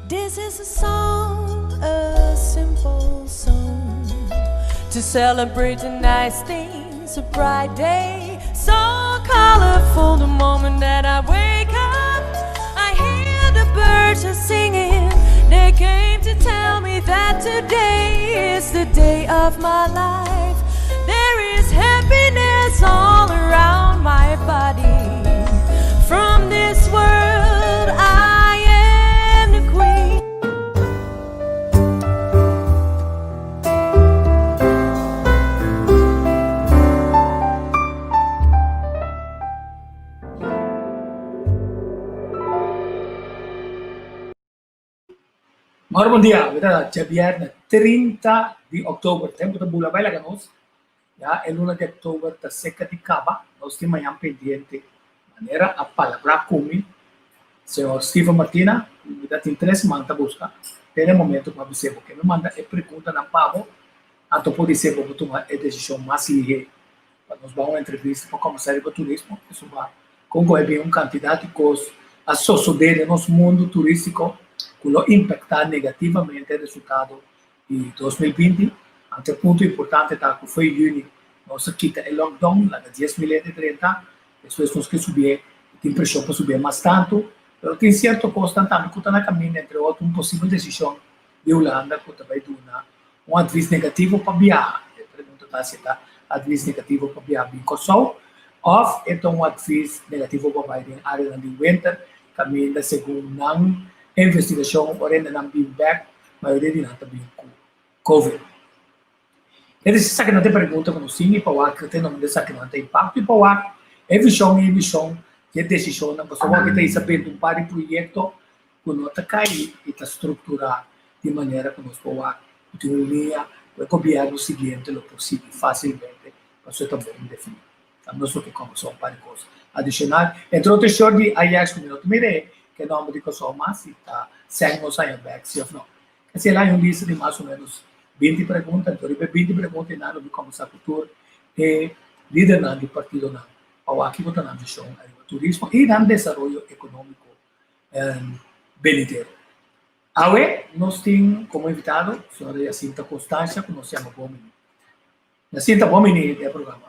This is a song, a simple song To celebrate the nice things, a bright day So colorful the moment that I wake up I hear the birds are singing They came to tell me that today is the day of my life There is happiness all around my body From this world I am the queen Mor bon dia, mi ta djabièrnè 30 di òktober. Tempu ta bula bai laga nos. Ya e luna di òktober ta seka di kaba. Nos tin mañan pendiente manera a palabrá ku mi señor Steven Martina. Mi ta tin tres siman ta buska te na e momento ku a bis'é bo ke mi manda e preguntanan pa bo anto podisé bo por tuma e desishon mas lihé pa nos bai un entrevista pa kòmbersá riba turismo pasobra kon ku a bin un kantidat di kos a sosodé den nos mundu turístiko ku lo impaktá negativamente e resultado di 2020. Anto e punto importante ta ku fo'i yüni nos a kita e lockdown, laga 10.000 hende drenta, despues nos ke subié i tin preshon pa subié mas tantu, pero tin sierto kosnan tambe ku ta na kaminda, entre otro un posibel desishon di Hulanda ku ta bai duna un advis negativo pa biaha. E pregunta ta si e ta advis negativo pa biaha bin Kòrsou òf e ta un advis negativo pa bai den áreanan di wenter kaminda segun nan investigashon ora hende nan bin bèk mayoria di nan ta bin ku covid. E di esaki nan ta e pregunta ku nos tin i pa wak te nomber di esaki nan ta impakto i pa wak e vishon i mishon di e desishonnan pasobra wak ta hisa benta un par di proyekto ku no ta kai i ta strukturá di manera ku nos por wak ku tin un liña ku e gobièrnu siguiente lo por sigui fásilmente pasobra e ta bon definí. Ta nos lo ke kòmbersá un par di kos adishonal. Entre otro e short di Ajax ku mi no ta mira e ke nòmber di Kòrsou mas si ta sèn nos aña bèk si òf no. Kasi el haña un lista di mas o ménos 20 pregunta, anto riba e 20 pregunta einan lo mi kòmbersá ku tur e lidernan di partidonan pa wak kiko ta nan vishon ariba turismo i nan desaroyo ekonómiko benidero. Awe nos tin komo invitado señora Jacinta Constancia ku nos yama bon bini. Jacinta, bon bini den e programa.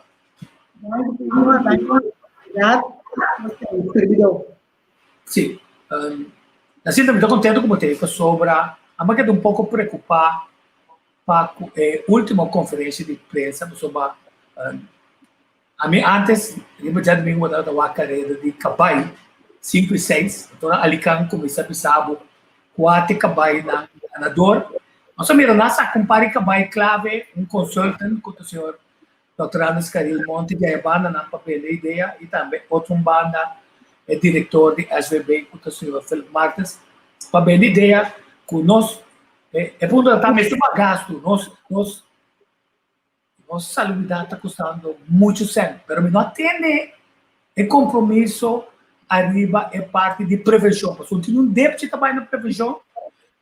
Sí, Jacinta mi ta kontento ku bo ta ei pasobra amo a keda un poko preokupá pa ku e último konferensia di prensa pasobra Ami antes riba djadumingu bo tabata wak kareda di kabai sinku i seis, anto na Alikan kuminsá bisa bo kua t'e kabainan ganador. Nos a mira nan a saka un par di kabai klave, un consultant ku ta señor Dòkter Anders Caril Monte di aya banda nan pa bende idea i tambe otro un banda e direktor di SVB ku ta señor Philip Martens pa bende idea ku nos e punto ta mester pa gastu nos nos Nos salubridat ta kostando muchu sèn, pero mi no a tende e kompromiso ariba e parti di prevenshon, pasobra tin un depchi ta bai na prevenshon,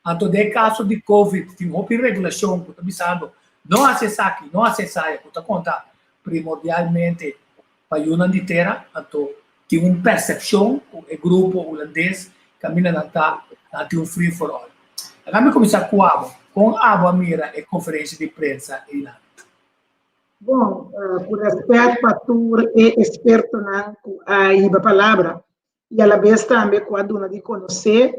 anto den e kaso di covid tin hopi regulashon ku ta bisando no hasi esaki, no hasi esaya, ku ta konta primordialmente pa yunan di tera, anto tin un persepshon ku e grupo hulandes kaminda nan ta, nan tin un free for all. Laga mi kuminsá ku abo, kon abo a mira e konferensia di prensa einan? Bon, ku rèspèt pa tur e ekspertonan ku a hiba palabra i alabes tambe ku a duna di konosé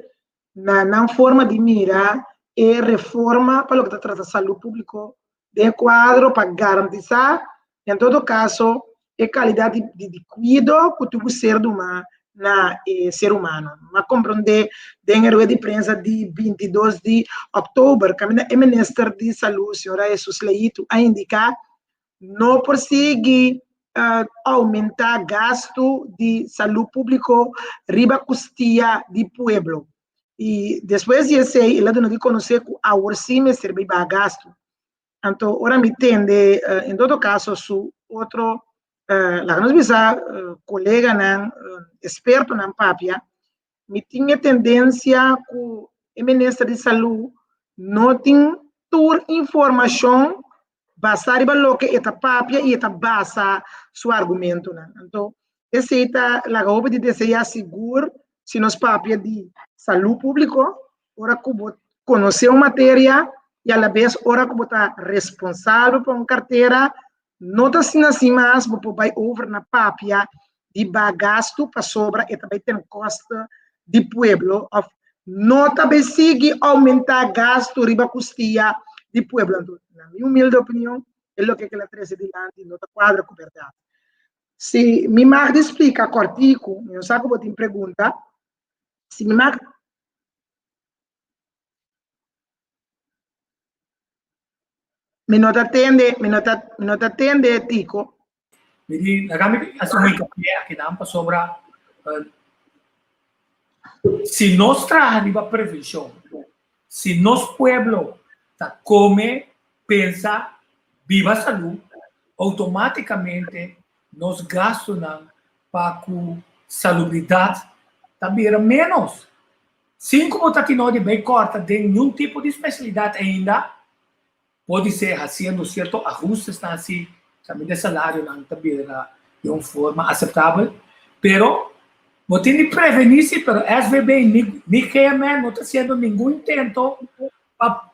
na nan forma di mira e reforma pa loke ta trata salú públiko den e kuadro pa garantisá en todo kaso e kalidat di kuido ku tur ser duma na e ser humano. Mi a komprondé den e rueda di prensa di 22 di òktober kaminda e minister di salú señora Jesus Leito a indiká no por sigui oumentá gastu di salú públiko riba kustia di pueblo. I despues di esei el a duna di konosé ku awor sí mester bai baha gastu. Anto ora mi tende en todo kaso su otro laga nos bisa koleganan, ekspertonan papia, mi tin e tendensia ku. e minister di salú no tin tur informashon basá riba loke e ta papia i e ta basa su argumentonan. Anto, esei ta laga hopi di deseá sigur si nos papia di salú públiko, ora ku bo konosé un materia i alabes ora ku bo ta responsabel pa un kartera, no ta asina sin mas bo por bai over na papia di baha gastu pasobra e ta bai ten koste di pueblo òf no ta bai sigui oumentá gastu riba kustia di pueblo. Anto, na mi humilde opinion, e loke ku el a trese dilanti no ta kuadra ku bèrdat. Si mi mag di splika kòrtiku, mi no sa ku bo tin pregunta, si mi mag. Mi no ta tende, mi no ta, mi no ta tende, Tico. Mi di, laga mi hasi un hincapié akinan pasobra si nos traha riba prevencion, si nos pueblo ta come, pensa, biba salú, automáticamente nos gastonan pa cu salubridad ta bira menos. Sin cu bo ta tin odi bay corta den niun tipo di specialidad ainda, podise haciendo cierto ajustesnan si caminda e salarionan ta bira di un forma aceptabel, pero bo tin di preveni si, pero SVB ni ni GMN no ta haciendo ningun intento pa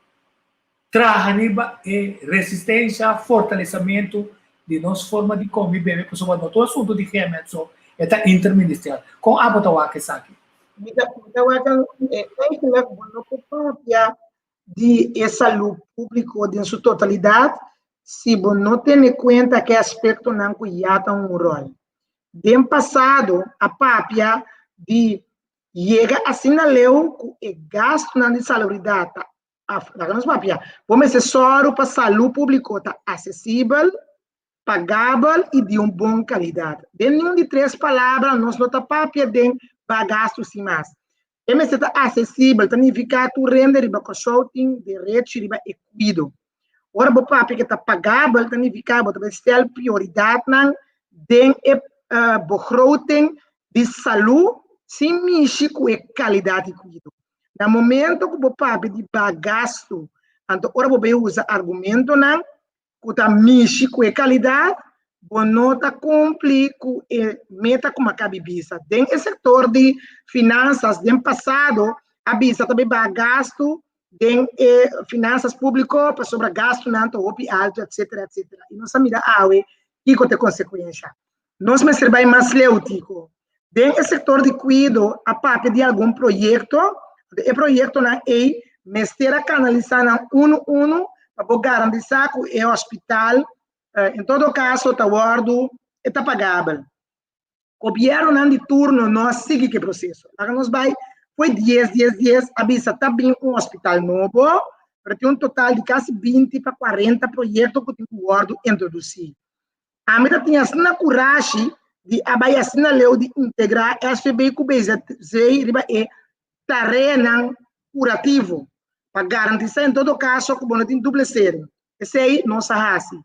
traha riba e resistencia, fortalecamento di nos forma di come y bebe, pasobra no ta un asunto di GMN so, e ta interministerial. Con abo ta wak esaki? Mi ta mi ta wak eigenlijk bo no por papia di e salú públiko den su totalidat si bo no tene kuenta ku e aspektonan ku ya ta un ròl. Den pasado a papia di yega asina leu ku e gastunan di salubridat ta laga nos papia, bo mester sòru pa salú públiko ta asesibel, pagabel i di un bon kalidat. Den niun di tres palabra nos no ta papia den baha gastu sin mas. E mester ta asesibel, ta nifiká tur hende riba Kòrsou tin derechi riba e kuido. Ora bo papia ke ta pagabel, ta nifiká bo ta bai stel prioridatnan den e begroting di salú sin mishi ku e kalidat di kuido. Na momento ku bo papia di baha gastu, anto ora bo bai usa argumentonan ku ta mishi ku e kalidat, bo no ta kumpli ku e meta ku a kabi bisa. Den e sektor di finansas den pasado a bisa ta bai baha gastu den e finansas públiko pasobra gastunan ta hopi altu etsetera etsetera. I nos a mira awe kiko ta e konsekuensha. Nos mester bai mas leu, Tico. Den e sektor di kuido a papia di algun proyekto, e proyektonan ei mester a kanalisá nan unu unu pa por garantisá ku e hospital en todo kaso ta wòrdu e ta pagabel. Gobièrnunan di turno no a sigui ku e proseso. Laga nos bai foi dies dies dies a bisa ta bin un hospital nobo, pero tin un total di kasi binti pa kuarenta proyekto ku tin ku wòrdu introdusí. Ami ta tin asina kurashi di a bai asina leu di integrá SVB ku BZV riba e tareanan kurativo pa garantisá en todo kaso ku bo no tin duble seri. Esei nos a hasi.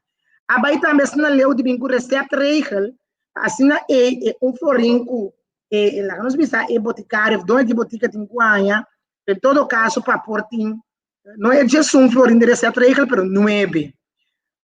A bai tambe asina leu di bin ku receptregel pa asina ei e un florin ku e laga nos bisa e botikario òf doño di botika tin ku haña en todo kaso pa por tin No e djesun florin di receptregel, pero nuebe.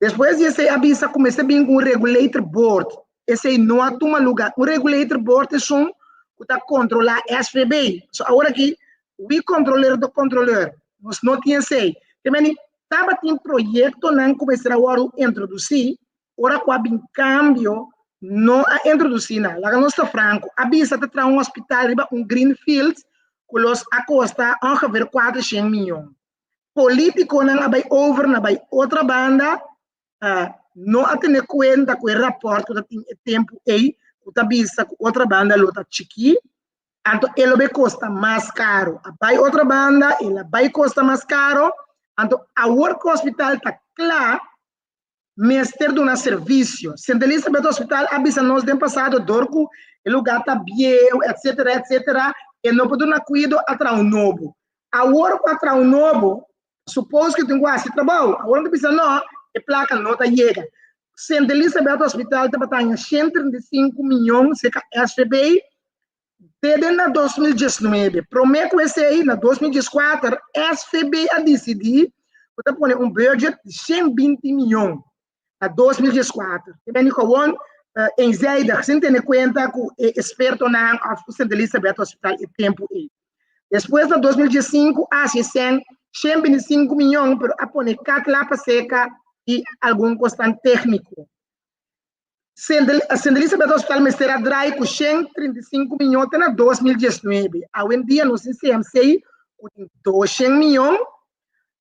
Despues di esei a bisa ku mester bin ku un regulator board. Esei no a tuma luga. Un regulator board esun ku ta kontrolá SVB. So awor aki, wie kontroleer de kontroleur? Nos no tin esei. Te meni, tabatin proyektonan ku mester a wòrdu introdusí, ora ku a bin kambio, no a introdusí nan. Laga nos ta franko, a bisa ta traha un hospital riba un green field ku los a kosta ongeveer kuatershen miyon. Polítikonan a bai over na bai otra banda, no a tene kuenta ku e rapòrt ku ta tin e tempu ei, ku ta bisa ku otra banda lo ta chikí, anto e lo bai kosta mas karo. A bai otra banda, el a bai kosta mas karo, anto awor ku hospital ta kla, mester duna servisio. Sint Elisabeth Hospital a bisa nos den pasado dor ku e lugá ta bieu etsetera etsetera e no por duna kuido a traha un nobo. Awor ku a traha un nobo supos ku tin ku hasi trabou. Awor nan ta bisa no e plaka no ta yega. Sint Elisabeth Hospital tabata haña 135 miyon serka SVB. Te den na 2019. Promé ku esei, na 2014, SVB a disidí ku ta pone un budget di 120 mion na 2014. Te beni gewoon eenzijdig, sin tene kuenta ku e ekspertonan òf ku Sint Elisabeth Hospital e tempu ei. Despues na 2015 a hasi esei 125 mion, pero a pone kat lapa seka i algun kosnan tékniko. Sint Elisabeth Hospital mester a draai ku 135 mion te na 2019. Awendia nos tin CMC ku tin 200 mion.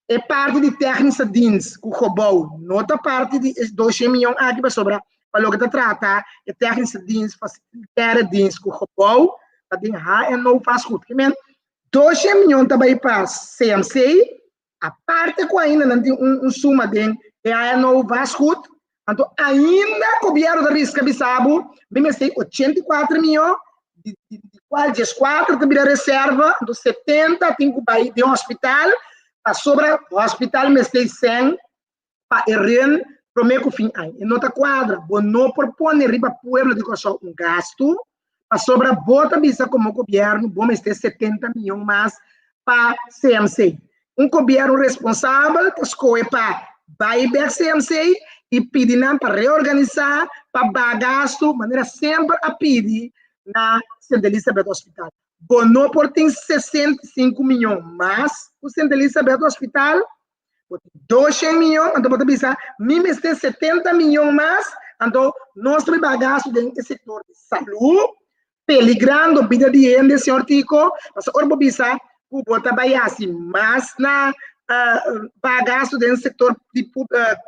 E parti di technische dienst ku gebouw no ta parti di e 200 mion aki pasobra pa loke ta trata e technische dienst, facilitaire dienst ku gebouw ta den HNO vastgoed. Ke men 200 mion ta bai pa CMC. Aparte ku ainda nan tin un suma den e HNO vastgoed, anto ainda gobièrnu ta riska bisa bo mi mester 84 mion, di kual 14 ta bira reserva, anto 70 tin ku bai den hospital, pasobra hospital mester sèn pa e ren promé ku fin aña. E no ta kuadra. Bo no por pone riba pueblo di Kòrsou un gastu pasobra bo ta bisa komo gobièrnu bo mester 70 mion mas pa CMC. Un gobièrnu responsabel ta skohe pa bai bèk CMC i pidi nan pa reorganisá, pa baha gastu manera semper a pidi na Sint Elisabeth Hospital. Bo no por tin 65 mion mas ku Sint Elisabeth Hospital. Bo tin 200 mion, anto bo ta bisa, mi mester 70 mion mas, anto nos ta riba gastu den e sektor di salú, peligrando bida di hende, señor Tico, pasobra ora bo bisa ku bo ta bai hasi mas na baha gastu den sektor di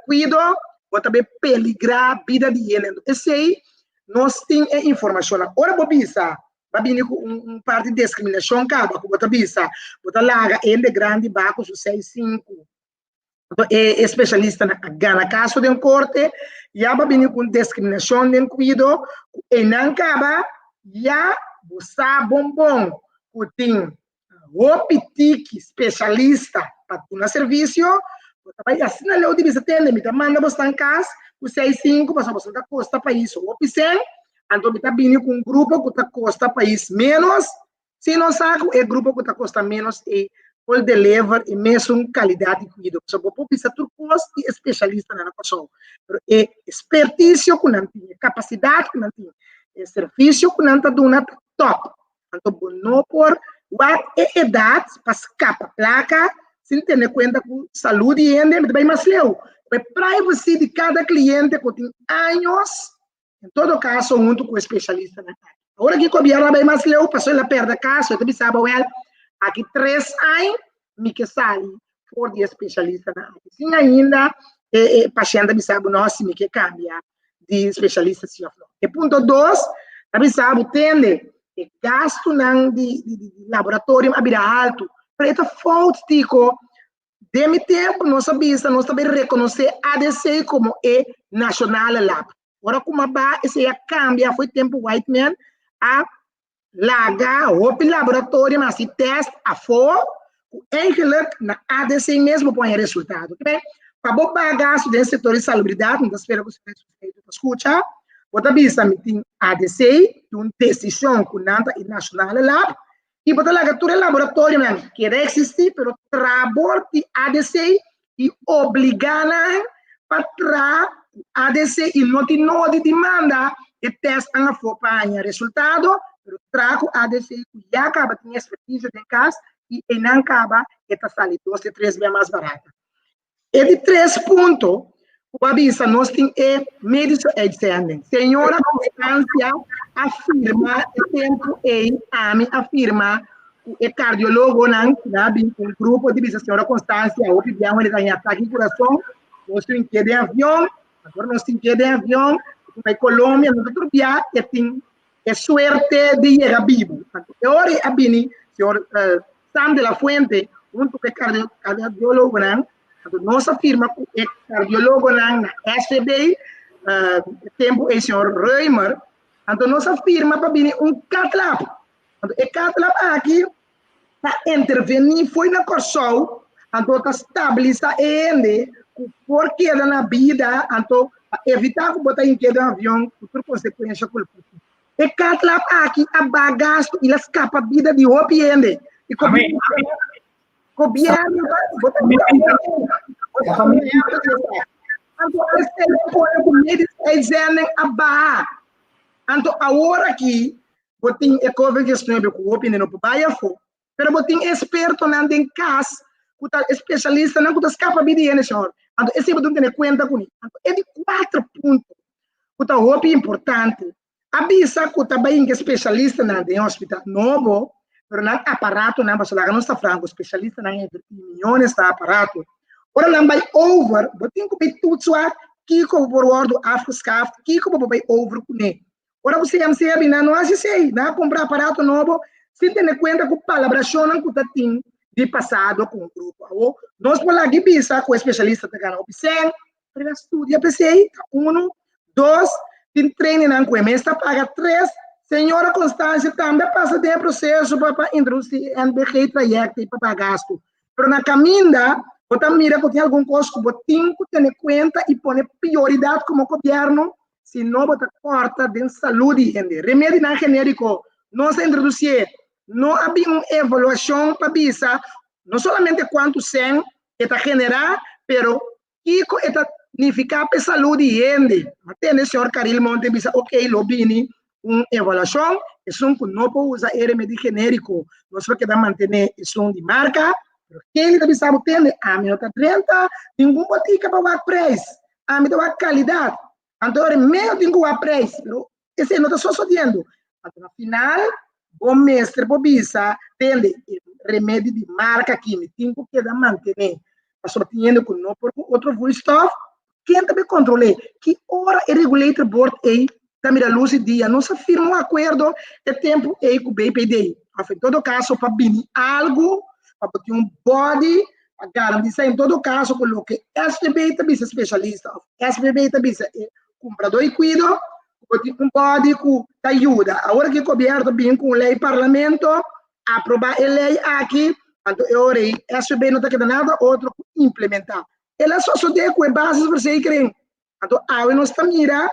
kuido, bo ta bai peligrá bida di hende. Anto esei nos tin e informashonnan. Ora bo bisa Ba bini ku un parti di diskriminashon kaba ku bo ta bisa bo ta laga hende grandi ba ku su seis sinku. Anto e spesialistanan a gana kaso den korte, ya ba bini ku un diskriminashon den kuido ku einan kaba ya bo sa bon bon ku tin hopi tiki spesialista pa duna servisio, bo ta bai asina leu di bisa tende mi ta manda bosnan kas ku seis sinku pasobra bosnan ta kosta pais hopi sen, anto mi ta bini ku un grupo ku ta kosta pais ménos, si nos sa ku e grupo ku ta kosta ménos ei por deliver e mesun kalidat di kuido. Pasobra bo por bisa tur kos di e spesialistanan na Kòrsou, pero e ekspertisio ku nan tin, e kapasidat ku nan tin, e servisio ku nan ta duna ta tòp. Anto bo no por wak e edat pa skapa plaka sin tene kuenta ku salú di hende, mi ta bai mas leu. E privacy di kada kliente ku tin años, en todo kaso huntu ku e spesialistanan aki. Awor aki gobièrnu a bai mas leu pasobra el a pèrdè kaso, e ta bisa bo wèl aki tres aña mi ke sali for di e spesialistanan aki. Sin ainda e pashènt a bisa bo no si mi ke kambia di spesialista si òf no. E punto dos ta bisa bo tende e gastunan di laboratorio a bira haltu, pero e ta fout tiko. Den mi tempu nos a bisa nos ta bai rekonosé ADC komo e nashonale lab. Ora ku m'a ba esei a kambia for e tempu Whiteman a laga hopi laboratorio hasi tèst afó ku eigenlijk na ADC mes bo por haña resultado. Te pa bo paga gastu den sektor di salubridat, mi ta spera ku señor Suspeito ta skucha, bo ta bisa mi tin ADC, tin un desishon ku nan ta e nashonale lab, i bo ta laga tur e laboratorionan keda eksistí, pero traha bor di ADC i obligá nan pa traha ku ADC i no tin nodi di manda e tèstnan afó pa haña resultado, pero traha ku ADC ku ya kaba tin ekspertisio den kas i einan kaba e ta sali dos te tres bia mas barata. E di tres punto ku a bisa nos tin e medische uitzending. Señora Constancia a firma e tempu ei, ami a firma ku e kardiólogonan ku nan a bin ku un grupo di bisa señora Constancia hopi biaha wende ta haña atake di kurason, nos tin ke den avion, agora nos tin ke den avion, nos bai Colombia, nos ta tur biaha e tin e suerte di yega bibu. Anto e ora ei a bini señor Sam de la Fuente huntu ku e kardiólogonan, anto nos a firma ku e kardiólogonan na SVB, e tempu ei señor Römer, anto nos a firma pa bini un cath lab. Anto e cath lab aki ta intervení fo'i na Kòrsou, anto ta stabilisá e hende ku por keda na bida, anto pa evitá ku bo ta hink'é den avion ku tur konsekuensha ku lo por tin. E cath lab aki a baha gasto y la scapa bida di hopi hende. Y Amén. Gobierno bo ta bo ta Anto esei a pone ku medische uitzending a baha. Anto awor aki bo tin e Covid-19 ku hopi hende no por bai afó. Pero bo tin expertonan den cas cu ta especialistanan cu ta scapa bida di hende, señor. Anto esei bo tin tene cuenta cuni. Anto e di cuater punto cu ta hopi importante, a bisa cu ta bay inke specialistanan den hospital nobo, pero nan aparatonan, pasobra laga nos ta franco, specialistanan a inverti miyones na aparato. Ora nan bay over, bo tin cu bay toetswa kico bo por wordo afgeschaft, kico bo por bay over cune. Ora ku CMC a bini, nan no hasi esei. Nan a kumpra aparato nobo sin tene kuenta ku palabrashonnan ku ta tin di pasado ku un grupo. Awor, nos por lagi bisa ku e spesialista ta gana hopi sèn, pero el a studia p'esei, ta unu. Dos, tin trainingnan ku e mes ta paga. Tres, señora Constancia tambe a pasa den e proseso pa pa introdusí e NBG trayekto i pa paga gastu. Pero na kaminda, bo ta mira ku tin algun kos ku bo tin ku tene kuenta i pone prioridat komo gobièrnu. Si no bo ta kòrta den salú di hende. Remedinan genériko nos a introdusié, no a bin un evaluashon pa bisa no solamente kuantu sèn e ta generá, pero kiko e ta nifiká pa e salú di hende. A tende señor Caril Monte bisa ok lo bini un evaluashon, esun ku no por usa e remedi genériko nos por keda mantené esun di marka, pero kende ta bisa bo tende ami no ta drenta ningun botika pa wak preis, Ami ta wak kalidat. Anto ora medio tin ku wak preis, pero esei no ta sosodiendo. Anto na final bo mester por bisa, tende, e remedi di marka aki mi tin ku keda mantené, pasobra tin hende ku no por ku otro vloeistof, ken ta bay kontrol'é? Ki ora e regulator board ei ta mira lus di dia? Nos a firma un akuerdo e tempu ei ku BPD, òf en todo kaso pa bini algu pa bo tin un body pa garantisa en todo kaso ku loke SVB ta bisa spesialista òf SVB ta bisa e kumpradó di kuido, ku bo tin un body ku ta yuda. Awor ki gobièrnu bin ku un lei parlamento, aprobá e lei aki, anto e ora ei SVB no ta keda nada otro ku implementá. El a sosodé ku e basisverzekering. Anto awe nos ta mira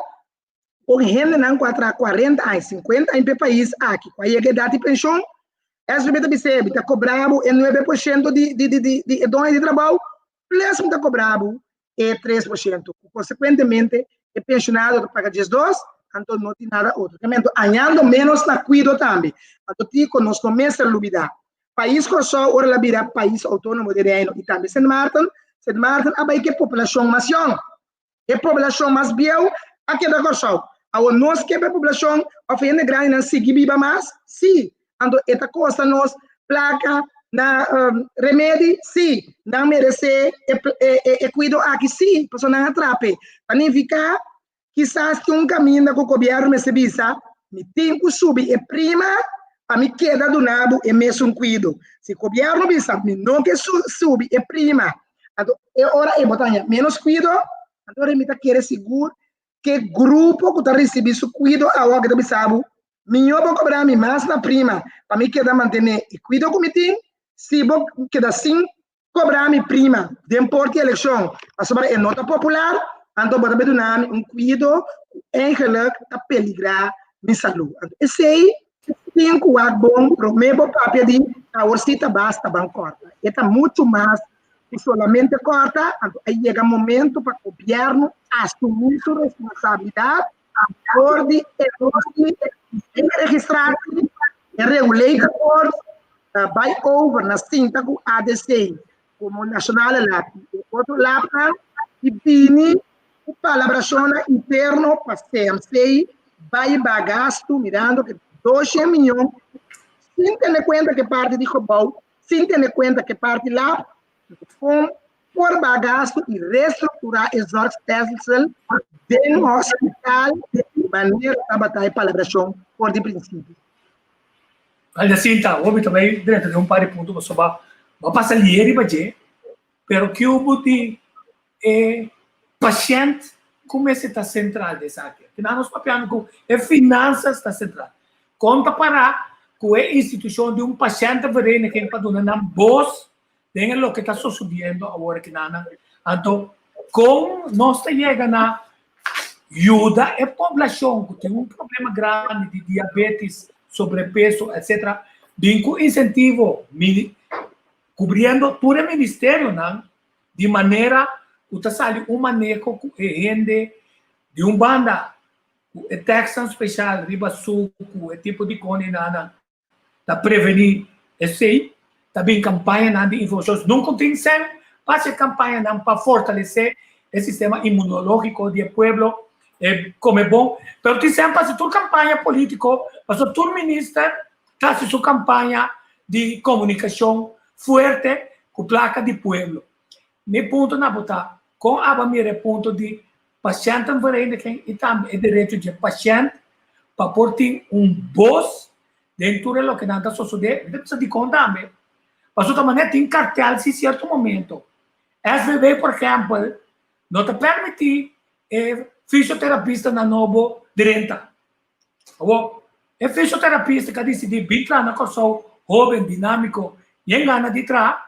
Kon hendenan ku a traha 40 aña, 50 aña pa e pais aki, ku a yega edat di penshon, SVB ta bis'é, mi ta kobra bo e 9% di di di di di e doño di trabou, plus mi ta kobra bo e 3%, ku konsekuentemente e penshonado ta paga 12, anto no tin nada otro. Anto añando ménos na kuido tambe. Anto tiko nos no mester lubidá. Pais Kòrsou ora el a bira pais outónomo di Reino i tambe Sint Maarten, Sint Maarten a bai ku e populashon mas yòn. E poblashon mas bieu a keda Kòrsou. Awor nos ke pa e poblashon òf hende grandinan sigui biba mas? Sí. Anto e ta kosta nos plaka na remedi? Sí. Nan meresé e kuido aki? Sí, pasobra nan a trape. Ta nifiká kisas tin un kaminda ku gobièrnu mester bisa, mi tin ku subi e prima pa mi keda duna bo e mesun kuido. Si gobièrnu bisa mi no ke subi e prima Anto e ora ei bo ta haña ménos kuido, anto ora mi ta kere sigur ke grupo ku ta risibí su kuido awor ke ta bisa bo, mihó bo kobra mi mas na prima pa mi keda mantené e kuido ku mi tin, si bo keda sin kobra mi prima den por di elekshon pasobra e no ta popular, anto bo ta bai duna mi un kuido ku eigenlik ta peligrá mi salú. Anto esei Tin ku wak bon promé bo papia di awor si ta basta ban kòrta. E ta muchu mas ku solamente kòrta, anto a yega momento pa gobièrnu asumí su responsabilidat for di e registratie, e regulator board ta bai over na sinta ku ADC komo Nationale Lab i e otro labnan i bini ku palabrashonnan interno pa CMC bai baha gastu mirando ku doshen miyon sin tene kuenta ku e parti di gebou, sin tene kuenta ku e parti lab, kon por baha gastu i restrukturá e zorgstelsel den hospital manera tabata e palabrashon for di prinsipio. Jacinta, hopi ta bai drenta den un par di punto pasobra bo a pasa lié riba dje, pero kiubo di e pashènt ku mester ta sentral den esaki. Kinan nos papiando ku e finansas ta sentral. Kon ta pará ku e institushon di un pashèntenvereniging pa duna nan bos den e loke ta sosodiendo awor aki nan? Anto kon nos ta yega na Yuda e poblashon ku tin un problema grandi di diabetes, sobrepeso, etc. Bin ku insentivo, kubriendo tur e ministerionan di manera ku ta sali un maneho ku e hende di un banda ku e tèksnan speshal riba suku, e tipo di koninan ta prevení esei, ta bin kampañanan di informashon. Nunka tin sèn pa hasi e kampañanan pa fortalesé e sistema inmunológiko di e pueblo, e kome bon, pero tin sèn pa hasi tur kampaña polítiko, pasobra tur minister ta hasi su kampaña di komunikashon fuerte ku plaka di pueblo. Mi punto na bo ta, kon aba mira e punto di Patiëntenvereniging i tambe e derecho dje pashènt pa por tin un bos den tur e loke nan ta sosodé. Mi ta bisa dikon tambe, pasobra ta manera tin kartel si sierto momento. SVB por ehèmpel no ta permití e fisioterapistanan nobo drenta. Awor, e fisioterapista ku a disidí bin traha na Kòrsou, hóben, dinámiko i e gana di traha,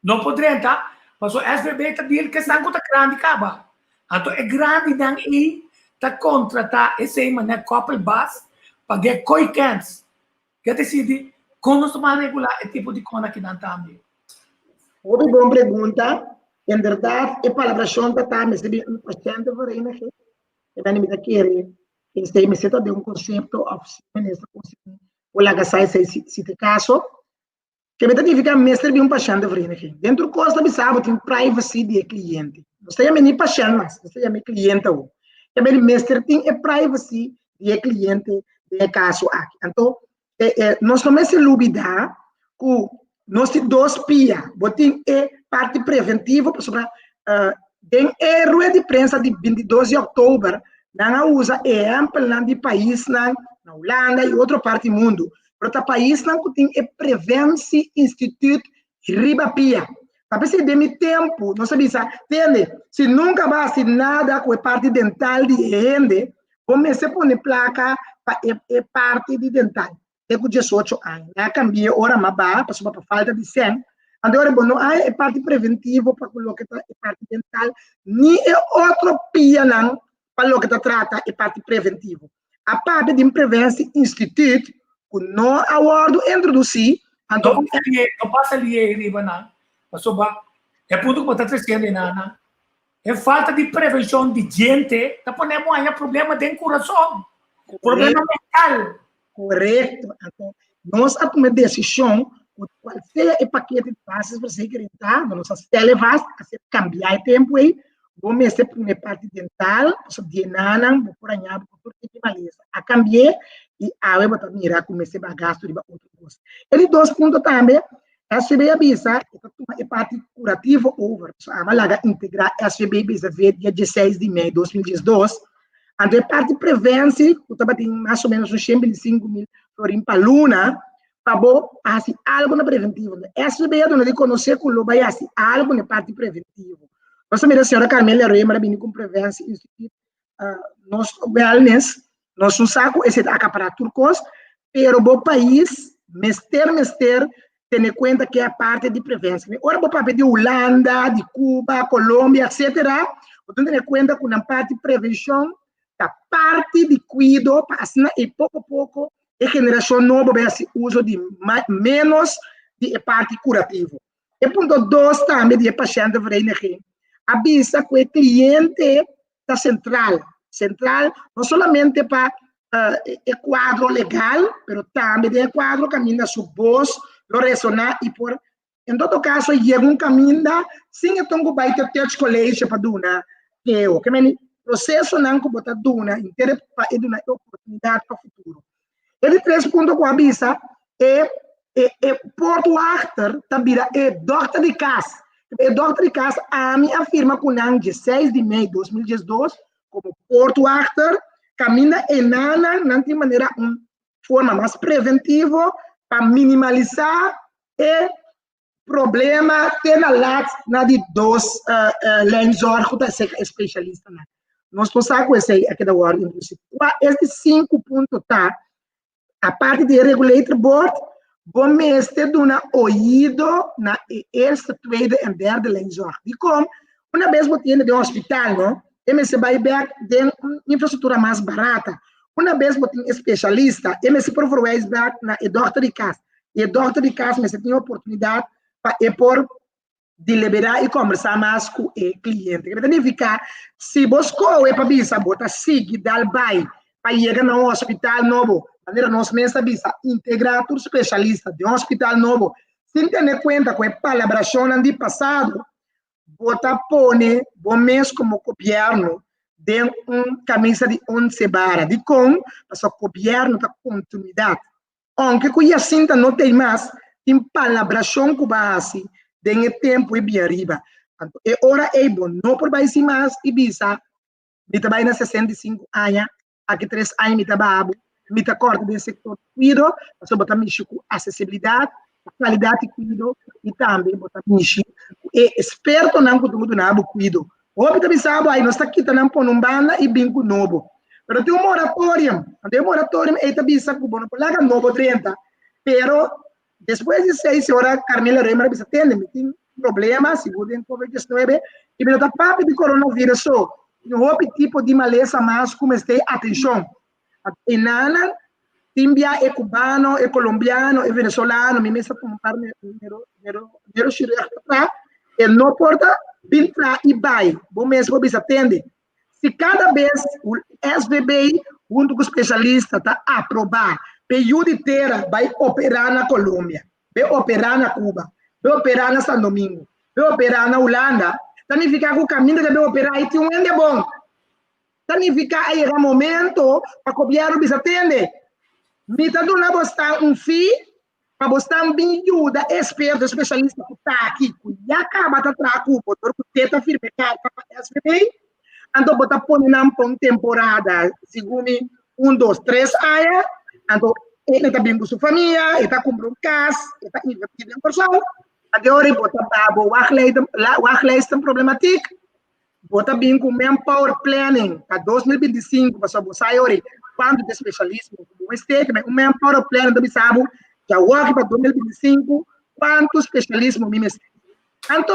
No por drenta, pasobra SVB ta deal ku esnan ku ta grandi kaba. Anto e grandinan ei ta kontratá esei manera koppelbaas pa get koi kens. Ke disidi kon nos ta ban regulá e tipo di kon akinan tambe? Hopi bon pregunta. Inderdaad, e palabrashon ta ta mester bin un patiëntenvereniging. E bende mi ta kere esei mester ta den un konsepto òf si minister konsepto por laga sa esei si ta e kaso. Ke ta nifiká mester bin un pashèntenvereniging. Den tur kos ta bisa bo tin privacy di e kliente. Nos ta yama ni pashènt mas, nos ta yama e kliente awor. Ke men mester tin e privacy di e kliente den e kaso aki. Anto nos no mester lubidá ku nos tin dos pia. Bo tin e parti preventivo pasobra den e rueda di prensa di 22 di òktober nan a usa ehèmpelnan di paisnan na Hulanda i otro parti mundu. Pero ta paisnan ku tin e preventie instituut riba pia. Ta p'esei den mi tempu nos a bisa, tende, si nunka bo a hasi nada ku e parti dental di e hende, bo mester pone plaka pa e e parti di dental te ku diesocho aña. Nan a kambia ora mas baha pasobra pa falta di sèn. Anto ora bo no haña e parti preventivo pa ku loke ta e parti dental ni e otro pianan pa loke ta trata e parti preventivo. A papia di un preventie instituut ku no a wòrdu introdusí, anto. No pasa lié, no pasa lié riba nan, pasobra e punto ku bo ta tresiendo einan nan, e falta di prevenshon di djente ta pone bo haña problema den kurason, problema mental. Korekto, anto nos a tuma e desishon ku kual sea e pakete di basisverzekering ta, nos a stèl e vast, a ser kambiá e tempu ei, bo mester pone parti dental, pasobra di e nanan bo por haña bo ku tur tipo di malesa. A kambi'é i awe bo ta mira ku mester baha gastu riba otro kos. E di dos punto tambe, SVB a bisa e ta tuma e parti kurativo over, pasobra aba laga integrá SVB BZV dia dieseis di mei 2012, anto e parti prevensi ku tabatin mas o ménos un shen bintisinku mil florin pa luna, pa bo hasi algu na preventivo. SVB a duna di konosé ku lo bai hasi algu na e parti preventivo. Nos a mira señora Carmelia Römer a bini ku un preventie instituut, nos wellness, nos no sa ku esei ta akapará tur kos, pero bo pais mester mester tene kuenta ku e parti di preventie. Ora bo papia di Hulanda, di Cuba, Colombia, etcetera, bo tin tene kuenta ku nan parti prevenshon ta parti di kuido pa asina e poko poko e generashon nobo bai hasi uso di ménos di e parti kurativo. E punto dos tambe di e patiëntenvereniging a bisa ku e kliente ta sentral, sentral no solamente pa e kuadro legal, pero tambe den e kuadro kaminda su bos lo resoná i por en todo kaso yega un kaminda sin e ton ku bai te Touch College pa duna keho. Ke meni prosesonan ku bo ta duna inter pa e duna e oportunidat pa futuro. E di tres punto ku a bisa e e e poortwachter ta bira e dòkter di kas. E dòkter di kas ami a firma ku nan dieseis di mei 2012 komo poortwachter kaminda e nannan nan tin manera un forma mas preventivo pa minimalisá e problema te na laat na di dos lijnzorg ku ta serka e spesialistanan. Nos por sa ku esei a keda wòrdu introdusí. Kua es di sinku punto ta, aparte di e regulator board, bo mester duna oido na e eerste, tweede en derde lijnzorg. Dikon? Una bes bo tiene den hospital, no? E mester bai bek den un infrastruktura mas barata. Una bes bo tin e spesialista, e mester por verwijs bek na e dòkter di kas. I e dòkter di kas mester tin e oportunidat pa e por deliberá i kòmbersá mas ku e kliente. Kiko ta nifiká? Si bo skohe pa bisa bo ta sigui dal bai pa yega na un hospital nobo, manera nos mes ta bisa, integrá tur spesialista den un hospital nobo, sin tene kuenta ku e palabrashonnan di pasado, bo ta pone bo mes komo gobièrnu den un kamisa di onse bara. Dikon? Pasobra gobièrnu ta kontinuidat. Ounke ku Jacinta no t'ei mas, tin palabrashon ku bo a hasi den e tempu ei bin ariba. Anto e ora ei bo no por bai sin mas i bisa, Mi ta bai na 65 aña, aki tres aña mi ta baha bo, mi ta kòrta den sektor di kuido, pasobra bo ta mishi ku asesibilidat, ku kalidat di kuido i tambe bo ta mishi ku e ekspertonan ku ta duna bo kuido. Hopi ta bisa bo, ai nos ta kita nan pone un banda i bin ku nobo. Pero tin un moratorium, anto e moratorium ei ta bisa ku bo no por laga nobo drenta, pero despues di seis ora Carmela Römer a bisa, tende mi tin problema, sigur den covid diesnuebe, i mi no ta papia di coronavirus so, tin hopi tipo di malesa mas ku mester atenshon. Anto e nannan tin bia e cubano, e colombiano, e venezolano, mi mes a tuma un par neurochirurg pa traha, e no por ta bin traha i bai, bo mes por bisa tende. Si kada bes SVB huntu ku spesialista ta aprobá p'e yu di tera bai operá na Colombia, bai operá na Cuba, bai operá na San Domingo, bai operá na Hulanda, ta nifiká ku kaminda ta bai operá ei tin un hende bon. Ta nifiká a yega momento pa gobièrnu bisa tende, mi ta duna bosnan un fee pa bosnan bin yuda e eksperto, e spesialista ku ta aki, ku ya kaba ta traha ku bo dor ku te ta firma e karta pa SVB, anto bo ta pone nan pa un temporada, segun mi, un, dos, tres aña, anto e ta bin ku su famia, e ta kumpra un kas, e ta invertí den Kòrsou, anto e ora bo ta baha bo wachtlijsten problematiek, Bo ta bin ku manpower planning pa 2025 pasobra bo sa yori kuantu di spesialismo ku bo mester ke un manpower planning ta bisa bo djawoki pa 2025 kuantu spesialismo mi mester. Anto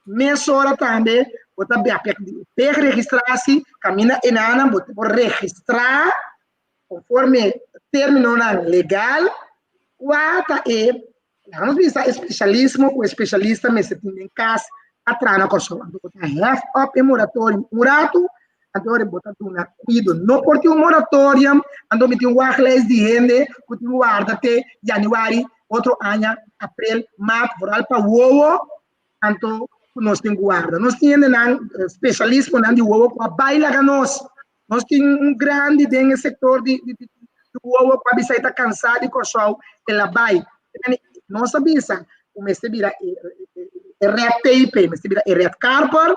mesora tambe bo ta bia peg registrasi kaminda enanan bo por registrá konforme términonan legal kua ta e Laga nos bisa e spesialismo ku e spesialista mester tin den kas a traha na Kòrsou. Anto bo ta hef op e moratorium un ratu, anto ora bo ta duna kuido. No por tin un moratorium, anto mi tin un wachtlijst di hende ku tin warda te yanüari otro aña, aprel, mart, vooral pa wowo, anto ku nos tin ku warda. Nos tin hendenan, spesialismonan di wowo ku a bai laga nos. Nos tin un grandi den e sektor di di di wowo ku a bisa e ta kansá di Kòrsou, el a bai. Nos a bisa ku mester bira e e red tape, mester bira e red carpet,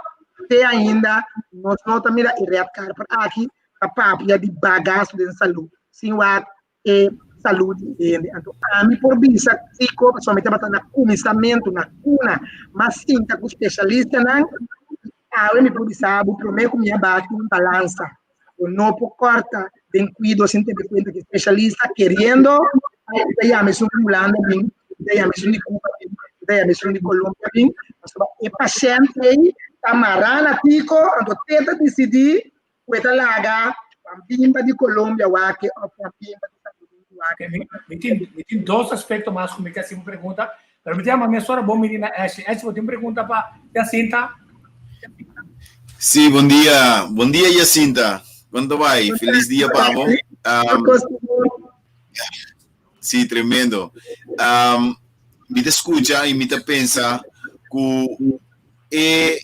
te ainda nos no ta mira e red carpet aki ta papia di bagaso den salú, sin wak e salú di hende. Anto ami por bisa kiko, pasobra mi tabata na kuminsamentu, na kuna, m'a sinta ku spesialistanan, awe mi por bisa bo promé ku mi a bati un balansa. Bo no por kòrta den kuido sin tene kuenta ku spesialista keriendo mi ta yama esun di Hulanda bin, mi ta yama esun di Cuba bin, mi ta yama esun di Colombia bin, pasobra e pashènt ei ta mará na tiko, anto te ta disidí ku e ta laga Juan Pimba di Colombia wak òf Juan Pimba di Santo Domingo wak. Mi tin, mi tin dos aspekto mas ku mi ke hasi un pregunta, pero mi ta yama mesora bon bini na Ashley. Ashley, bo tin pregunta pa Jacinta? Sí, bon dia. Bon dia, Jacinta. Kon ta bai? Felis dia pa bo. Um, sí, tremendo. Um, mi ta skucha i mi ta pensa ku e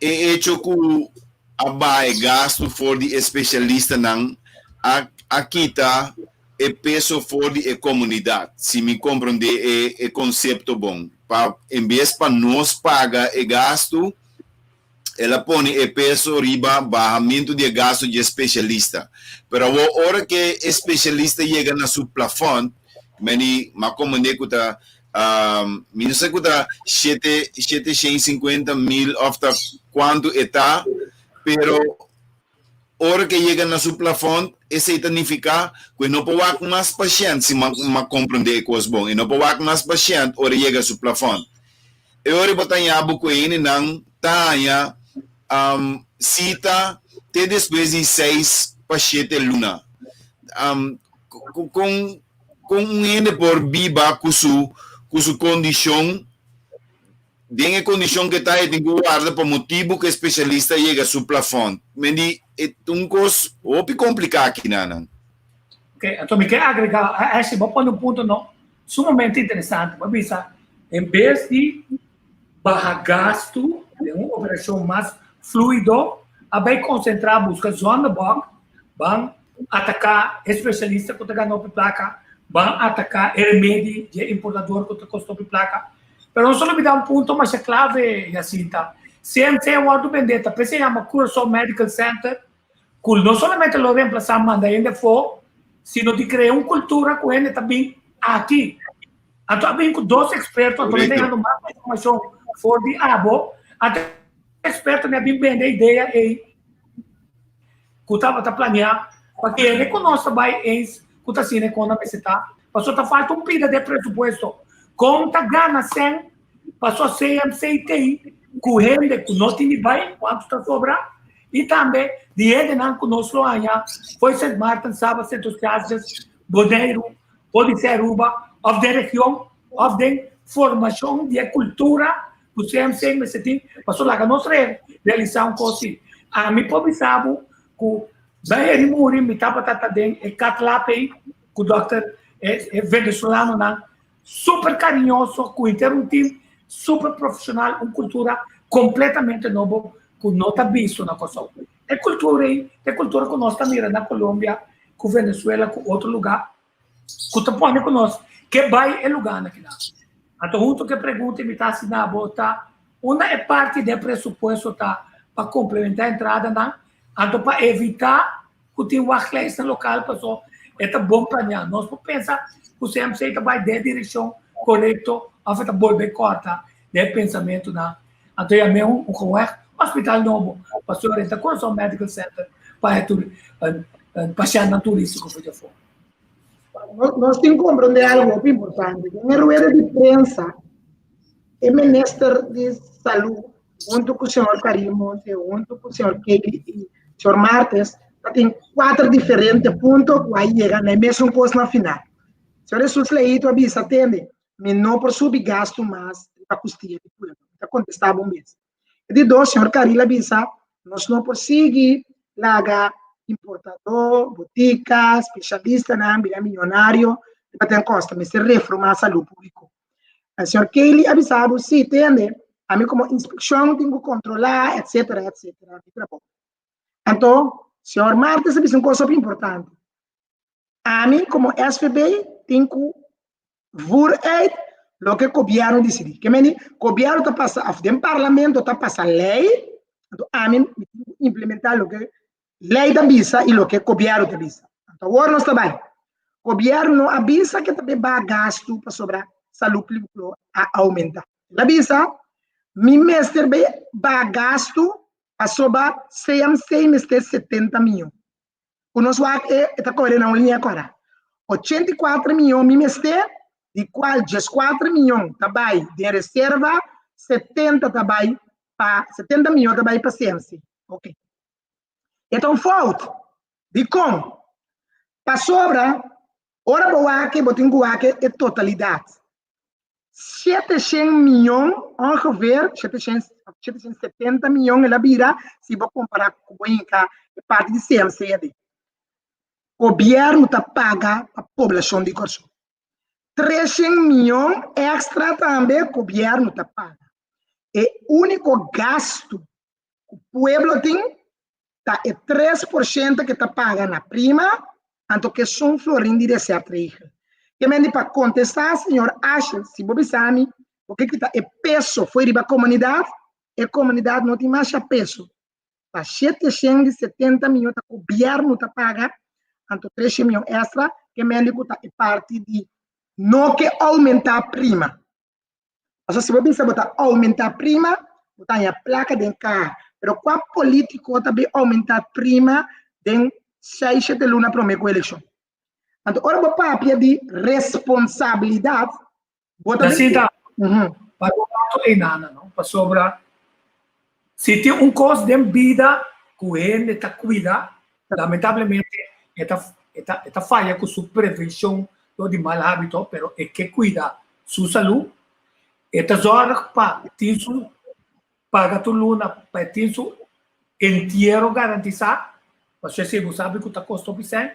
e hecho ku a baha e gastu for di e spesialistanan a a kita e peso for di e komunidat, si mi komprondé e e konsepto bon. Pa en bes pa nos paga e gastu, el a pone e peso riba bahamentu di e gastu dje spesialista. Pero awor ora ke e spesialista yega na su plafònt, meni m'a komprondé ku ta Mi no sa ku ta shete shete shen sinkuenta mil òf ta kuantu e ta, pero ora ku e yega na su plafònt esei ta nifiká ku e no por wak mas pashènt, si m'a komprondé e kos bon, e no por wak mas pashènt ora e yega su plafònt. E ora bo ta haña bo ku e hendenan ta haña. sita te despues di seis pa shete luna. Kon kon un hende por biba ku su ku su kondishon den e kondishon ke ta e tin ku warda pa motibu ku e spesialista yega su plafòn? Men di e ta un kos hopi kompliká kinanan. Ok, anto mi ke agrega, Ashley, bo a pone un punto no sumamente interesante. Bo a bisa, en bes di baha gastu den un operashon mas fluido, a bai konsentrá buska zondebok, ban ataká e spesialista ku ta gana hopi plaka, ban ataká e remedi di e importador ku ta kosta hopi plaka. Pero no solo bida un punto masha klave, Jacinta, CMC a wòrdu bendé, ta p'esei yama Curaçao Medical Center, ku no solamente lo remplasá manda hende afó, sino di krea un kultura ku hende ta bin aki. Anto a bin ku dos eksperto, anto mi ta hando mas informashon for di abo. Anto ekspertonan a bin bende e idea ei ku tabata planeá pa kere ku nos ta bai eens ku ta asina kon a mester ta. Pasobra ta falta un pida den presupuesto. Kon ta gana sèn pasobra CMCT ku hende ku no tin di bai, kuantu ta sobra? I tambe di hendenan ku nos lo haña for Sint Maarten, Saba, Sint Eustatius, Boneiru, Podisé Aruba òf den region òf den formashon di e kultura ku CMC mester tin pasobra laga nos realisá un kos si. Ami por bisa bo ku bai heri muri mi tabata ta den e kat lab ei ku dòkter e venezolanonan super kariñoso ku henter un tim super profeshonal un kultura kompletamente nobo ku no ta bisto na Kòrsou. E kultura ei ta e kultura ku nos ta mira na Colombia ku Venezuela ku otro lugá ku ta pone ku nos ke bai e lugánan kinan. Anto huntu ku e pregunta mi ta hasi na bo ta unda e parti den presupuesto ta pa komplementá entradanan anto pa evitá ku tin wachtlijstnan lokal paso e ta bon planeá. Nos por pensa ku CMC ta bai den direkshon korekto òf e ta bolbe kòrta den e pensamentunan. Anto yam'é un gewoon hospital nobo pasobra e ta Curaçao Medical Center pa e pashèntnan turístiko for djafó. Nos tin komprondé algu hopi importante. Den e rueda di prensa e minister di salú huntu ku señor Karim Monte, huntu ku señor Kelly i señor Martes ta tin kuater diferente punto ku a yega na e mesun kos na final. Señor Jesús Leito a bisa, tende, mi no por subi gastu mas riba kustia di pueblo. Mi ta kontestá bo mes. E di dos, señor Caril a bisa, nos no por sigui laga importadó, botika, spesialistanan bira miyonario riba ten kosta. Mester reformá salú públiko. Señor Kelly a bisa bo, sí, tende, ami komo inspekshon tin ku kontrolá, etsetera, etsetera, mi trabou. Anto, señor Martes a bisa un kos hopi importante. Ami komo SVB tin ku voer uit loke gobièrnu disidí. Ke meni, gobièrnu ta pasa òf den parlamento ta pasa lei, anto ami mi tin ku implementá loke lei ta bisa i loke gobièrnu ta bisa. Anto awor nos ta bai. Gobièrnu no a bisa ke ta bai baha gastu pasobra salú públiko a oumentá. El a bisa, mi mester bai baha gastu pasobra CMC mester 70 mion. Ku nos wak e e ta kore na un liña kora. 84 mion mi mester, di kual 14 mion ta bai den reserva, 70 ta bai pa 70 mion ta bai pa CMC. Ok. E ta un fout. Dikon? Pasobra ora bo wak bo tin ku wak e totalidat. 700 mion ongeveer, 770 mion el a bira si bo kompara ku bo hinka e parti di CMC aden. Gobièrnu ta paga pa poblashon di Kòrsou. 300 mion èkstra tambe gobièrnu ta paga. E úniko gastu ku pueblo tin ta e 3% ke ta paga na prima, anto ke sun florin di receptregel. Ke men di pa kontestá señor Ashe, si bo bisa mi bo ke kita e peso fo'i riba komunidat, e komunidat no tin masha peso. Ta 770 miyon ta gobièrnu ta paga, anto 300 miyon èkstra, ke men di ku ta e parti di no ke oumentá prima. Pasobra si bo bisa bo ta oumentá prima, bo ta haña plaka den kaha. Pero kua polítiko ta bin oumentá prima den seis, shete luna promé ku elekshon? Anto ora bo papia di responsabilidat, bo ta bin. Jacinta, pa un rato ei nana, no? Pasobra si tin un kos den bida. ku hende ta kuida, lamentablemente e ta e ta e ta faya ku su prevenshon dor di mal hábito, pero e ke kuida su salú, e ta zòrg pa tin su paga tur luna pa e tin su entiero garantisá, pasobra esei bo sabi ku ta kosta hopi sèn.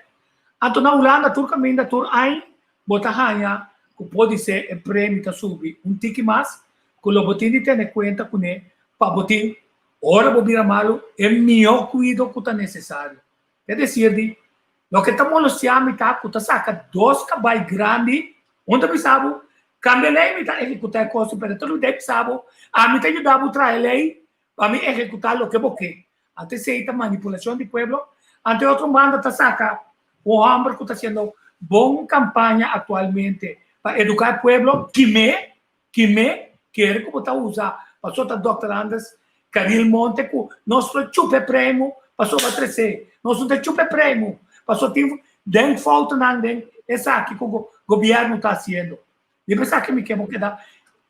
Anto na Hulanda tur kaminda tur aña bo ta haña ku podisé e premio ta subi un tiki mas, ku lo bo tin di tene kuenta kuné pa bo tin ora bo bira malu e mihó kuido ku ta nesesario. Es desir di, loke ta molestiá mi ta ku ta saka dos kabai grandi, un ta bisa bo, kambia lei mi ta ehekutá e kos, pero e ta lubidá e bisa bo, ami ta yuda bo traha e lei pa mi ehekutá loke bo ke. Anto esei ta manipulashon di pueblo. Anto e otro banda ta saka un hòmber ku ta hasiendo bon kampaña aktualmente pa eduká e pueblo, kimé, kimé, kere ku bo ta usa paso ta Dòkter Anders Caril Monte ku nos lo chupa e premu paso bo a tresé. Nos no ta chupa e premu paso tin denkfoutonan den esaki ku gobièrnu ta hasiendo. Riba esaki mi ke bo keda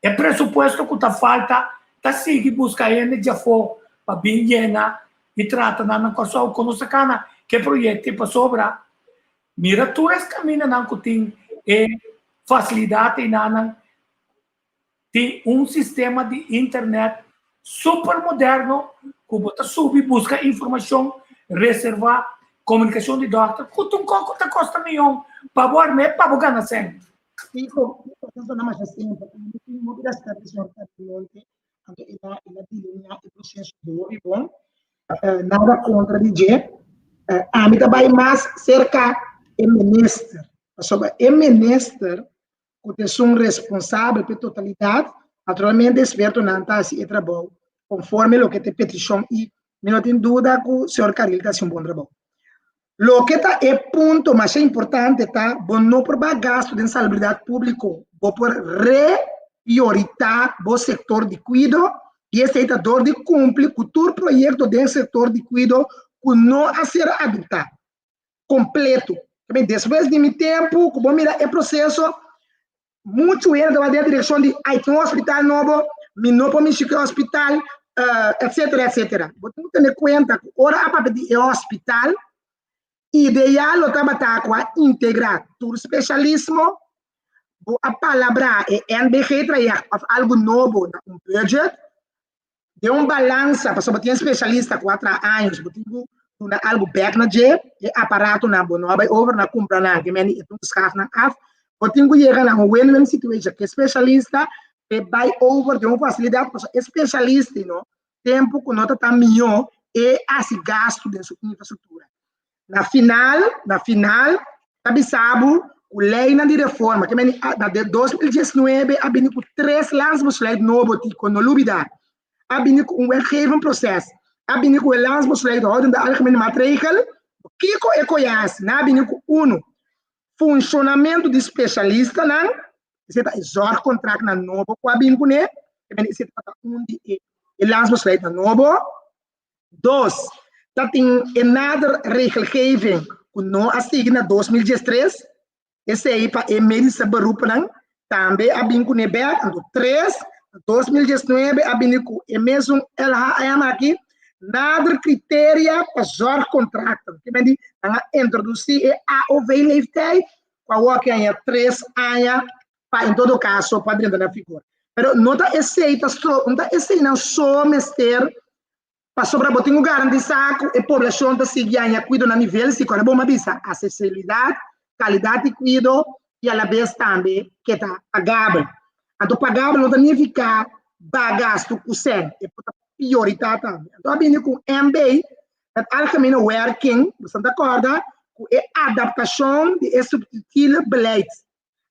e presupuesto ku ta falta ta sigui buska hende djafó pa bin yena i trata nan na Kòrsou. Kon nos ta kana ke proyekto pasobra mira tur es kamindanan ku tin e fasilidat einanan tin un sistema di internet super moderno ku bo ta subi buska informashon, reservá komunikashon di dòkter ku tur kos ku ta kosta miyon pa bo arm'é pa bo gana sèn. Kiko ta sona masha simpel. Ami tin hopi respet pa señor Carlonte, anto el a el a delineá e proseso hopi bon. Nada kontra di dje. Ami ta bai mas serka e minister, pasobra e minister ku ta esun responsabel pa e totalidat, naturalmente ekspertonan ta hasi e trabou konforme loke ta e petishon i mi no tin duda ku señor Caril ta hasi un bon trabou. Loke ta e punto masha importante ta bo no por baha gasto den salubridat públiko, bo por reprioritá bo sektor di kuido i esei ta dor di kumpli ku tur proyekto den sektor di kuido ku no a ser adoptá kompleto. Despues di mi tempu ku bo mira e proseso Muchu hende ta bai den direkshon di ai tin un hospital nobo, mi no por mishi ku e hospital, etsetera, etsetera. Bo tin ku tene kuenta ku ora a papia di e hospital, ideal lo tabata ku a integrá tur spesialismo, bo a palabrá e NBG trayèkt òf algu nobo na un budget, Den un balansa, pasobra bo tin especialista cu a traha años, bo tin cu duna algo bek na dje, e aparatonan bo no a bay over na cumpra nan, ke mende e tin cu schaf nan af, bo tin cu yega na un win-win situation cu e specialista p'e bay over den un facilidad, pasobra e specialista no, tempo cu no ta tan miyo, e haci gasto den su infrastructura. Na final, na final, ta bisa bo ku leinan di reforma, ke meni na de 2019 a bini ku tres landsbesluit nobo tiko, no lubida. A bini ku un wetgevend proces, a bini ku e landsbesluit houdende algemene maatregel, kiko e koyas? Nan a bini ku uno, funshonamentu di spesialistanan, esei ta e zorgcontractnan nobo ku a bini kuné, ke meni esei tabata un di e landsbesluitnan nobo. Dos, ta tin e nader regelgeving ku no a sigui na 2013, esei pa e medische beroepennan tambe a bin kuné bèk. Anto tres, na 2019 a bini ku e mesun LHM aki, nader criteria pa zorgcontracten. Ke men di nan a introdusí e AOV leeftijd ku awor ke aña tres aña pa en todo kaso pa drenta na vigor. Pero no ta esei ta stro, no ta eseinan so mester pasobra bo tin ku garantisá ku e poblashon ta sigui haña kuido na nivel, si kòrda bo a bisa asesibilidat, kalidat di kuido i alabes tambe ke ta pagabel. Anto pagabel no ta nifiká ba gastu ku sèn, e por ta prioritá tambe. Anto a bini ku MB, het algemene werking, boso ta kòrda ku e adaptashon di e subtitiele beleid.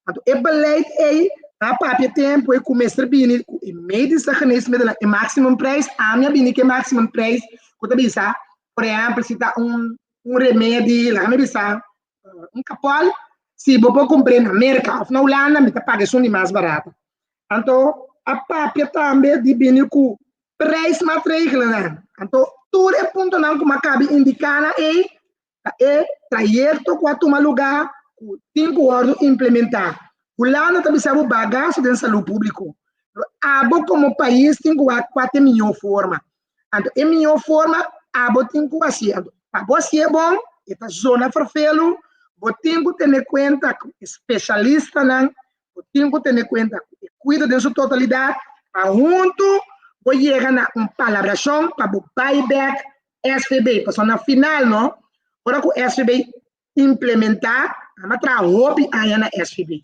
Anto e beleid ei ta papia tempu ei ku mester bini ku e medische geneesmiddelen e maximum prijs, ami a bini ku e maximum prijs ku ta bisa, por ehempel si ta un un remedi, laga mi bisa un kapòl, si bo por kumpr'é na Merka òf na Hulanda mi ta paga esun di mas barato. Anto a papia tambe di bini ku prijsmaatregelennan. Anto tur e puntonan ku mi a kabi indiká nan ei Ta e trayekto ku a tuma lugá ku tin ku wòrdu implementá. Hulanda ta bisa bo bagaso den salú públiko, pero abo komo pais tin ku wak kua ta e mihó forma. Anto e mihó forma Abo tin ku hasi. Anto, pa bo hasié bon, e ta zona ferfelu, bo tin ku tene kuenta ku e spesialistanan, bo tin ku tene kuenta ku e kuido den su totalidat, pa huntu bo yega na un palabrashon pa bo bai bèk SVB. Pasobra na final no, ora ku SVB implementá, nan a traha hopi aña na SVB.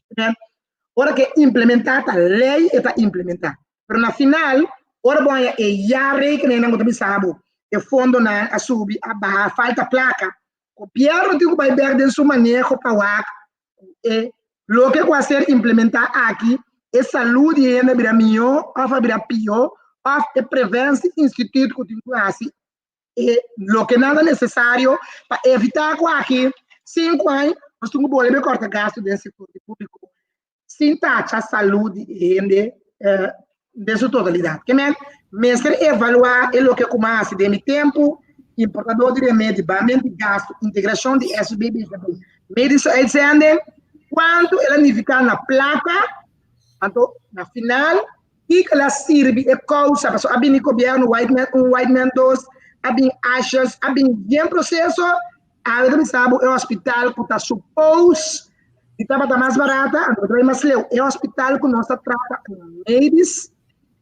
Ora ku e implementá ta lei e ta implementá. Pero na final, ora bo haña e jaarrekeningnan ku ta bisa bo e fondonan a subi, a baha, falta plaka, gobièrnu tin ku bai bèk den su maneho pa wak ku e loke ku a ser implementá aki, e salú di hende a bira mihó òf a bira pió, òf e preventie instituut ku tin ku hasi e loke nan ta nesesario pa evitá ku aki sinku aña nos tin ku bolbe kòrta gastu den sektor di públiko sin tacha salú di e hende den su totalidat. Ke men mester evaluá e loke ku m'a hasi den mi tempu, importadó di remedi, bamento di gastu, integrashon di SVB, BVB, medische uitzending, kuantu el a nifiká na plaka, anto na final Kiko el a sirbi e kousa? Pasobra a bini gobièrnu Whiteman un, Whiteman dos, a bin Asjes, a bin bien proseso. Awe ta bisa bo e hospital ku ta supos di tabata mas barata, anto ta bai mas leu. E hospital ku nos ta trata medis,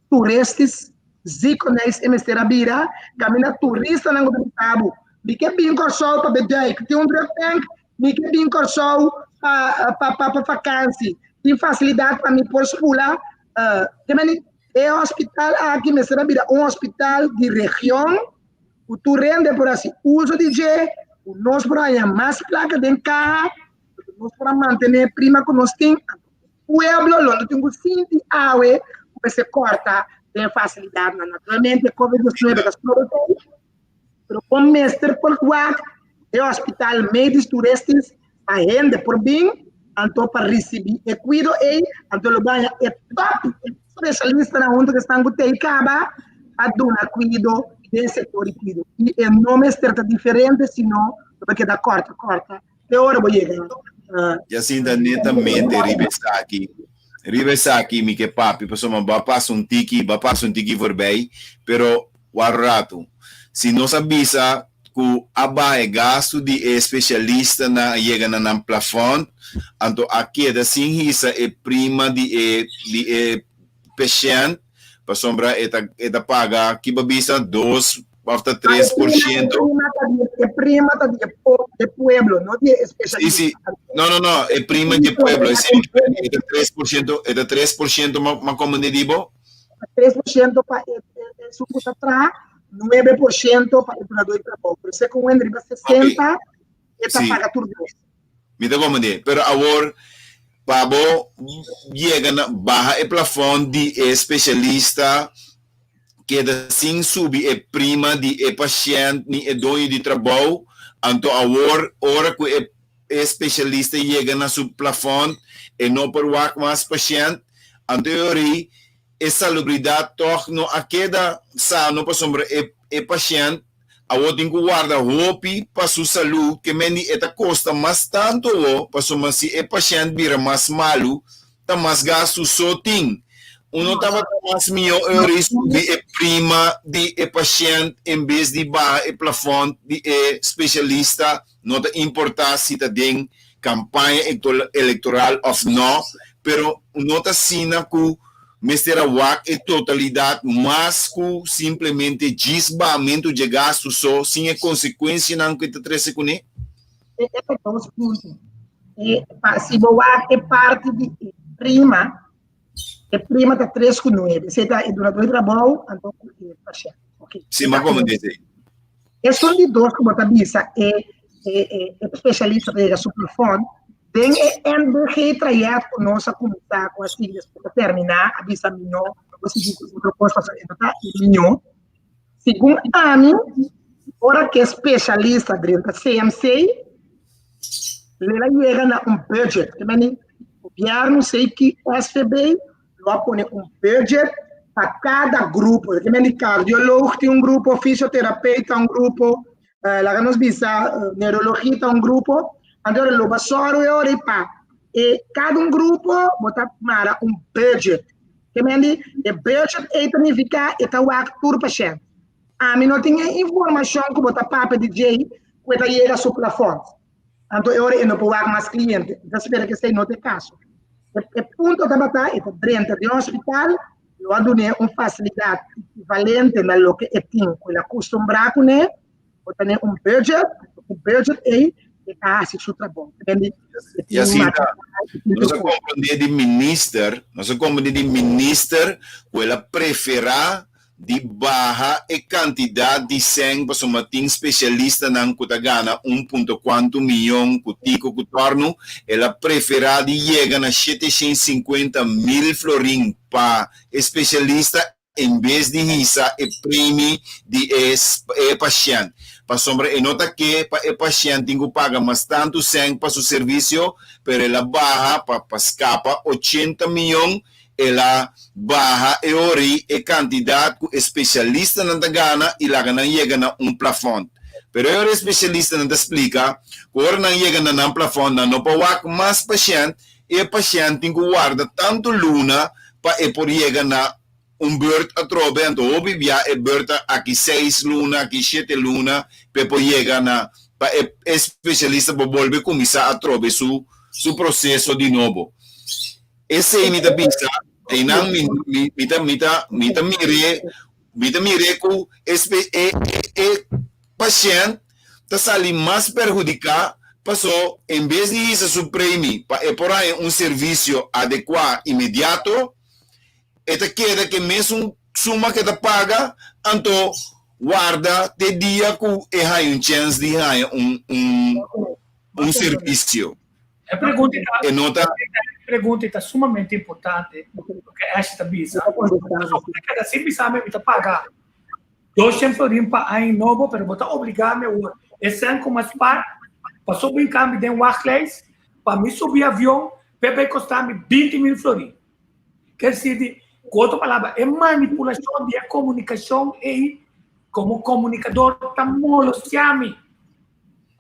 turistis, ziekenhuis e mester a bira, kaminda turistanan ku ta bisa bo, mi ke bin Kòrsou pa beduik, tin un druk tank, mi ke bin Kòrsou pa pa pa vakansi, tin fasilidat pa mi por spula. Te meni e hospital aki mester a bira un hospital di region ku tur hende por hasi uso di dje, ku nos por haña mas plaka den kaha, ku nos por a mantené prima ku nos tin. Pueblo lo no tin ku sinti awe ku mester kòrta den fasilidatnan. Naturalmente covid diesnuebe ta strobe tur, pero bo mester por wak e hospital medisch toeristisch pa hende por bin anto pa risibí e kuido ei, anto lo baña e top spesialistanan huntu ku esnan ku tei kaba pa duna kuido den sektor di kuido. I e no mester ta diferente, sino lo bo keda kòrta kòrta te ora bo yega. Jacinta, netamente riba esaki, riba esaki mi ke papia pasobra bo a pasa un tiki, bo a pasa un tiki voorbij, pero wak ratu. Si nos a bisa ku a baha e gastu di e spesialistanan a yega na nan plafond, anto a keda sin hisa e prima di e di e pashènt, pasobra e ta e ta paga ki bo bisa dos òf ta tres por shento. E prima ta di e e pueblo, no di e spesialista. Si, si. No, no, no, e prima di e pueblo, e ta 3%, e ta 3% ma komende di bo? 3% pa e esun ku ta traha, 9% pa e dunadó di trabou. Pero se ku un riba 60, e ta paga tur dos. Mi ta komprendé. Pero awor, pa bo yega na baha e plafòn di e spesialista, keda sin subi e prima di e pashènt ni e doño di trabou, anto awor ora ku e e spesialista yega na su plafòn, e no por wak mas pashènt, anto e ora ei e salubridat tòg no a keda sano pasobra e e pashènt awor tin ku warda hopi pa su salú, ke men di e ta kosta mas tantu awor pasobra si e pashènt bira mas malu ta mas gastu so tin. Uno tabata mas mihó e ora ei subi e prima di e pashènt en bes di baha e plafònt di e spesialista, no ta importá si ta den kampaña elektoral òf nò, pero no ta asina ku mester a wak e totalidat mas ku simplemente djis bahamentu dje gastu so sin e konsekuensianan ku e ta trese kuné. E ta dos punto. E pa si bo wak e parti di e prima, e prima ta tres ku nuebe. Esei ta e dunadó di trabou anto ku e pashènt. Ok. Si, m'a komende esei. Esun di dos ku bo ta bisa e e e e spesialista ta yega su plafòn, den e NBG trayèkt ku nos a kuminsá ku a sigui despues a terminá a bisa mihó bo sigui ku otro kos pasobra e no ta e mihó. Segun ami, ora ku e spesialista drenta CMC, lo el a yega na un budget. Ke meni gobièrnu sei ki SVB lo a pone un budget pa kada grupo. Ke meni kardiolog tin un grupo, fisioterapeut ta un grupo, laga nos bisa neurologia ta un grupo. Anto lo ba sòru e ora ei pa e kada un grupo bo ta mara un budget. Ke mende e budget ei ta nifiká e ta wak tur pashènt. Ami no tin e informashon ku bo ta papia di djei ku e ta yega su plafond. Anto e ora e no por wak mas kliente. Mi ta spera ku esei no ta e kaso. E punto tabata e ta drenta den hospital, lo a dun'é un fasilidat ekivalente na loke e tin ku el a kustumbrá kuné, bo tene un budget, ku budget ei e ta hasi su trabou. Y asina, nos a comprende di minister, nos a comprende di minister cu el a prefera di baha e cantidad di cen pasobra tin specialistanan cu ta gana un punto cuanto miyon cu tico cu torno, el a prefera di yega na 750.000 florin pa e specialista en bes di hisa e premi di e e pashènt, pasobra e no ta ke pa e pashènt tin ku paga mas tantu sèn pa su servisio, pero el a baha pa pa skapa 80 miyon, el a baha e ori e kantidat ku e spesialistanan ta gana i laga nan yega na un plafònt. Pero e ora e spesialistanan ta splika ku ora nan yega na nan plafònt nan no por wak mas pashènt i e pashènt tin ku warda tantu luna pa e por yega na un beurt atrobe, anto hopi bia e beurt ta aki seis luna, aki shete luna pa e por yega na pa e especialista por bolbe cuminsa atrobe su su proceso di nobo. Esey mi ta bisa, eynan mi mi mi ta mi ta mi ta mire mi ta mire cu espe e e pashent ta sali mas perhudica paso en bes di hisa su premi pa e por haña un servicio adecua inmediato, e ta keda ku e mesun suma ku e ta paga, anto warda te dia ku e haña un chèns di haña un un un servisio. E pregunta ta, e no ta, e pregunta ta sumamente importante, loke Ashley ta bisa. Pasobra ta keda sin bisa mi, mi ta paga 200 florin pa aña nobo, pero bo ta obliga mi awor e sèn ku mi a spar pa subi un kambio den wachtlijst, pa mi subi avion, p'e bai kosta mi 20.000 florin. Ker si di, ku otro palabra, e manipulashon di e komunikashon ei komo komunikador ta molostia mi.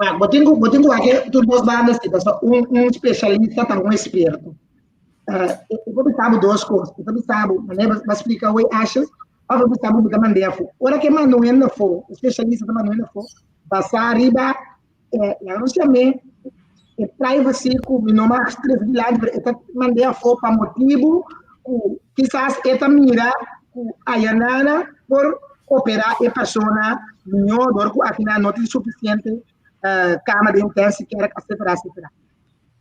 Ah, bo tin ku, bo tin ku wak tur dos bandas si, pasobra un, un spesialista ta un eksperto. Uh, e por bisa bo dos kos. E por bisa bo, manera bo a splika hoy Ashes, òf e bisa bo bo ta mand'é afó. Ora ku e manda un hende afó, e spesialista ta manda un hende afó, basá riba eh, laga nos yam'é e privacy ku mi no mag trese dilanti, pero e ta mand'é afó pa motibu ku kisas e ta mira ku ayanana por operá e persona mihó dor ku akinan no tin sufisiente eh, kama de intensive care, etcétera, etcétera.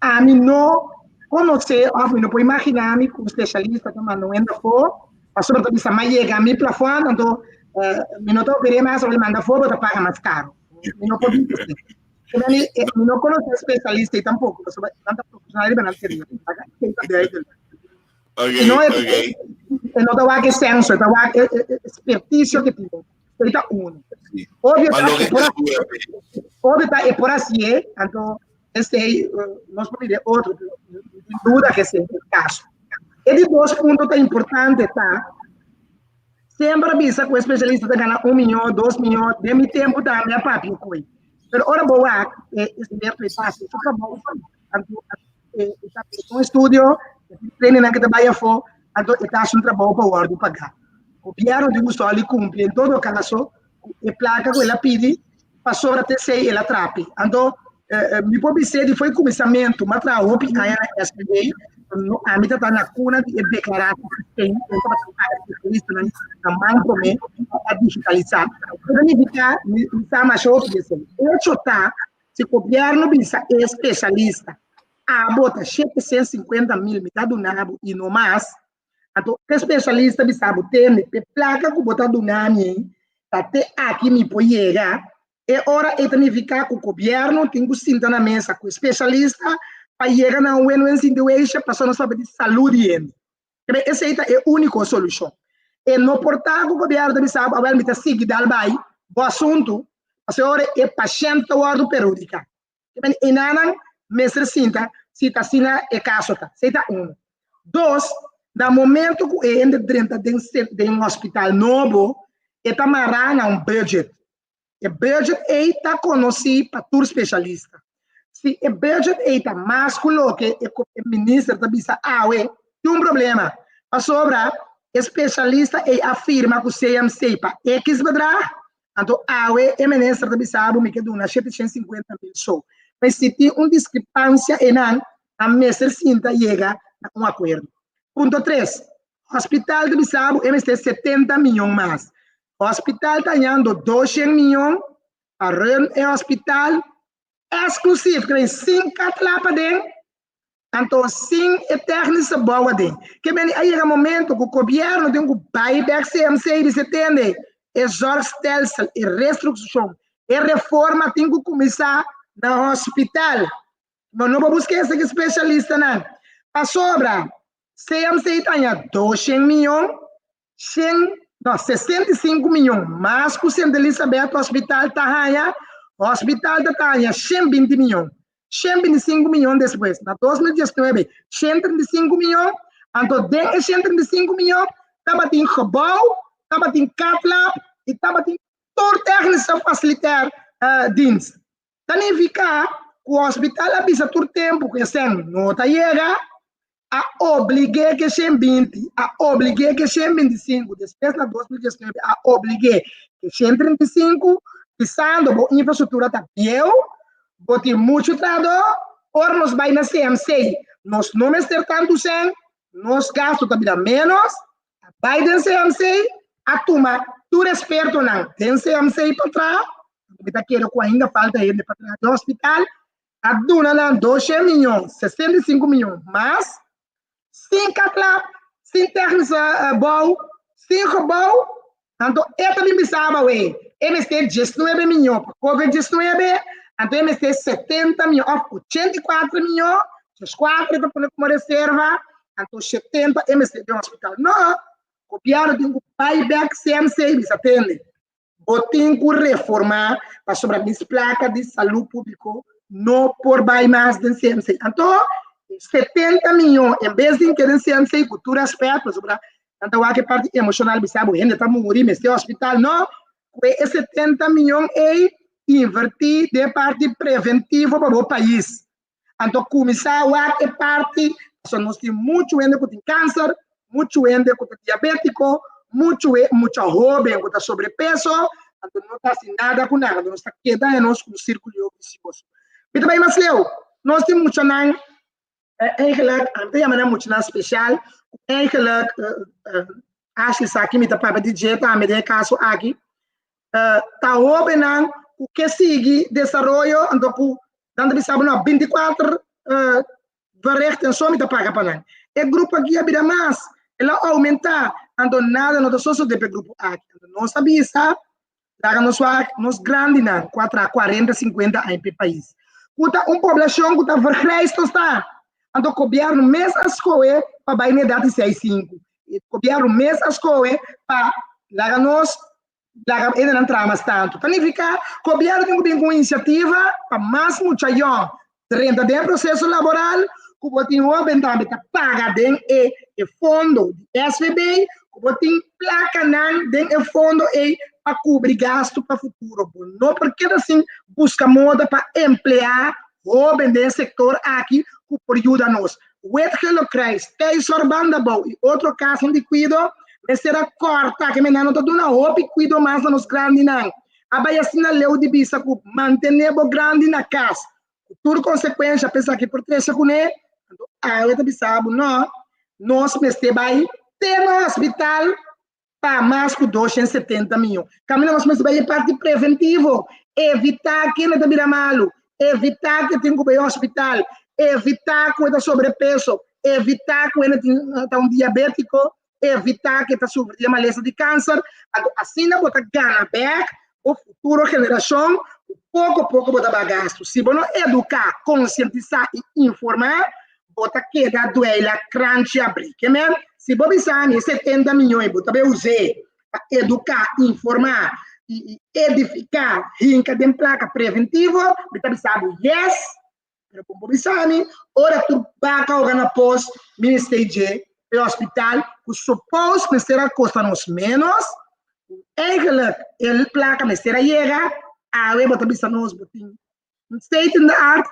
Ami no konosé òf mi no por imaginá mi ku un spesialista ta manda un hende afó, pasobra ta bisa m'a yega mi plafòn, anto eh, mi no ta oper'é mas, ora manda afó bo ta paga mas karo. Mi no por bisa así. Mi, mi no konosé spesialista i tampoko, pasobra nan ta profesional riba nan tereno. Okay, no, okay. E no ta wak e senso, e ta wak e, e, e experticio que tin. Esei ta uno. Obvio ta, e por, obvio ta e por hasié, anto esei nos por mira otro, pero sin duda que esei e caso. E di dos punto ta importante ta, semper a bisa ku e spesialista ta gana un miyon, dos miyon, den mi tempu tambe a papia ku ei. Pero ora bo wak e eksperto e ta hasi su trabou, anto e ta un estudio, e tin trainingnan ku ta bai afó, anto e ta hasi un trabou pa wòrdu pagá. Gobièrnu tin ku sòli kumpli en todo kaso ku e plaka ku el a pidi pasobra te esei el a trapi. Anto mi por bis'é di fo'i kuminsamentu mi a traha hopi aña na SBA, ami ta ta na kuna di e deklarashon sistema ku tabata paga spesialistanan na man promé pa digitalisá. Esei ta nifiká mi sa masha hopi di esei. Echo ta si gobièrnu bisa e spesialista abo ta 750.000 mi ta duna bo i no mas, Anto e spesialista bisa bo, Tende, p'e plaka ku bo ta duna mi ta te aki mi por yega. E ora ei ta nifiká ku gobièrnu tin ku sinta na mesa ku e spesialista pa yega na un win-win situation pasobra nos papia di salú di hende. Kere esei ta e úniko solushon. E no por ta ku gobièrnu ta bisa bo, awèl mi ta sigui dal bai bo asuntu, pasobra e ora e pashènt ta wòrdu perhudiká. Enanan mester sinta si ta asina e kaso ta. Esei ta uno. Dos, na momento ku e hende drenta den den un hospital nobo, e ta mará na un budget. E budget ei ta konosí pa tur spesialista. Si e budget ei ta mas ku loke e e minister ta bisa awe, tin un problema. Pasobra e spesialista ei a firma ku CMC pa X bedrag. Anto awe e minister ta bisa bo mi ke duna 750 mil so. Pero si tin un diskrepansia einan, nan mester sinta yega na un akuerdo. Punto 3. Hospital ta bisa bo e mester 70 miyon mas. Hospital ta hañando 200 miyon pa run e hospital eksklusief, kren sin cath-lab aden, anto sin e technische bouw aden. Ke men a yega momento ku gobièrnu tin ku bai bèk CMC i bisa tende e zorgstelsel, e restrukshon, e reforma tin ku kuminsá na hospital. Bo no por buska esaki spesialistanan. Pasobra CMC ta haña 200 miyon, 100, no, 65 miyon mas ku Sint Elisabeth Hospital ta haña, hospital ta haña 120 miyon. 125 miyon despues. Na 2019, 135 miyon. Anto den e 135 miyon, tabatin gebouw, tabatin cath lab i tabatin tur technische facilitair dienst. Ta nifiká ku hospital a bisa tur tempu ku e sèn no ta yega, a oblig'é ku e 120, a oblig'é ku e 125, despues na 2019 a oblig'é ku e 135, bisando bo infrastruktura ta bieu, bo tin muchu trahadó, ora nos bai na CMC nos no mester tantu sèn, nos gastu ta bira ménos, a bai den CMC, a tuma tur ekspertonan den CMC pa traha, mi ta kere ku ainda falta hende pa traha den hospital, a duna nan 200 miyon, 65 miyon mas, sin cath lab, sin technische bouw, sin gebouw, anto e ta bin bisa bo e mester 19 miyon pa covid 19, anto e mester 70 miyon of 84 miyon, 4 e ta pone como reserva, anto 70 e mester den hospital. No, gobierno tin ku bai bek CMC bisa tende. Bo tin ku reformá pasobra mis plaka di salú públiko no por bai mas den CMC. Anto, 70 miyon en bes di keda den CMC ku tur rèspèt, pasobra nan ta wak e parti emoshonal bisa bo hende ta muri, mester hospital. No, ku e 70 miyon ei invertí den e parti preventivo pa bo pais. Anto kuminsá wak e parti, pasobra nos tin muchu hende ku tin kanser, muchu hende ku ta diabétiko, muchu mucha hóben ku ta sobrepeso, anto no ta hasi nada ku nan, anto nos ta keda den nos ku un sírkulo visioso. Mi ta bai mas leu, nos tin muchanan eigenlijk, ami ta yama nan muchanan spesial, ku eigenlijk Ashley sa ki mi ta papia di dje tambe den e kaso aki, ta hóbennan ku ke sigui desaroyo, anto ku nan ta bisa bo no, 24 verrichten so mi ta paga pa nan. E grupo aki a bira mas, el a oumentá, anto nada no ta sosodé pa e grupo aki. Anto nos a bisa, laga nos wak nos grandinan ku a traha 40, 50 aña pa e pais, ku ta un poblashon ku ta vergrijs nos ta. Anto gobièrnu mes a skohe pa bai na edat di 65. E gobièrnu mes a skohe pa laga nos laga hendenan traha mas tantu. Ta nifiká gobièrnu tin ku bin ku un inisiativa pa mas mucha yòn drenta den e proseso laboral, ku bo tin hóben tambe ta paga den e e fondo di SVB, ku bo tin plakanan den e fondo ei pa kubri gastu pa futuro. Bo no por keda sin buska moda pa empleá hóben den e sektor aki ku por yuda nos. Wit Gele Kruis, Thuiszorg Bandabou i otro kasnan di kuido mester a kòrta ke menen no ta duna hopi kuido mas na nos grandinan. A bai asina leu di bisa ku mantené bo grandi na kas ku tur konsekuensha pa esaki por trese kuné, anto awe ta bisa bo nò, nos mester bai te na hospital pa mas ku 270 miyon. Kaminda nos mester bai e parti preventivo, evitá kende ta bira malu, evitá ku e tin ku bai hospital, evitá ku e ta sobrepeso, evitá ku e tin ta un diabétiko, evitá ku e ta sufri di e malesa di kanser. Anto asina bo ta gana bèk bo futuro generashon ku poko poko bo ta bai gastu. Si bo no eduká, konsientisá i informá, bo ta keda dueila kranchi abrí. Ke men, si bo bisa mi e 70 miyon ei bo ta bai us'é pa eduká, informá i edifiká, hinka den plaka preventivo, mi ta bisa bo yes, pero bo por bisa mi ora tur baka hoga na pos, mi mester dje e hospital ku suppose mester a kosta nos ménos, ku eigenlijk e plaka mester a yega, awe bo ta bisa nos bo tin un state in the art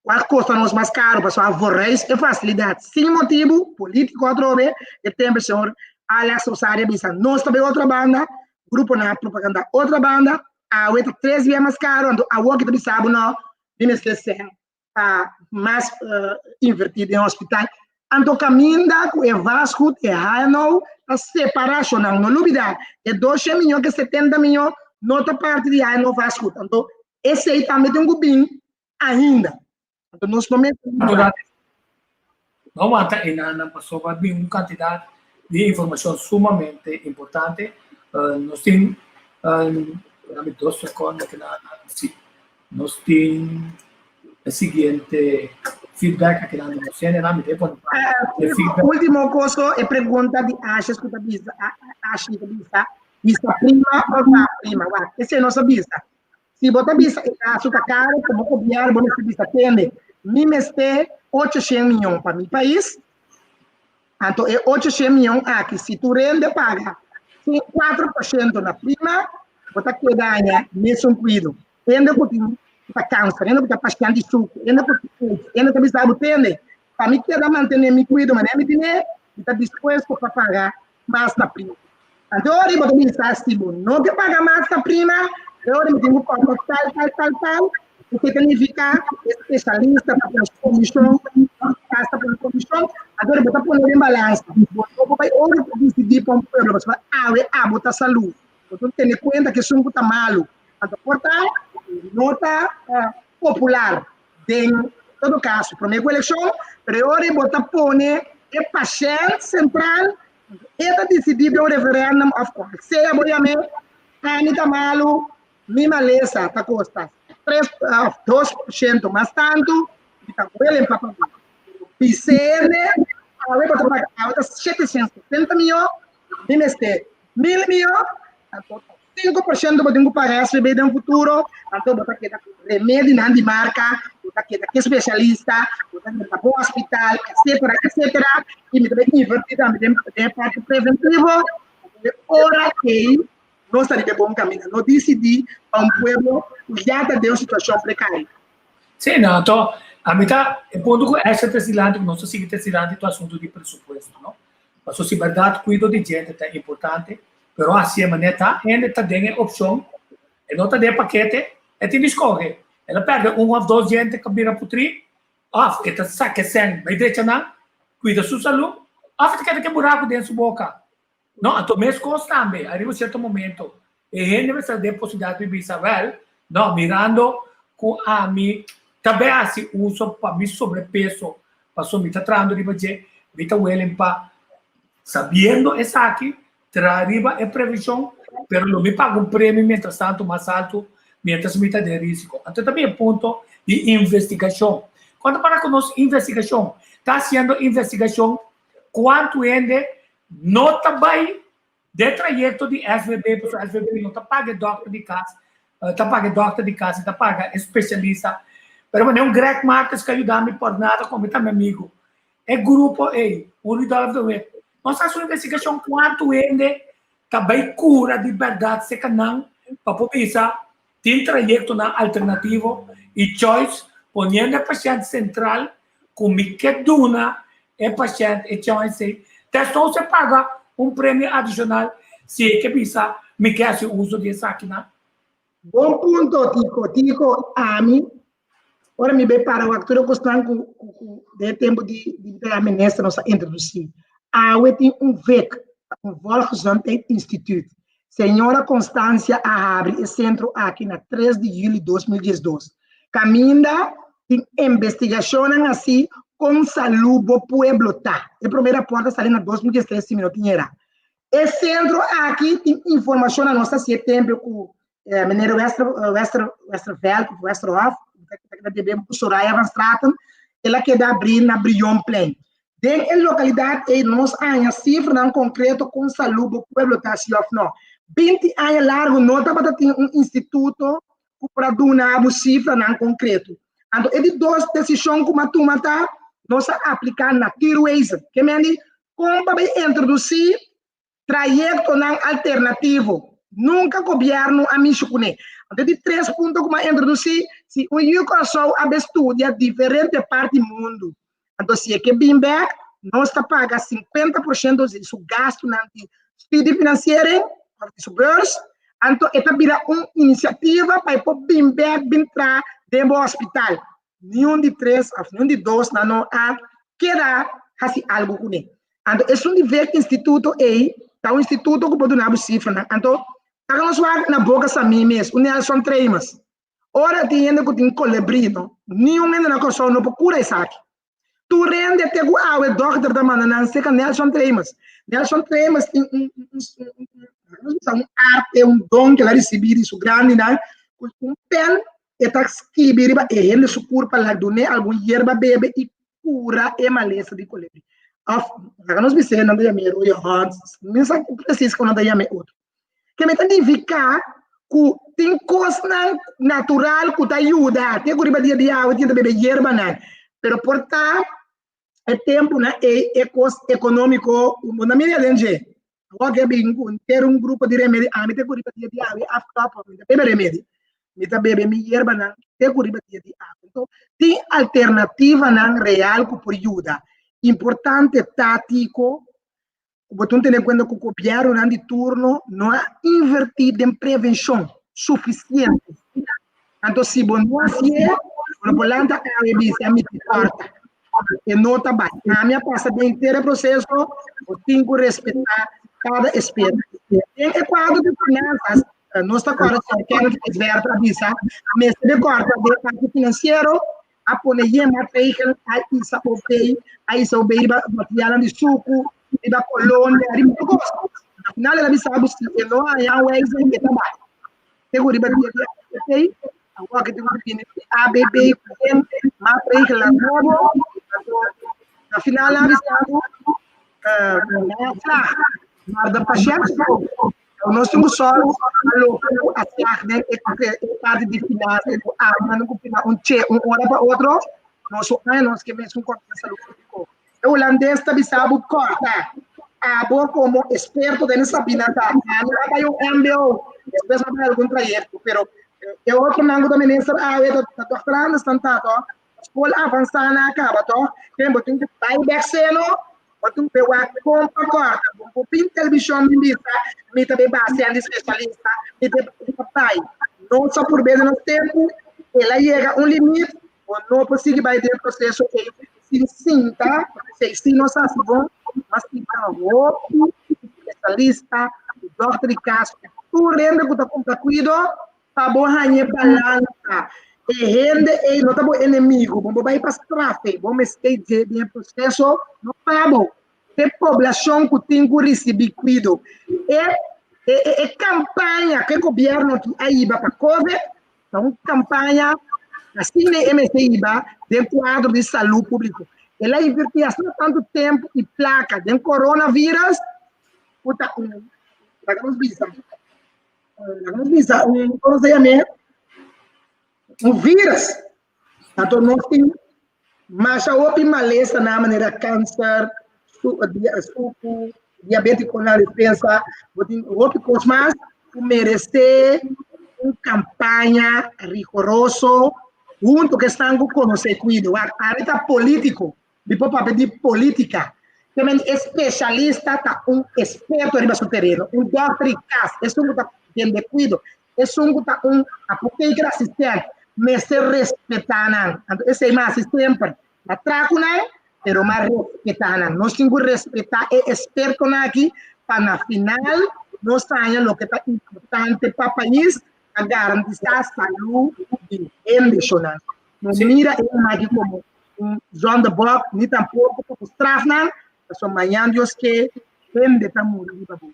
ku a kosta nos mas karu pasobra a vooruis e fasilidat sin motibu politiko atrobe. E tempu e señor Alex Rosario a bisa nos ta bai otro banda, gruponan a propaganda otro banda. Awe ta tres bia mas karu, anto awor ki ta bisa bo no, mi mester sèn pa mas invertí den hospital. Anto kaminda ku e vastgoed, e HNO, ta separá shonnan. No lubidá, e doshen miyon ku e setenta miyon no ta parti di HNO vastgoed. Anto esei tambe tin ku bin ainda. Anto nos no mester lubidá. No wanta enanan pasobra bin un kantidat di informashon sumamente importante. Nos tin, dame dos sekondo si. Nos tin e siguiente feedback aki nan nos hendenan mi ta pone pa e feedback. Ultimo koso e pregunta di Ashes ku ta bisa Ashley ta bisa bisa prima of ba prima wak esei nos a bisa si bo ta bisa e kaso ta karo komo gobièrnu bo mester bisa tende mi mester ocho shen miyon pa mi pais anto e ocho shen miyon aki si tur hende paga 4% na prima bo ta keda haña mesun kuido. Hende ku tin ta kanser, hende ku ta pashent di suku, hende ku tin AIDS, hende ta bisa bo tende, pa mi keda mantené mi kuido manera mi tine, mi ta dispuesto pa paga mas na prima. Anto ora bo ta bisa si bo no ke paga mas na prima, e ora mi tin ku kòrta tal, tal, tal, tal, esei ta nifiká e spesialista ta pone su komishon, kas ta pone komishon, anto ora bo ta pone den balansa. Bo no por bai ora ku disidí pa un pueblo pasobra awe abo ta salú. Bo ta tene kuenta ku esun ku ta malu. Anto por ta no ta popular den todo kaso promé ku elekshon, pero e ora bo ta pone e pashènt sentral, e ta disidí den un referèndum òf kual sea bo yam'é, ami ta malu, mi malesa ta kosta tres òf 2% mas tantu, mi ta willing pa paga. PCN awe bo ta paga awe ta 760 mió, mi mester 1000 mió, anto 5% bo tin ku paga SVB den futuro, anto bo ta keda ku remedinan di marka, bo ta keda ku spesialista, bo ta keda bon hospital, etcetera, etcetera, i mi ta bai invertí tambe den e parti preventivo, e ora ei nos ta riba e bon kaminda, no disidí pa un pueblo ku ya ta den un situashon prekario. Sí, no, anto a mi ta e punto ku Esther ta dilanti, ku nos ta sigui ta dilanti tur asuntu di presupuesto, no? Pasobra si bèrdat kuido di djente ta importante, pero hasié manera ta, hende ta den e opshon, e no ta den e pakete, e tin di skohe. El a pèrdè un òf dos djente ku a bira putrí, òf e ta saka e sèn bai drecha nan, kuida su salú, òf e ta keda ku e buraku den su boka. No, anto meskos tambe, ariba un sierto momento, e hende mester den posibilidat di bisa, wèl, no, mirando ku ami ta bai hasi uso pa mi sobrepeso, pasobra mi ta trahando riba dje, mi ta willing pa, sabiendo esaki, traha riba e previshon, pero lo mi paga un premio mientras tanto mas alto, mientras mi ta den risiko. Anto ta bin e punto di investigashon. Kuantu para ku nos investigashon? Ta hasiendo investigashon kuantu hende no ta bai den trayekto di SVB, pasobra SVB no ta paga e dòkter di kas, ta paga e dòkter di kas i ta paga e spesialista. Pero manera un Greg Martens ku a yuda mi por nada komo e ta mi amigu. E grupo ei, un Rudolf de Wit, nos hasi un investigashon kuantu hende ta bai kura di bèrdat serka nan pa por bisa tin trayektonan alternativo i choice poniendo e pashènt sentral ku mi ke duna e pashènt e choice ei. Despues e paga un premio adishonal si e ke bisa mi ke hasi uso di esakinan. Bon punto Tico. Tico, ami ora mi bay para wak tur e kosnan ku ku den e tempu di di mi minister nos a introdusí. Awe tin un VIK, un Volksgezondheid Instituut. Señora Constancia a habri e sentro aki na 3 di juli 2012. Kaminda tin investigashonnan hasi kon salú bo pueblo ta. E promé rapòrt a sali na 2013 si mi no tin era. E sentro aki tin informashon na nos ta hasi e tempu ku meneer Wester, Wester, Westerveld of Westerhof, ta debe ku Soraya van Straten, el a keda abrí na Brionplein. Den e lokalidat ei nos a haña sifranan konkreto kon salú bo pueblo ta si òf no. 20 aña largu no tabata tin un instituto ku por a duna bo sifranan konkreto. Anto e di dos desishon ku mi a tuma ta nos a apliká natuurwezen. Ke men di kon pa bai introdusí trayektonan alternativo. Nunka gobièrnu a mishi kuné. Anto di tres punto ku mi a introdusí, si un yu Kòrsou a bai studia diferente parti mundu, anto si e ke bin bèk, nos ta paga 50% di su gastunan di studiefinansiering òf di su beurs. Anto e ta bira un inisiativa pa e por bin bek bin tra den bo hospital. Niun di tres of niun di dos nan no a keda hasi algu kuné. Anto esun di Vek Instituto ei ta un instituto ku por duna bo sifranan. Anto laga nos wak na boka sa mi mes, un Nelson Tremas. Ora tin hende ku tin kolebrí no, niun hende na Kòrsou no por kura esaki. Tur hende te ku awe dòkter ta manda nan serka Nelson Tremas. Nelson Tremas tin un, un, un, un, un arte, un don ku el a risibí di su grandinan, ku un pen e ta skibi riba e hende su kurpa, la dun'é algun yerba bebe i kura e malesa di kolebri. Òf, laga nos bis'é nan ta yam'é royo hònt, mi no sa presis kon nan ta yam'é otro. Ke mi ta nifiká ku tin kosnan natural ku ta yuda. Te ku riba dia di awe tin ta bebe yerbanan. Pero por ta e tempunan ei e kos ekonómiko bo no mira den dje. Awor ke bin ku henter un grupo di remedi, ami te ku riba dia di awe afkòp mi ta bebe remedi. Mi ta bebe mi yerbanan te ku riba dia di awe. Enton tin alternativanan real ku por yuda. Importante ta tiko Ku bo tin tene kuenta ku gobièrnunan di turno no a invertí den prevenshon sufisiente. Anto si bo no hasié, bo no por lanta awe i bisa mi tin kòrta. E no ta bai. Ami a pasa den henter e proseso, bo tin ku respetá kada eksperto. Den e kuadro di finansas, nos ta kòrda señor Kenneth Gijsbertha a bisa, mester di kòrta den e parti finansiero, a pone yen maatregel, a isa obey, a isa obey riba materialnan di suku, riba kolonia, riba tur kos. Na final el a bisa bo si e no haña wijzing e ta bai. Te ku riba dia di ABB, awor ke tin ku bini ABB ku yen maatregelnan nobo, anto na final a bisa bo nan a slaag, maar de patiënt ook. Nos tin ku sòru pa loke ku a slag den e parti di finansa ku abo ku pina un che un ora pa otro, nos un aña nos ke mes un kòrta den salú públiko. E hulandes ta bisa bo kòrta. Abo komo eksperto den esaki nan ta ami a bai un mbo, despues a bai algun trayekto, pero e otronan ku ta minister awe ta dòkterandes nan ta tò. Skol avansá nan a kaba tò, ken bo tin ku bai bèk seno Bo tin ku wak kon pa kòrta. Bo por bin televishon bin bisa mi ta bay base di spesialista, mi ta bai. Nos a purbe den nos tempu, el a yega un limit, bo no por sigui bai den e proseso ei sin sinta, pasobra si nos hasi bon, mas sinta hopi spesialista, dòkter di kas, tur hende ku ta kumpra kuido, Pa bo haña e balansa, e hende ei no ta bo enemigu, bo no bai pa straf ei, bo mester dje den e proseso, no pa bo, ta e poblashon ku tin ku risibí kuido. E e e kampaña ku e gobièrnu aki a hiba pa covid ta un kampaña asina e mester hiba den kuadro di salú públiko. El a invertí asina tantu tempu i plaka den coronavirus ku ta un, laga nos bisa, Laga nos bisa un, komo se yam'é? Un virus. Anto nos tin masha hopi malesanan manera kanser, suku, diabétiko na despensa, bo tin hopi kos mas ku meresé un kampaña rigoroso huntu ku esnan ku konosé kuido. Wak, ami ta polítiko, Mi por papia di polítika. Te men e spesialista ta un eksperto riba su tereno, un dòkter di kas, esun ku ta bende kuido, esun ku ta un apoteker asistent, mester respetá nan. Anto esei mi hasi semper, mi a traha ku nan, pero mi a respetá nan. Nos tin ku respetá e ekspertonan aki pa na final nos haña loke ta importante pa pais, pa garantisá salú di hende shonnan. No mira e aki komo un zondebok, ni tampoko pa bo straf nan, pasobra mañan Dios ke hende ta muri riba bo.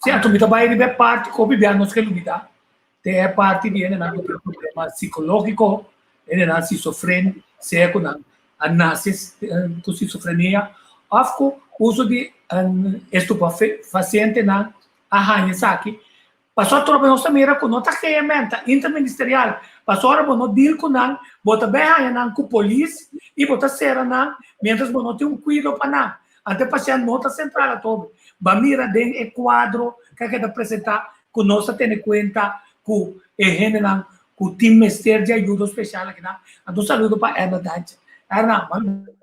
Sí, anto mi ta bai riba e parti ku hopi bia nos ke lubida, te e parti di hendenan ku tin problema sikológiko, hendenan sisofren, sea ku nan a nase ku sisofrenia òf ku uso di estupefacientenan a haña esaki. Pasobra atrobe nos ta mira ku no ta GMN, ta interministerial. Pasobra ora bo no deal ku nan, bo ta bai haña nan ku polis i bo ta sera nan miéntras bo no tin un kuido pa nan. Anto e pashènt no ta sentral atrobe. Ba mira den e kuadro ku a keda presentá ku nos ta tene kuenta ku e hendenan ku tin mester di ayudo spesial akinan. Anto un saludo pa Erna Dantje. Erna, bo a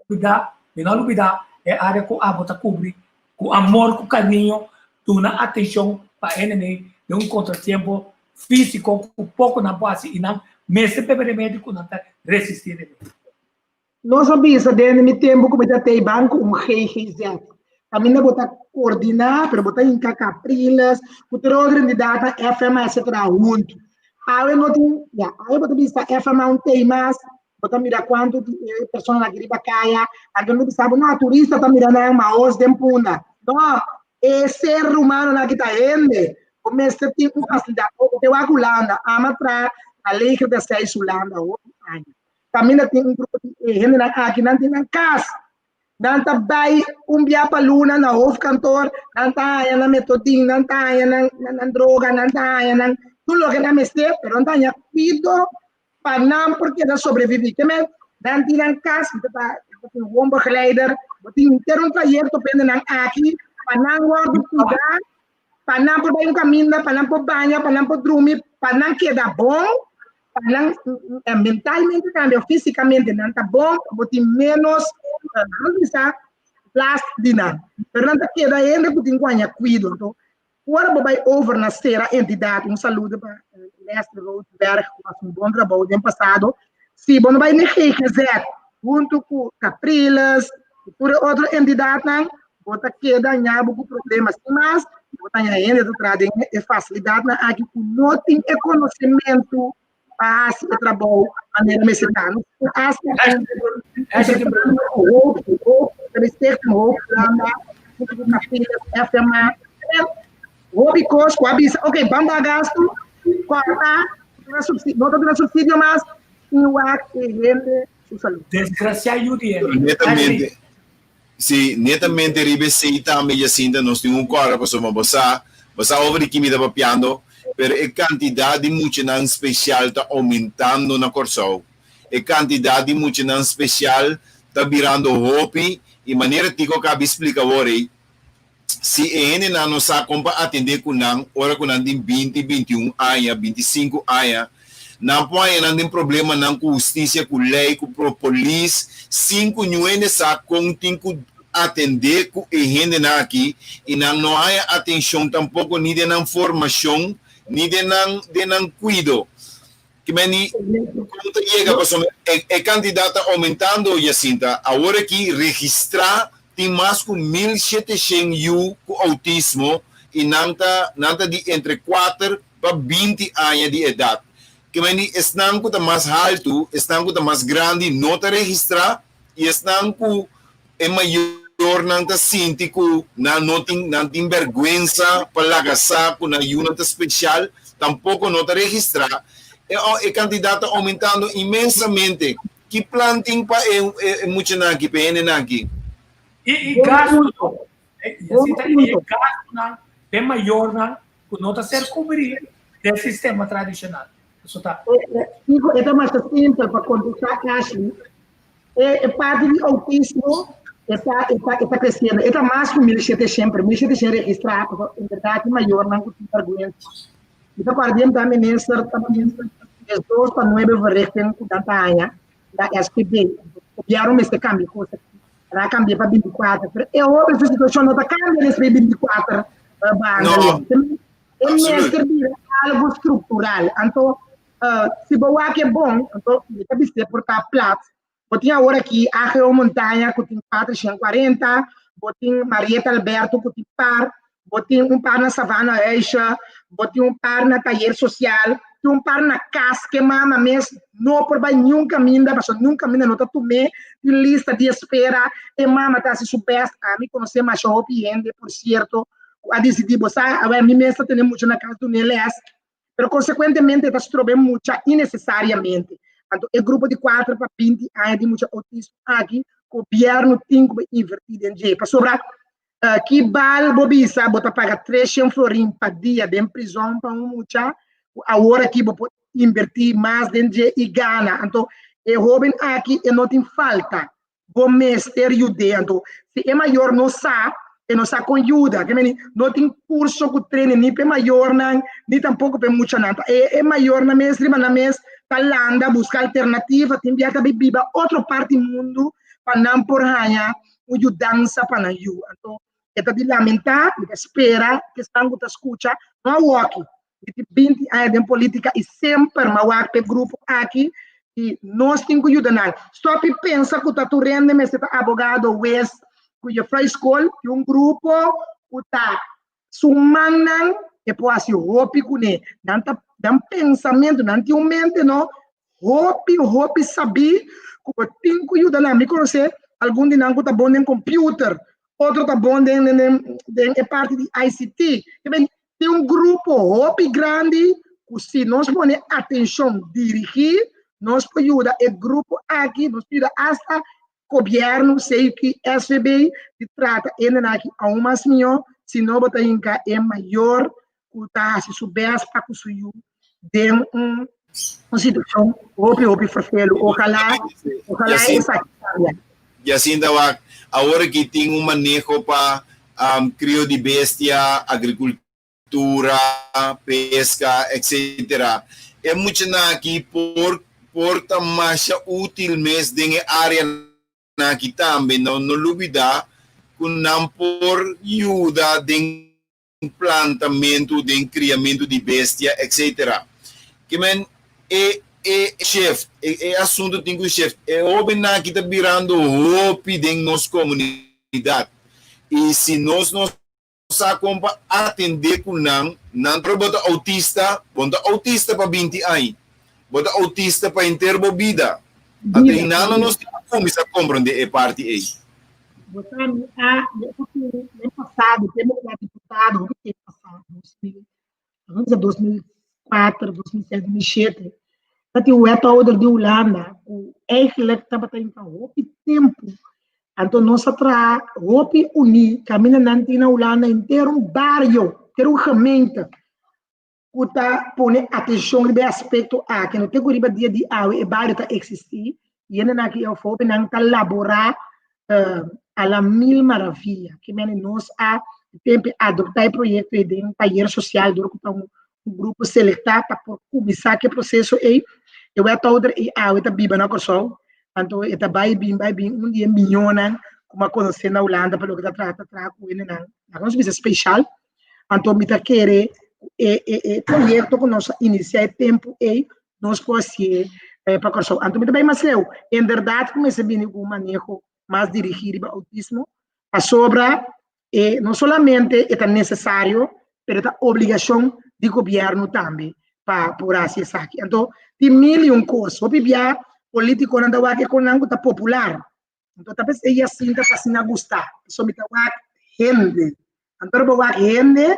lubidá, mi no a lubidá e área ku abo ta kubri ku amor, ku kariño, duna atenshon pa hende. Den un kontratiempo físiko ku poko nan por hasi i nan mester bebe remedi ku nan ta resistí remedi. Nos a bisa den mi tempu ku mi ta tei ban ku un GGZ. Kaminda bo ta koordiná, pero bo ta hinka Capriles, ku tur otro entidatnan, FMA etcetera huntu. Awe no tin, ya, awe bo ta bisa FMA un tei mas, bo ta mira kuantu di e personanan aki riba kaya, anto nan ta bisa bo, no, turista ta mira nan maos den Punda. No, e ser humanonan aki ta hende, bo mester tin un fasilidat. Bo te wak Hulanda, ama traha na Leger des Heils Hulanda hopi aña. Kaminda tin un grupo di e hendenan aki, nan tin nan kas, nan ta bai un bia pa luna na hoofdkantoor, nan ta haña nan metodin, nan ta haña nan nan droga, nan ta haña nan tur loke nan mester, pero nan ta haña kuido pa nan por keda sobreviví. Ke men, nan tin nan kas, bo ta bo tin woonbegeleider, bo tin henter un trayekto pa hendenan aki, pa nan wòrdu kuidá, pa nan por bai un kaminda, pa nan por baña, pa nan por drumi, pa nan keda bon, pa nan mentalmente tambe o físikamente nan ta bon, bo tin ménos, nan bisa, last di nan. Pero nan ta keda hende ku tin ku haña kuido. Anto, ora bo bai over na sera entidat, un saludo pa Lester Rosenberg ku hasi un bon trabou den pasado, si bo no bai na GGZ huntu ku Capriles, ku tur e otro entidatnan, bo ta keda ña bo ku problema. Sin mas, bo ta ña hende ta traha den e fasilidatnan aki ku no tin e konosementu pa hasi e trabou manera mester ta. No hasta hoop, hoop, Stichting Hoop Hulanda, huntu ku Capriles, FMA, hopi kos ku a bisa, ok, ban baha gastu, kòrta, no ta duna supsidio mas, i wak e hende su salú. Desgraciá yu di hende. Netamente, si, netamente riba esei tambe, Jacinta, nos tin un kòrda pasobra bo sa, bo sa over di ki mi ta papiando, pero e kantidat di muchanan spesial ta oumentando na Kòrsou. E kantidat di muchanan spesial ta birando hopi i manera Tico a kabi splika awor ei, si e hendenan no sa kon pa atendé ku nan ora ku nan tin 20, 21 aña, 25 aña, nan por haña nan den problemanan ku hustisia, ku lei, ku polis, sin ku niun hende sa kon tin ku atendé ku e hendenan aki i nan no haña atenshon tampoko ni den nan formashon ni den nan den nan kuido. Ki meni kon ta yega pasobra e kantidat ta oumentando, Jacinta. Awor aki registrá tin mas ku 1700 yu ku outismo i nan ta nan ta di entre kuater pa 20 aña di edat. Ki meni esnan ku ta mas haltu, esnan ku ta mas grandi no ta registrá i esnan ku e mayornan ta sinti ku nan no tin nan tin bèrgwensa pa laga sa ku nan yunan ta spesial, tampoko no ta registrá. E e kantidat ta oumentando inmensamente. Ki plan tin pa e e muchanan aki, pa e hendenan aki? I i gastu no. I asina ta i e gastunan pa e mayornan ku no ta ser kubrí den e sistema tradishonal. Eso ta. Kiko e ta masha simpel pa kontestá Ashley. E parti di outismo e ta e ta e ta kresiendo. E ta mas ku 1700, pero 1700 registrá, pasobra en bèrdat tin mayornan ku tin bèrgwensa. Mi ta kòrda bien ta minister ta 12 pa 9 verrichting ku nan ta haña na SPB. Gobièrnu mester kambia kos aki. Nan a kambia pa 24, pero e hopi su situashon no ta kambia despues di 24 No, E mester bira algu struktural. Anto si bo wak e bon, anto mi ta bis'é por ta plat. Bo tin awor aki AGO Montaña ku tin 440, bo tin Marieta Alberto ku tin par, bo tin un par na Savana Huisje, bo tin un par na Tayer Sosial, tin un par na kas ke mama mes no por bai niun kaminda pasobra niun kaminda no ta tum'é, tin lista di espera, e mama ta hasi su bèst. Ami konosé masha hopi hende, por sierto, ku a disidí, bo sa, awor mi mes ta tene mucha na kas dun'é lès, pero konsekuentemente e ta strob'é mucha inesesariamente. Anto e grupo di 4 pa 20 aña di mucha outismo aki, gobièrnu tin ku bai invertí den dje. Pasobra ki bal bo bisa bo ta paga 300 florin pa dia den prizòn pa un mucha, ku awor aki bo por invertí mas den dje i gana. Anto e hóben aki e no tin falta. Bo mester yud'é. Anto, si e mayor no sa, e no sa kon yuda. Ke meni, no tin kurso ku training ni pa e mayornan, ni tampoko pa e muchanan. Ta e e mayornan mes riba nan mes ta landa buska alternativa, tin bia ta bai biba otro parti mundu pa nan por haña un yudansa pa nan yu. Anto, e ta di lamentá, mi ta spera ku esnan ku ta skucha no a wòki. Mi tin 20 aña den polítika i semper m'a wak p'e grupo aki i nos tin ku yuda nan. Stòp i pensa ku ta tur hende mester ta abogado, wes, ku jefrou skol. Tin un grupo ku ta su mannan e por hasi hopi kuné. Nan ta nan pensamentu, nan tin un mente no hopi hopi sabí ku bo tin ku yuda nan. Mi konosé algun di nan ku ta bon den computer, otro ta bon den den den e parti di ICT. Tin un grupo hopi grandi ku si nos pone atenshon dirigí, nos por yuda e grupo aki, nos por yuda asta gobièrnu, CQ, SVB, di trata hendenan aki aun mas mihó, si no bo ta hinka e mayor ku ta hasi su bèst pa ku su yu den un un situashon hopi hopi ferfelu. Ojalá, ojalá esaki kambia. Jacinta wak, awor aki tin un maneho pa krio di bestia, agrikultura, peska, etc. E muchanan aki por por ta masha útil mes den e áreanan aki tambe. No no lubidá ku nan por yuda den plantamentu, den kriamentu di bestia, etc. Ke men e e shift, e e asuntu tin ku shift. E hóbennan aki ta birando hopi den nos komunidat i si nos no sa kon pa atendé ku nan, nan ta bo ta outista, bo no ta outista pa 20 aña, bo ta outista pa henter bo bida. Anto hinando nos tin ku kuminsá komprondé e parti ei. Bo sa mi a den pasado tempo ku mi a diputado hopi tempo pasado 2000 2004 2006 2007 tatin un wethouder di Hulanda ku eigenlijk tabata hinka hopi tempo anto nos a traha hopi uní kaminda nan tin na Hulanda henter un bario henter un gemeente ku ta pone atenshon riba e aspekto aki. No te ku riba dia di awe e bario ta eksistí i hendenan aki e hóbennan ta laborá a la mil maravilla. Ke mende nos a tempu adoptá e proyekto ei den tayer sosial dor ku ta un grupo selektá pa por kuminsá ku e proseso ei. E wethouder ei awe ta biba na Kòrsou, anto e ta bai bin bai bin un di e miónan ku mi a konosé na Hulanda pa loke ta trata traha ku hendenan, laga nos bisa speshal. Anto mi ta kere ku e e e proyekto ku nos a inisiá e tempu ei, nos por hasié pa Kòrsou. Anto mi ta bai mas leu. Inderdat ku mester bini ku un maneho mas dirigí riba outismo, pasobra e no solamente e ta nesesario, pero e ta obligashon di gobièrnu tambe pa por hasi esaki. Anto tin mil i un kos. Hopi bia polítikonan ta wak e konan ku ta popular. Anto ta p'esei Jacinta ta asina gusta, pasobra mi ta wak hende. Anto ora bo wak hende,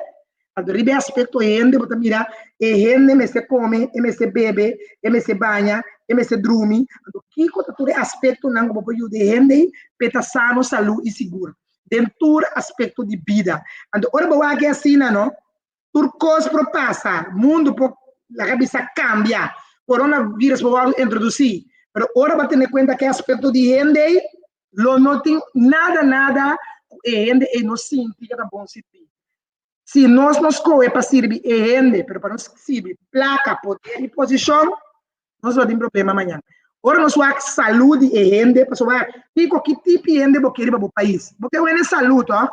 anto riba e aspekto hende bo ta mira e hende mester kome, e mester bebe, e mester baña, e mester drumi. Anto kiko ta tur e aspektonan ku bo por yuda e hende ei pa e ta sano, salú i sigur den tur aspekto di bida. Anto ora bo wak e asina no, Tur kos por pasa, mundu por laga bisa kambia, coronavirus por wòrdu introdusí, pero ora bo a tene kuenta ku e aspekto di hende ei, lo no tin nada nada ku e hende ei no sinti ku ta bon sirbi. Si nos no skohe pa sirbi e hende, pero pa nos sirbi plaka, poder i posishon, nos lo tin problema mañan. Ora nos wak salú di e hende, pasobra wak, kiko, ki tipo hende bo ke riba bo pais? Bo ke un hende salú, to?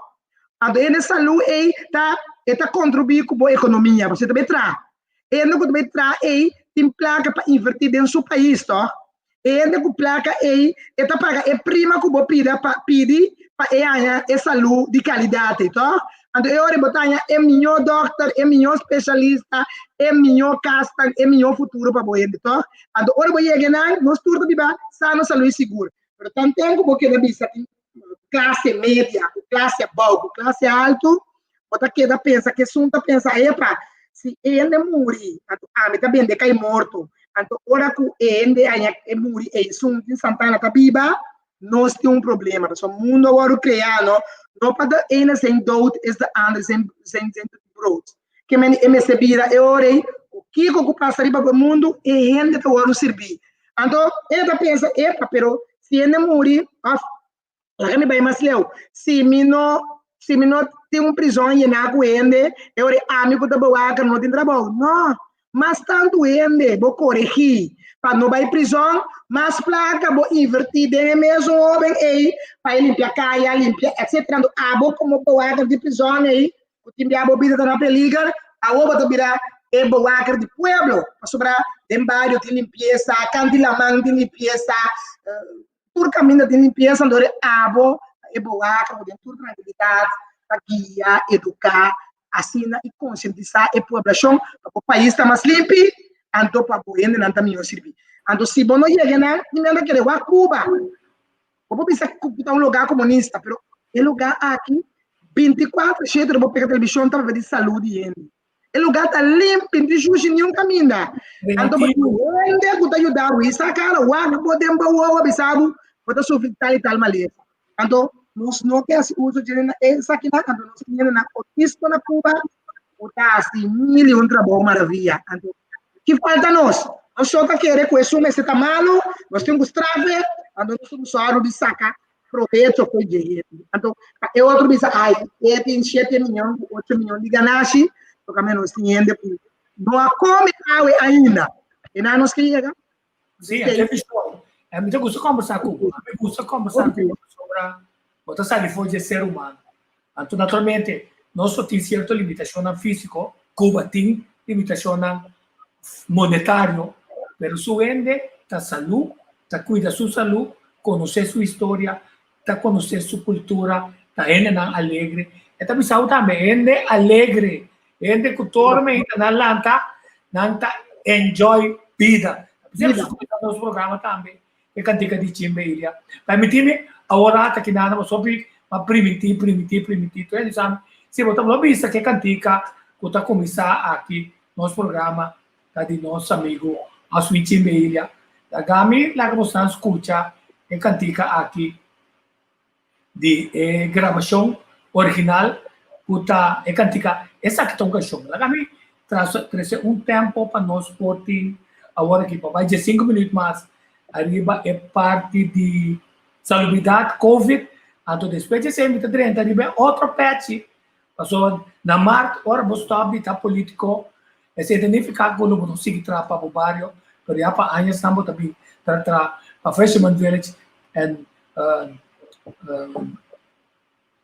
Anto e hende salú ei ta, e ta kontribuí ku bo ekonomia, pasobra e ta bai traha. E hende ku ta bai traha ei tin plaka pa invertí den su pais, to? E hende ku plaka ei, e ta paga e prima ku bo pida pa pidi pa e haña e salú di kalidat ei, to? Anto e ora bo ta haña e mihó dòkter, e mihó spesialista, e mihó kasnan, e mihó futuro pa bo hende, tòg? Anto ora bo yega einan, nos tur ta biba sano, salú i sigur. Pero tanten ku bo keda bisa tin klase media, ku klase abou, ku klase altu, bo ta keda pensa ku esun ta pensa, epa, si e hende muri, anto ami ta bende kai morto. Anto ora ku e hende haña e muri ei, esun tin santana ta biba, nos tin un problema. Pasobra mundo a wòrdu kreá, no? No pa de ene zijn dood is de ander zijn, zijn, zijn brood. Ke men e mester bira e ora ei, ku kiko ku pasa riba bo mundu, e hende ta wòrdu sirbí. Anto, e ta pensa, epa, pero si hende muri, òf, laga mi bai mas leu, si mi no, si mi no tin un prizòn yená ku hende, e ora ei ami ku ta bewaker no tin trabou. No! Mas tantu hende bo koregí pa no bai prizòn, mas plaka bo invertí den e mesun hóben ei pa e limpia kaya, limpia etcetera. Anto abo komo bewaker di prizòn ei ku tin bia bo bida ta na peliger, awor bo ta bira e bewaker di pueblo, pasobra den bario tin limpiesa, kant di laman tin limpiesa, tur kaminda tin limpiesa, anto abo ta e bewaker ku den tur trankilidat ta guia, eduká, asina i konsientisá e pueblashon pa bo pais ta mas limpi, anto pa bo hendenan ta mihó sirbí. Anto si bo no yega nan, mi mester kere wak Cuba. Bo por bisa ku ta un lugá komunista, pero e lugá aki bintikuater shete bo pega televishon ta papia di salú di hende. E lugá ta limpi, no tin shushi niun kaminda. Anto bo tin hende ku ta yuda bo hisa kara wak bo den bo wowo bisa bo bo ta sufri di tal i tal malesa. Anto nos no ke hasi uso dje esakinan, anto nos tin hendenan otisto na Cuba ku ta hasi mil i un trabou maravia. Anto ki falta nos? Nos so ta kere ku esun mester ta malu, nos tin ku strafe, anto nos tin ku sòru di saka probecho fo'i dje hende. Anto pa e otro bisa ai e tin shete miyon ku ocho miyon di ganashi, toka menos tin hende ku no a kome awe ainda. E nan nos ke yega. Sí, e televishon. E mi ta gusta kombersá ku bo. Mi gusta kombersá ku bo pasobra bo ta sali for di e ser humano. Anto naturalmente nos lo tin sierto limitashonnan físiko, Cuba tin limitashonnan monetario, pero su hende ta salú, ta kuida su salú, konosé su historia, ta konosé su kultura, ta hendenan alegre. E ta bisa bo tambe, hende alegre, hende ku tur meinta nan lanta, nan ta enjoy bida. Ta bisa nos kuminsá nos programa tambe, e kantika di Chimbe Ilia. Permití mi awor ata ki nada pasobra mi a primintí, primintí, primintí. Tur hende sa si bo ta lo bisa ku e kantika ku ta kuminsá aki nos programa ta di nos amigu Oswin Chimbe Ilia. Laga mi laga bosonan skucha e kantika aki di e grabashon original ku ta e kantika esaki ta un kanshon. Laga mi trese un tempo pa nos por tin awor aki pa bai diesinku minüt mas ariba e parti di salubridat covid anto despues di esei mi ta drenta riba e otro pechi pasobra na mart ora bo stòp di ta politiko esei ta nifiká ku lo bo no sigui traha pa bo bario pero ya pa añasnan bo ta bin ta traha pa Fisherman Village en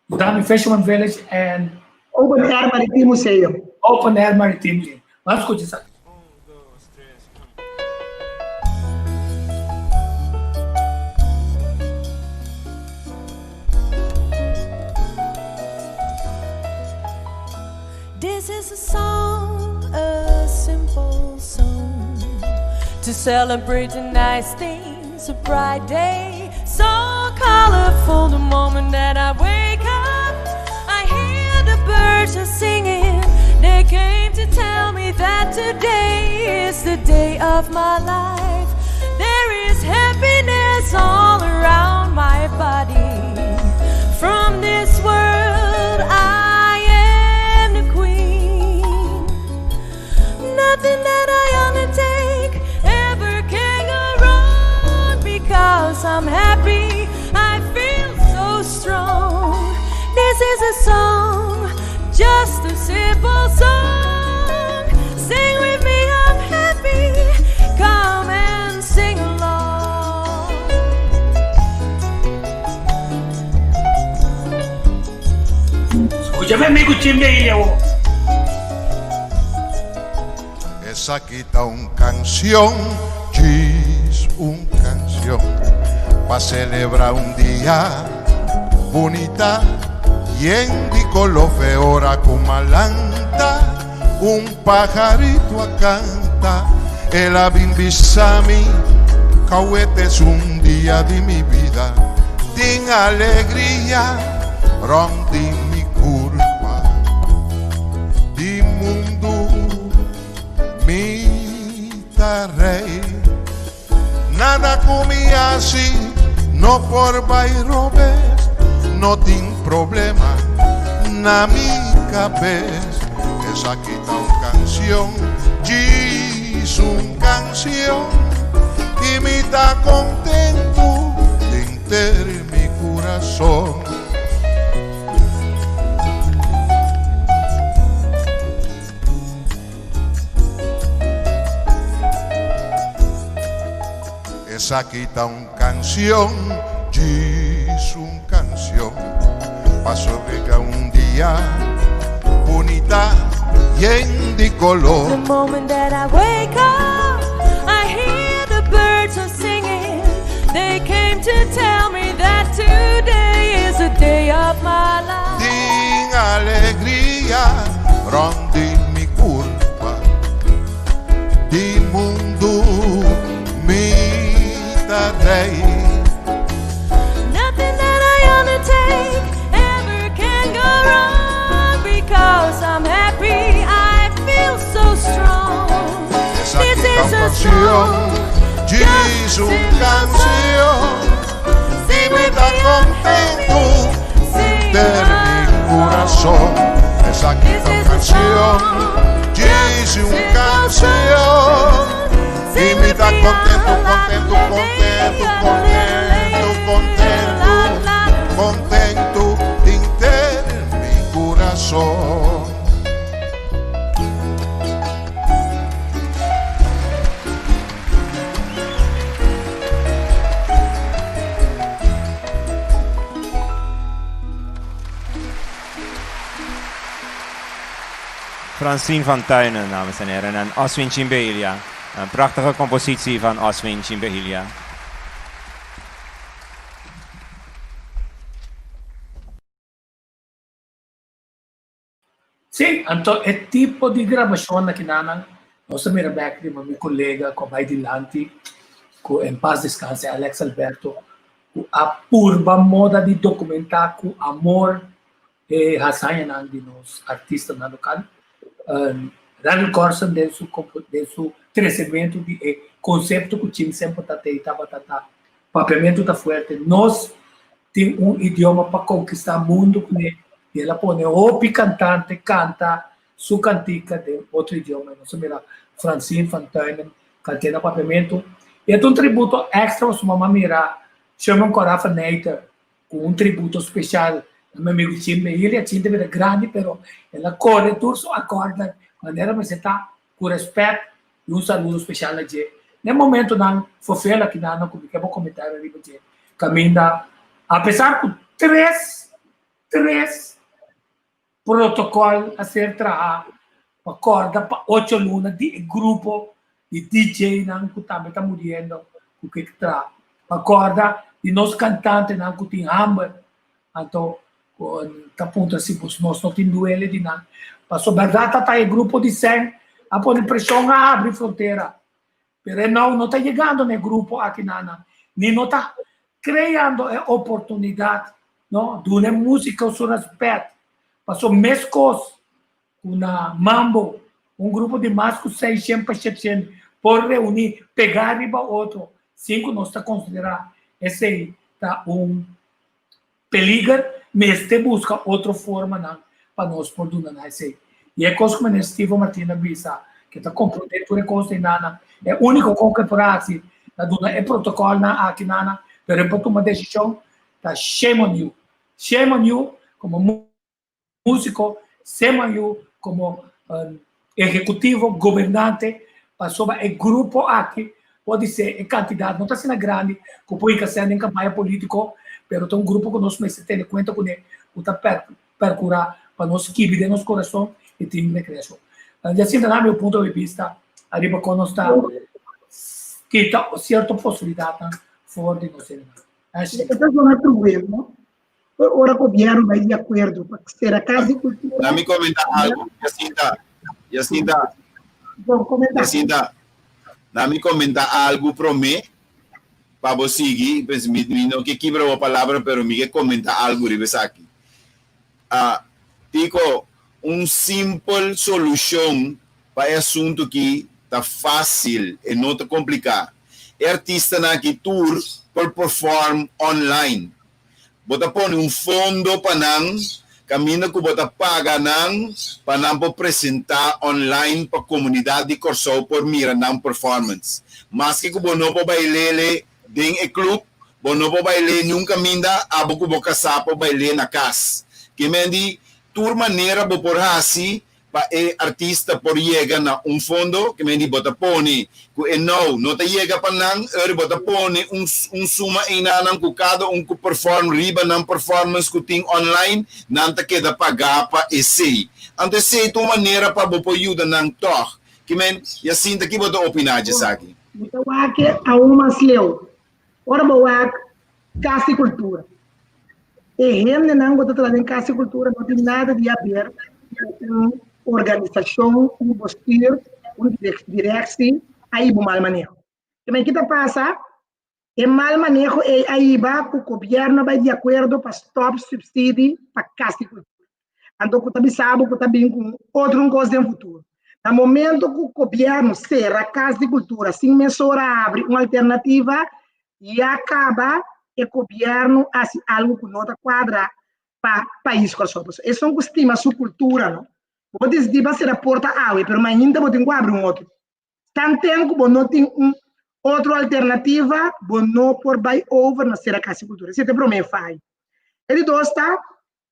Dami Fisherman Village and Open Air Maritime Museum. Open Air Maritime Museum. Vamos escuchar esa. This is a song, a simple song To celebrate the nice things, a bright day So colorful the moment that I wake up I hear the birds are singing They came to tell me that today is the day of my life There is happiness all around my body From this world I am the queen Nothing that I undertake ever can go wrong Because I'm happy, I feel so strong This is a song, just a simple song Sing with me, I'm happy, come and sing along Skucha mi amigu Chimbe Ilya wo. Esaki ta un canción, djis un canción Pa celebra un dia bunita Yen di color fe ora cu malanta Un pajarito a canta El a bin bisa mi Cauete es un dia di mi vida Tin alegria rond di mi curpa Di mundu mi ta rey Nada cu mi haci no por bay robes No tin problema na mi cabes Esaki ta un cancion, djis un cancion Y mi ta contento denter mi curason. Esaki ta un canción, djis un canción Pasobra un dia bunita yen di. di The koló. moment that I wake up, I hear the birds are singing. They came to tell me that today is the day of my life. Tin alegria rònt di mi kurpa, di mundu mi ta rei. Nothing that I undertake ever can go wrong because I'm happy. I feel so strong. Esaki This ta is un a kansion, song, djis just a un simple kansion. song. I Sing mi with ta me, I'm kontentu happy. Sing den mi along. kurason. Esaki This ta un is a kansion, song, djis just a un simple kansion. song. I Sing mi with ta me, kontentu, ah, la kontentu, la kontentu, la kontentu, la kontentu, la la. kontentu den mi kurason. Francine van Tuinen, dames en heren, en Oswin Chimbelia. Een prachtige compositie van Oswin Chimbelia. Sí, anto e tipo di grabashon akinanan, nos a mira bek riba mi kolega ku a bai dilanti, ku en paz descanse, Alex Alberto, ku a purba moda di dokumentá ku amor e hazañanan di nos artistanan lokal. Randall Corsen den su den su tresementu di e konsepto ku Chim semper ta tei tabata ta Papiamentu ta fuerte. Nos tin un idioma pa konkistá mundu kuné i el a pone hopi kantante kanta su kantika den otro idioma. Nos a mira Francine van Tuinen kant'é na papiamentu. I e ta un tributo èkstra pasobra mi a mira Sherman Cora van Nijter ku un tributo speshal na mi amigu Chin Behilia. Chin ta bira grandi pero el a kore tur su akòrdnan manera mester ta ku rèspèt i un saludo speshal na dje. Na e momentonan fofel aki nan ku mi ke bo komentario riba dje kaminda apesar ku tres tres protokòl a ser traha pa kòrda pa ocho luna di e grupo di DJ-nan ku tambe ta muriendo ku ke traha pa kòrda di nos kantantenan ku tin hamber anto ta puntra si nos no tin duele di nan paso bèrdat ta ta e grupo di sèn a pone preshon a habri frontera pero e nou no ta yegando na e grupo aki nan ni no ta creando e oportunidad no duna e musico su respet paso mescos cu na mambo un grupo di mas cu seishen pa shetshen por reuni pega riba otro sin cu nos ta considera esey ta un peliger mester busca otro formanan pa nos por duna nan esey. Y e cos cu meneer Steven Martina bisa ke ta comprende tur e cos den nan, e unico cos cu e por haci ta duna e protocolnan aki nan, pero e por tuma decision ta shame on you. Shame on you como músiko, shame on you komo ehekutivo, gobernante, pasobra e grupo aki podi ser e kantidat no ta asina grandi ku por hinka sèn den kampaña polítiko, pero ta un grupo ku nos mester tene kuenta kuné ku ta perkurá pa nos skibi den nos kurason i tin rekreashon. Jacinta, na mi punto di bista ariba kon nos ta kita sierto posibilidatnan for di nos hendenan. E ta zona cruel, no? Ora gobierno bai di acuerdo pa cera Cas di Cultura. Laat mi comenta algo, Jacinta. Jacinta. Bon, comenta. Jacinta, laat mi comenta algo prome pa bo sigui, pues mi, mi no ke kibra bo palabra, pero mi ke comenta algo riba esaki. Ah, Tico, un simpel solucion pa e asunto ki ta facil, e no ta complica. E artistanan aki tur por perform online. Bo ta pone un fondo pa nan kaminda ku bo ta paga nan pa nan por presentá online pa komunidat di Kòrsou por mira nan performance. Maske ku bo no por bai lele den e klup, bo no por bai le niun kaminda, abo ku bo kasá por bai le na kas. Ke men di tur manera bo por hasi. pa e artista por yega na un fondo, ke men di bo ta pone ku e nou no ta yega pa nan, ora bo ta pone un un suma einanan ku kada un ku perform riba nan performance ku tin online, nan ta keda pagá pa esei. Anto esei ta un manera pa bo por yuda nan tòg. Ke men, Jacinta, ki bo ta opiná dje esaki? Mi ta wak e aun mas leu. Ora bo wak Kas di Kultura, e hendenan ku ta traha den Kas di Kultura no tin nada di haber ku un organisashon, un bestuur, un direksi a hiba un mal maneho. Kimen ki ta pasa? E mal maneho ei a hiba ku gobièrnu a bai di akuerdo pa stòp supsidi pa Kas di Kultura. Anto ku ta bisa bo ku ta bin ku otro un kos den futuro. Na momento ku gobièrnu sera Kas di Kultura sin mesora abri un alternativa, ya kaba e gobièrnu hasi algu ku no ta kuadra pa pais Kòrsou. Pasobra esun ku stima su kultura no, bo por disidí pa sera porta awe, pero mainta bo tin ku abri un otro. Tanten ku bo no tin un otro alternativa, bo no por bai over na sera Kas di Kultura. Esei ta e promé fayo. E di dos ta,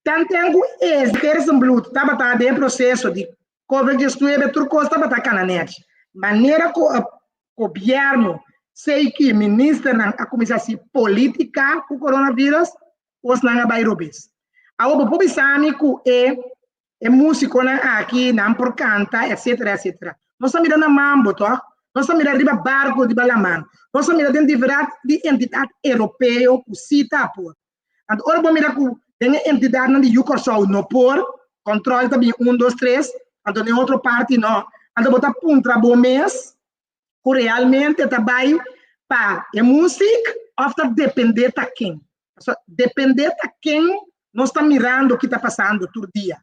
Tanten ku e Gerstenbluth tabata den e proseso di Covid diesnuebe tur kos tabata kana nèchi. Manera ku e gobièrnu sei ki ministernan a kuminsá hasi polítika ku coronavirus, kosnan a bai robes. Awor bo por bisa mi ku e e músikonan aki nan por kanta etsetera etsetera. Nos a mira na mambo tòg, nos a mira riba barko riba laman, nos a mira den diferat di entidat europeo ku si ta por. Anto ora bo mira ku den e entidatnan di Yu Kòrsou no por, kòntròl ta bin un, dos, tres, anto den otro parti no. Anto bo ta puntra bo mes ku realmente ta bai pa e musik òf ta dependé ta ken. Pasobra dependé ta ken nos ta mirando ki ta pasando tur dia.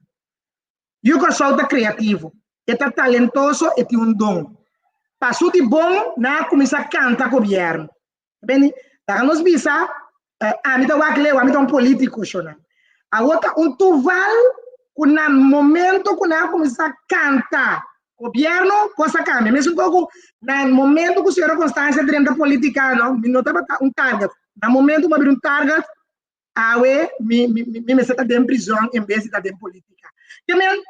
Yu Kòrsou ta kreativo, e ta talentoso, e tin un don. Pasu di bon nan a kuminsá kanta gobièrnu. Beni, laga nos bisa, ami ta wak leu, ami ta un politico, shona. Awor ta un toeval ku na momento ku nan a kuminsá kanta gobierno, kos a kambia. Mesun kos ku na momento ku señora Constancia drenta politica, no, mi no tabata un target. Na momento ku mi a bira un target, awe mi mi mi mester ta den prizòn en bes di ta den politica. Ke men,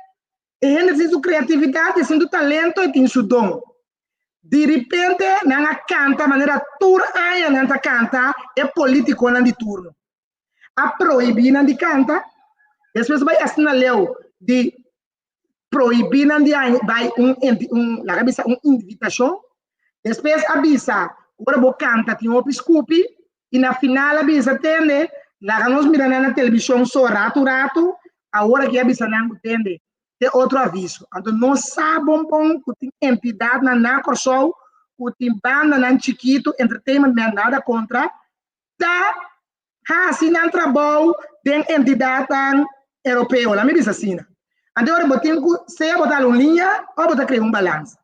e hende tin su kreatividat, e tin su talento, e tin su don. Di ripente nan a kanta manera tur aña nan ta kanta e politikonan di turno. A prohibí nan di kanta, despues bai asina leu di prohibí nan di bai un un laga bisa un invitashon, despues a bisa ku ora bo kanta tin hopi skupi i na final a bisa tende laga nos mira nan na televishon so ratu ratu, awor aki a bisa nan ku tende te otro aviso. Anto nos sa bon bon ku tin entidatnan na Kòrsou ku tin bandanan chikitu, entertainment men nada kontra, ta hasi nan trabou den entidatnan europeo, laat mi bisa asina. Anto ora bo tin ku sea bo ta hala un liña òf bo ta krea un balansa.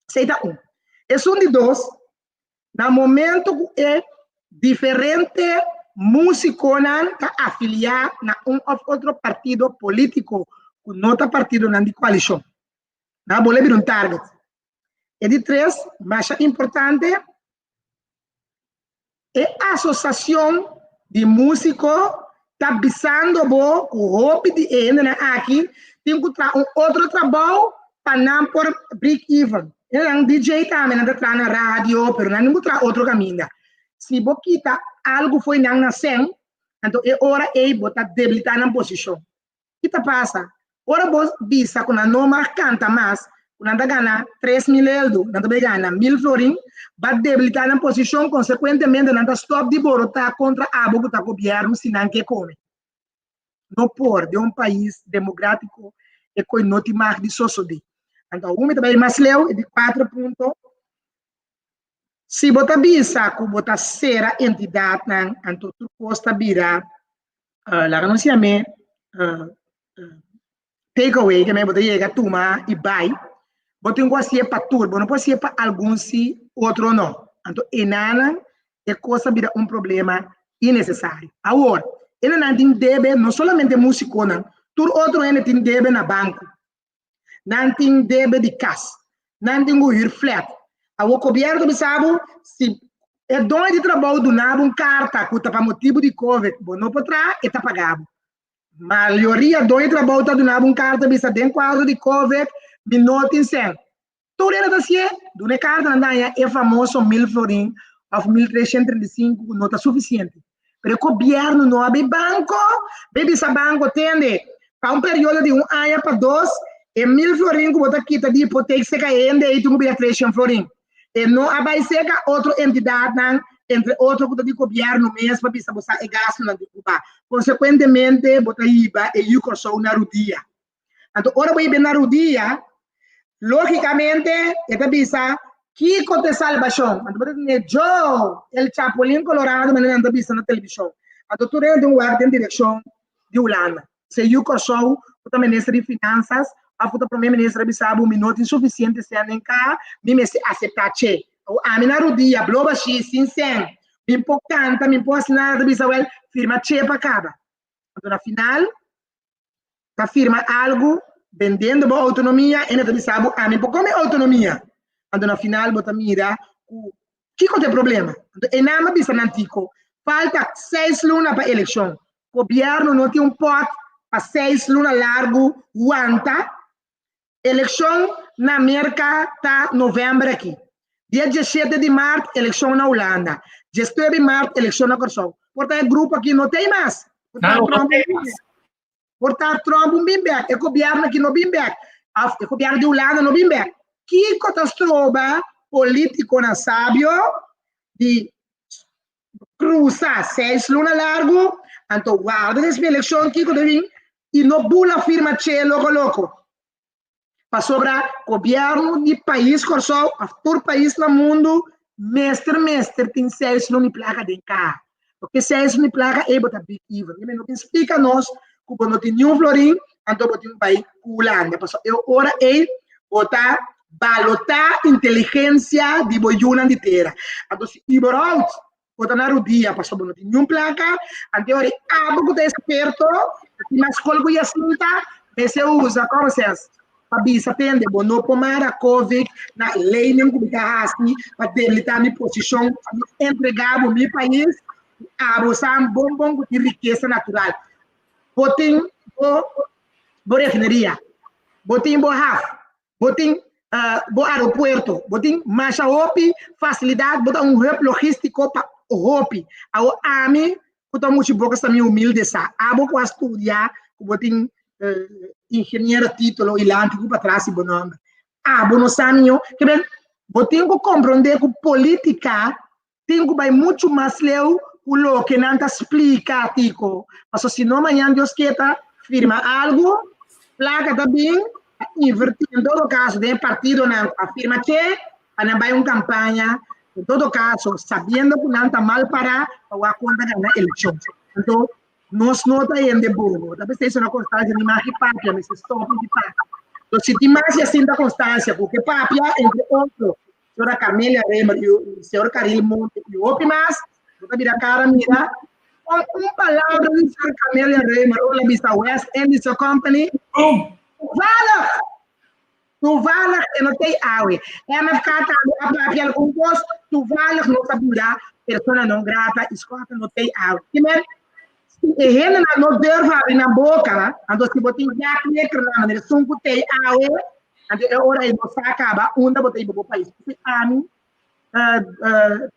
Esei ta un. Esun di dos, na momento ku e diferente músikonan ta afiliá na un òf otro partido polítiko ku no ta partidonan di koalishon, nan a bolbe bira un target. E di tres, masha importante, E asosiashon di músiko ta bisando bo ku hopi di e hendenan aki tin ku traha un otro trabou pa nan por break even. Hendenan DJ tambe nan ta traha na radio, pero nan tin ku traha otro kaminda. Si bo kita algu fo'i nan na sèn, anto e ora ei bo ta debilitá nan posishon. Ki ta pasa? Ora bo bisa ku nan no mag kanta mas, ku nan ta gana 3000 eldo, nan ta bai gana 1000 florin, ba debilitá nan posishon, konsekuentemente nan ta stòp di borotá kontra abo ku ta gobièrnu si nan ke kome. No por, den un pais demokrátiko e koi no tin mag di sosodé. Anto awor mi ta bai mas leu, e di kuater punto, si bo ta bisa ku bo ta sera entidatnan, anto tur kos ta bira laga nos yam'é take away, ke men bo ta yega tuma i bai, bo tin ku hasié pa tur, bo no por hasié pa algun si, otro no. Anto enanan e kos a bira un problema inesesario. Awor, enanan tin debe, no solamente musikonan, tur otro hende tin debe na banko. Nan tin debe di kas. Nan tin ku hür flat. Awor gobièrnu ta bisa bo, si e doño di trabou duna bo un karta ku ta pa motibu di covid bo no por traha, e ta paga bo. Mayoria doño trabou ta duna bo un karta bisa den kuadro di Covid mi no tin sèn. Tur hende ta hasié, duna e karta nan daña e famoso mil florin òf 1335 ku no ta sufisiente. Pero e gobièrnu no a bai banko, bai bisa banko tende pa un periodo di un aña pa dos e mil florin ku bo ta kita di hipotek seka e hende ei tin ku bira treshen florin. E no a bai serka otro entidatnan, entre otro ku ta di gobièrnu mes pa bisa bo sa e gastunan di Cuba. Konsekuentemente bo ta hiba e yu Kòrsou na rudia. Anto ora bo hib'é na rudia, lógikamente e ta bisa kiko ta e salbashon. Anto bo ta tende Joe, el chapulín colorado manera nan ta bisa na televishon. Anto tur hende un wak den direkshon di Hulanda. Se yu Kòrsou ku ta minister di finansas òf ku ta promé minister a bisa bo mi no tin sufisiente sèn den ka, mi mester aseptá che. Awo ami na rudia, blo bashí, sin sèn, mi por kanta, mi por hasi nada, ta bisa wèl, firma che pa kaba. Anto na final ta firma algu bendiendo bo outonomia e no ta bisa bo ami por kome outonomia. Anto na final bo ta mira ku kiko ta e problema. Anto e nan a bisa nan tiko, falta seis luna pa elekshon. Gobierno no tin un pot pa seis luna largu wanta. Elekshon na Merka ta november aki. Dia 17 di mart elekshon na Hulanda. 19 di mart elekshon na Kòrsou. Por ta e grupo aki no t'ei mas. Por ta Trump un bin bek. Por ta Trump un bin bek. E gobierno aki no bin bek. Of e gobierno di Hulanda no bin bek. Kiko ta stroba politikonan sabio di Cruza seis luna largu, anto warda des mi eleccion kico ta bin y no bula firma che loco loco. Pasobra gobierno di pais Corsou of tur pais na mundo mester mester tin seis luna di placa den caha. Porque seis luna di placa ey bo ta big even. Mi no bin splica nos cu bo no tin niun florin anto bo tin bay cu Hulanda. Pasobra e ora ey bo ta balotá inteligensia di bo yunan di tera. Anto si überhaupt bo ta na rudia pasobra bo no tin niun plaka, anto e ora abo ku ta eksperto, tin mas skol ku Jacinta, mester usa common sense pa bisa tende bo no por mara Covid na leynan ku mi ta hasi pa debilitá mi posishon, pa mi entregá bo mi pais, abo sa bon bon ku tin rikesa natural. Bo tin bo bo refineria, bo tin bo haf, bo tin bo aeropuerto, bo tin masha hopi facilidad, bo ta un hub logistico pa hopi. Awo ami cu ta muchi boca sta mi humilde sa, abo cu a studia, cu bo tin ingeniero titulo y lanti cu patras di bo nomber, abo no sa miho? Ke men, bo tin cu comprende cu politica tin cu bay mucho mas leu cu loke nan ta splica Tico, paso si no mañan Dios kier ta firma algo, placa ta bin a inverti en todo caso den e partidonan cu a firma che pa nan bay un campaña, en todo caso sabiendo cu nan ta mal para pa wak con ta gana eleccion. Anto nos no ta hende bobo, ta pesey sra Constancia mi maki papia, mester stop di papia. Entonces si tin mas Jacinta Constancia cu ke papia entre otro Señora Carmelia Remer y señor Caril Monte y hopi mas, bo ta bira cara mira, con un palabra di señor Carmelia Remer ora la bisa West Indies Company, Boom! Toevallig, toevallig e no tei awe. MFK tambe a papia algun cos, toevallig nos a bira persona non grata y Scott no tei awe. Kimen, si e hendenan no durf habri nan boca, anto si bo tin Jack Neckernan manera esun cu tei awe, Anto e ora ei bo sa kaba unda bo ta hiba bo pais. P'esei ami,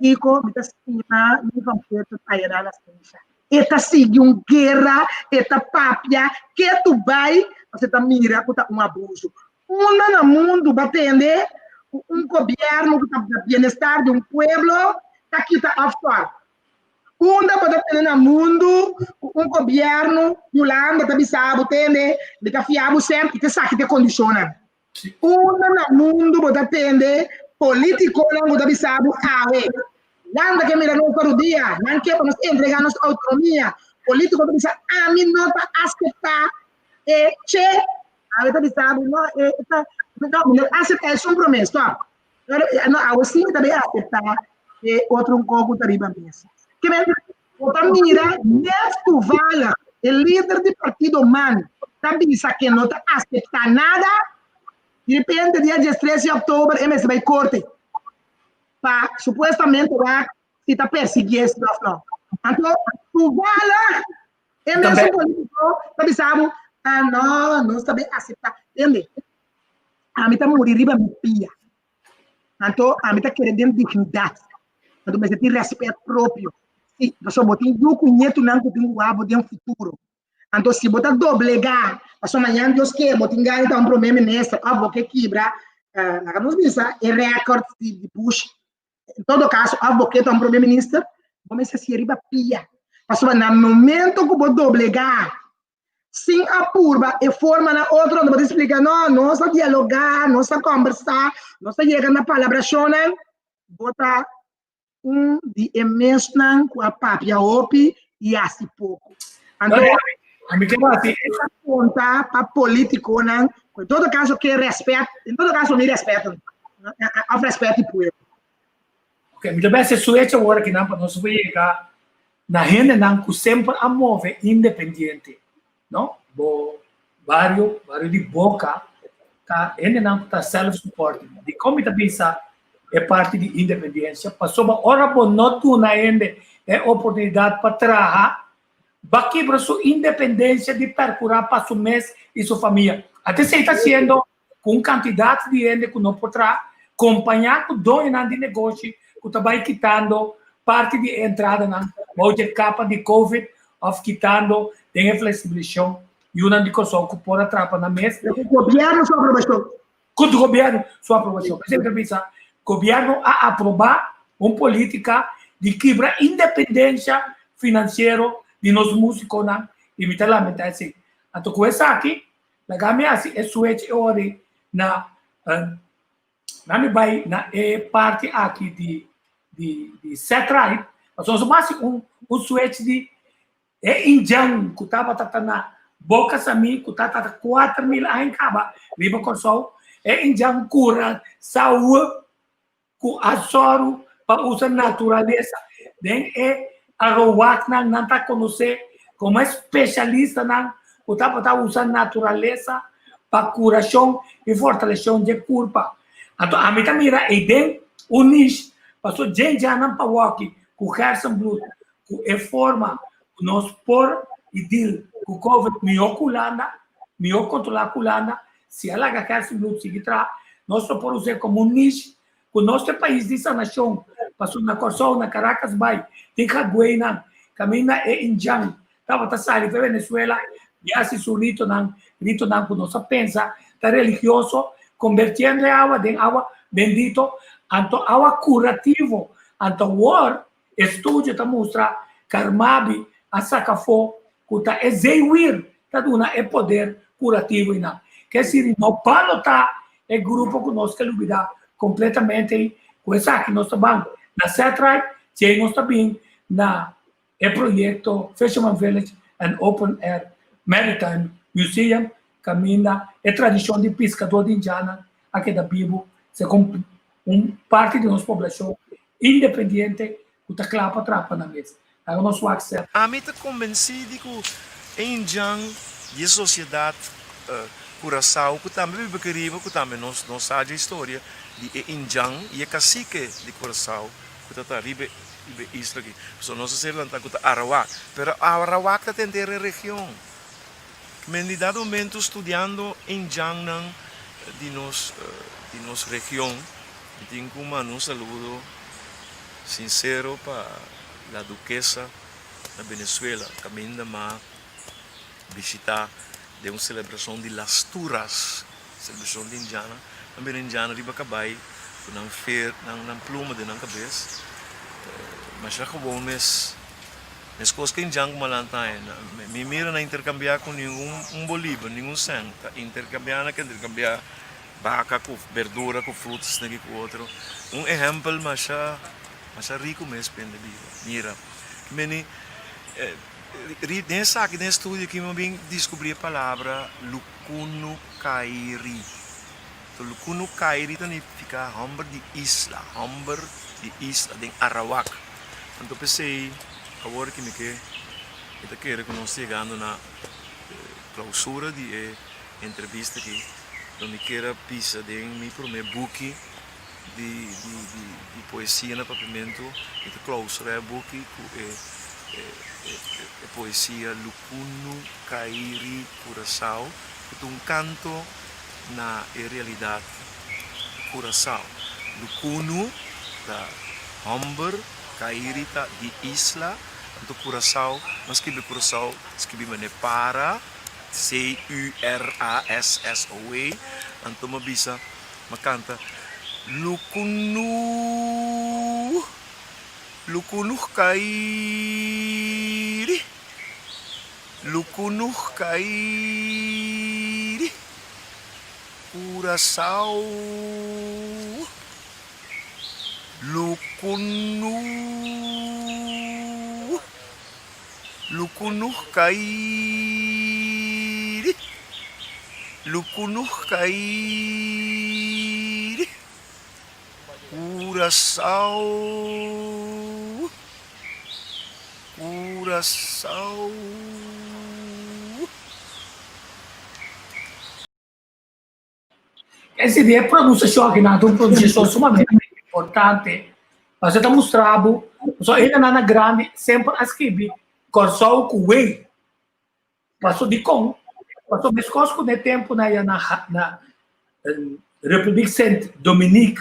Kiko, mi ta stima mi van Peter Ayala la Sensha. E ta sigui un guera, e ta papia, ketu bai, pasobra e ta mira ku ta un abuso. Unda na mundu bo a tende ku un gobièrnu ku ta bienestar di un pueblo ta kita offshore? Unda bo ta tende na mundu ku un gobièrnu di Hulanda ta bisa bo tende, mi ta fia bo sèn i t'esaki ta e kondishonnan. Unda na mundu bo ta tende politikonan ku ta bisa bo awe, Hulanda ke mira nos pa rudia, nan ke pa nos entregá nos outonomia. Politiko ta bisa ami no ta aseptá e che, awe ta bisa bo no, e ta, no, mi no ta aseptá esun promé, stòp. No, awe sí mi ta bay acepta e otro un koku ta riba mesa. Ke men, bo ta mira net toevallig e lider di partido man ta bisa ke no ta acepta nada, di repente dia 13 di oktober e mester bay korte pa supuestamente wak si ta persiguié of no. Anto toevallig. E mesun polítiko ta bisa bo, ah no, nos ta bin aseptá. Tende? Ami ta muri riba mi pia. Anto ami ta kere den dignidat. Anto mester tin rèspèt propio. Si, pasobra bo tin yu ku ñetunan ku tin wak bo den futuro. Anto si bo ta doblegá, pasobra mañan Dios ke bo tin gana di ta un promé minister òf bo ke kibra, laga nos bisa, e rèkòrt di Bush. En todo kaso, òf bo ke ta un promé minister, bo mester hasié riba pia. Pasobra na momento ku bo doblegá sin a purba e formanan otro, bo ta splika, no, nos a dialogá, nos a kòmbersá, nos a yega na palabrashonnan, bo ta un di e mesnan ku a papia hopi i hasi poko. Anto, Ami ke hasi e konta pa politikonan, ku en todo kaso ke rèspèt, en todo kaso mi rèspèt, òf rèspèt di pueblo. Ok, mi ta bese switch awor akinan pa nos por yega na hendenan ku semper a move independiente, no? Bo bario, bario di Boca, ta hendenan ku ta self-supporting. Dikon mi ta bisa e parti di independiensia? Pasobra ora bo no duna hende e oportunidat pa traha, Ba kibra su independencia di percura pa su mes y su famia. Ata esey ta haciendo cu un cantidad di hende cu no por traha, compaña cu doñonan di negoshi cu ta bay kitando parti di e entradanan bou dje capa di covid of kitando den e flexibilicion yunan di Kòrsou cu por a trapa nan mes. Cu gobierno su aprobacion. Cu gobierno su aprobacion. P'esey mi ta bisa, gobierno a aproba un politica di kibra independencia financiero di nos musiconan y mi ta lamenta esey. Anto cu esaki, laga mi haci e switch e ora ey na, na mi bay na e parti aki di di di set right, pasobra nos a haci un un switch di E indjan ku tabata ta na Boka Samí ku ta tata 4000 aña kaba riba Kòrsou, e indjan kura saú ku a sòru pa usa naturalesa. Den e arowaknan nan ta konosé komo e spesialistanan ku tabata usa naturalesa pa kurashon i fortaleshon dje kurpa. Anto ami ta mira eiden un nish paso dje indjannan pa wòki ku Gerstenbluth Ku e forma ku nos por i deal ku covid mihó ku Hulanda, mihó kontrolá ku Hulanda, si a laga Gerstenbluth sigui traha, nos lo por us'é komo un niche ku nos ta e pais di sanashon, pasobra na Kòrsou, na Caracas bai, tin hagüeynan kaminda e indjan tabata sali pa Venezuela i hasi su ritonan, ritonan ku nos a pensa ta religioso, kombertiendo e awa den awa bendito, anto awa kurativo, anto awor Estudio ta mustra Carmabi a saca afo cu ta e zeewir ta duna e poder curativo einan. Ke siri no balota e grupo cu nos ke lubida completamente ei cu esaki nos ta ban na Setright djei nos ta bin na e proyecto Fisherman Village and Open Air Maritime Museum caminda e tradicion di piscador di Indianan a keda bibo segun un parti di nos poblacion independiente ku ta kla pa traha pa nan mes. Laga nos wak sèt. Ami ta kombensí di ku e indjan di e sosiedat Kurasao ku tambe biba aki riba ku tambe nos no sa dje historia di e indjan i e kasike di Kurasao ku ta ta riba e isla aki. Pasobra nos a ser lantá ku ta Arawak pero Arawak ta tenter e region. Men di dado momento studiando indjannan di nos di nos region mi tin ku manda un saludo sincero pa la Duquesa na Venezuela kaminda m'a bishita den un selebrashon di Las Turas, selebrashon di indjana. Nan bira indjana riba kabai ku nan fer nan pluma den nan kabes masha gewoon mes. Meskos ku indjan ku malanta aña, mi mira na interkambiá ku ningun un bolívar, ningun sèn. Ta interkambiá na ke interkambiá baka ku berdura ku frutas na ki ku otro. Un ehèmpel masha masha riku mes pende biba. Mira, meni den esaki den e studio aki mi a bin diskubrí e palabra lukunukairi. Lukunukairi ta nifiká hòmber di isla, hòmber di isla den Arawak. Anto p'esei awor ki mi ke mi ta kere ku nos ta yegando na klausura di e entrevista aki, lo mi kier a bisa den mi promé buki di di di poesia na papiamentu, mi ta klausura e buki ku e. E poesia Lukunu Kairi Curaçao ku ta un kanto na e realidat Curaçao. Lukunu ta hòmber, Kairi ta di isla, anto Curaçao, nan skibi Curaçao skibi manera para, C-U-R-A-S-S-O-A, anto mi a bisa, mi a kanta Lukunu. Lukunuh kairi, lukunuh kairi, Curaçao, lukunuh, lukunuh kairi, lukunuh kairi. Curaçao, Curaçao. Ese di e pronunciacion aki nan ta un pronunciacion sumamente importante. Pasobra ta mustra bo, pasobra hendenan na grandi semper a skibi Kòrsou ku wei. Paso dikon? Paso meskos ku na e tempunan ya na na Republiek Sint Dominique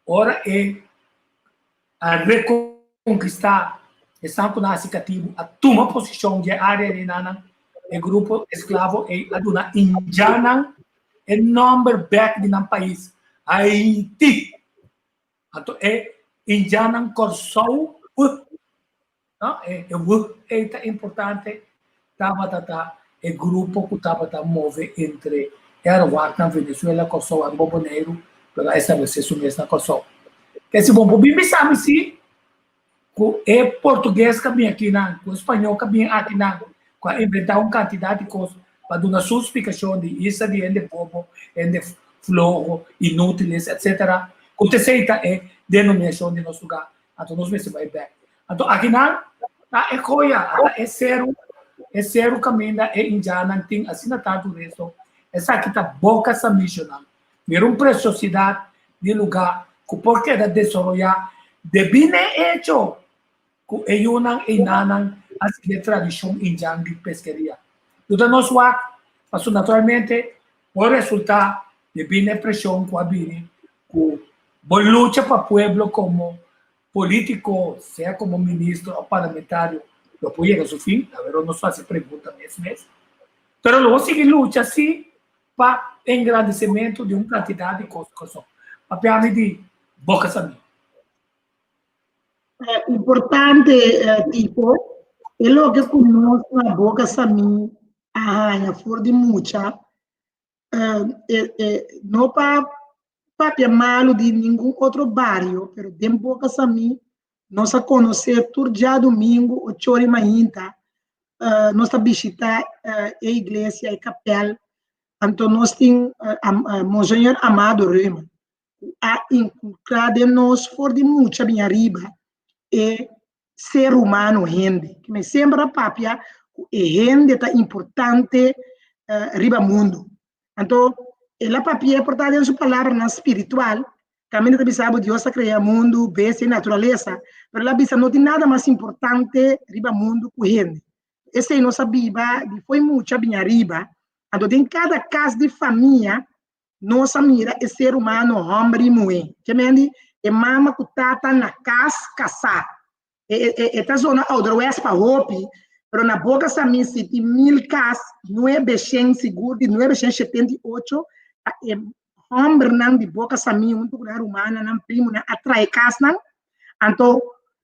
ora e a rekonkistá esnan ku nan hasi katibu a tuma posishon di e área di nan e grupo esklavo ei a duna indjannan e nòmber bèk di nan pais Haiti. Anto e indjannan Kòrsou No, e e wuk ei ta importante, tabata ta e grupo ku tabata move entre e arawaknan Venezuela, Kòrsou, Aruba, Boneiru, pero a establesé su mes na Kòrsou. Ke si bon por bin bisa mi si ku e portugues ka bin akinan, ku e spañó ka bin akinan, ku a inventá un kantidat di kos pa duna su splikashon di isla di hende bobo, hende floho, inútiles, etcétera, ku ta esei ta e denominashon di nos lugá, anto nos mester bai bèk. Anto akinan ta e joya, ata e seru, e seru kaminda e indjannan tin asina tantu resto. Esaki ta boka samishonan. Mira un preciosidat di lugá ku por keda desaroyá debí n'e echo ku e yunan einanan a sigui e tradishon indjan di peskeria. Yuda nos wak, pasobra naturalmente por resultá debí n'e preshon ku a bini ku bo lucha pa pueblo komo Politico, sea como ministro o parlamentario, lo por yega su fin, awero nos haci pregunta mes mes. Pero lo sigui lucha si pa engrandecimento di un cantidad di cos cu son. Papia mi di boca sa mi. Importante tipo, e loke cu nos na boca sa mi a haña for di mucha, no pa papia malu di ningun otro bario, pero den Boca Samí nos a konosé tur djadumingu ochor i mainta nos ta bishitá e iglesia, e kapèl, anto nos tin Monseñor Amado Reumann ku a inkulká den nos for di mucha bin ariba e ser humano hende. Mi semper a papia ku e hende ta importante riba mundu. Anto el a papia por ta den su palabranan spiritual, kaminda ta bisa bo Dios a krea mundu, bestia i naturalesa, pero el a bisa no tin nada mas importante riba mundu ku hende. Esei nos a biba di fo'i mucha bin ariba, anto den kada kas di famia Nos a mira e ser humano hòmber i muhé. Ke men di e mama ku tata na kas kasá. E, e, e ta zona ouderwets pa hopi, pero na Boca Samí si tin mil kas, nuebeshen sigur di nuebeshen shetenta i ocho ta e hòmbernan di Boca Samí huntu ku nan rumannan, nan primonan a traha e kasnan. Anto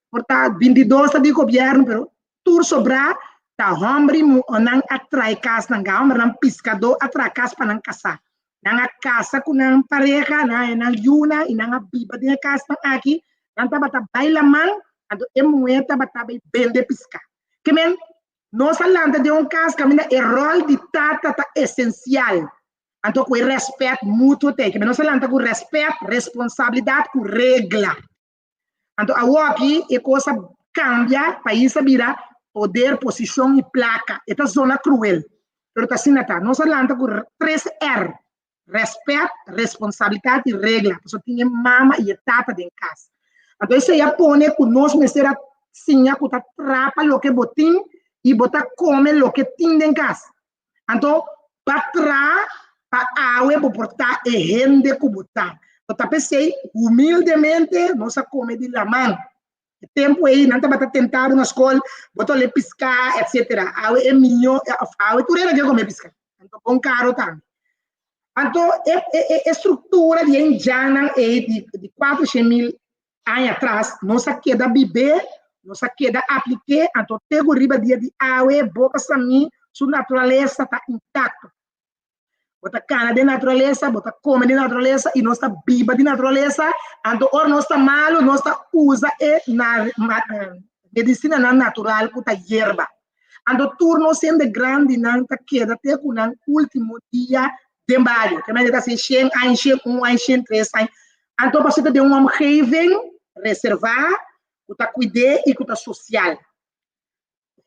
por ta bintidos ta di gobièrnu, pero Tur sobrá ta hòmber i muhónan a trae kasnan, ga hòmbernan piskadó a traha kas pa nan kasá. Nan a kasa ku nan pareha, nan a haña nan yunan i nan a biba den e kasnan aki. Nan tabata bai laman, anto e muhé tabata bai bende piská. Ke men, nos a lanta den un kas kaminda e ròl di tata ta esensial, anto ku e rèspèt mutuo ta ei. Ke men, nos a lanta ku rèspèt, responsabilidat ku regla. Anto awoki e kos a kambia, pais a bira poder, posishon i plaka. E ta zona kruel, pero ta asina ta. Nos a lanta ku tres R, rèspèt, responsabilidat i regla, pasobra tin e mama i e tata den kas. Anto esei a pone ku nos mester a siña ku ta trapa loke bo tin i bo ta kome loke tin den kas. Anto pa tra pa awe bo por ta e hende ku bo ta. Bo ta p'esei humildemente nos a kome di laman. E tempu ei nan tabata tenta bo na skol, bo ta ole piská etsetera. Awe e miño òf awe tur hende ke kome piská. Anto bon karo tambe. Anto e e e struktura di e indjannan ei di di 400.000 aña atras nos a keda bib'é, nos a keda aplik'é, anto te ku riba dia di awe Boka Samí su naturalesa ta intakto. Bo ta kana den naturalesa, bo ta kome den naturalesa i nos ta biba di naturalesa, anto ora nos ta malu nos ta usa e na medisinanan natural ku ta yerba. Anto tur nos hende grandinan ta keda te ku nan último dia den bario. Ke mende ta hasi shen aña, shen un aña, shen tres aña. Anto pasobra ta den un omgeving reservá ku ta kuid'é i ku ta sosial.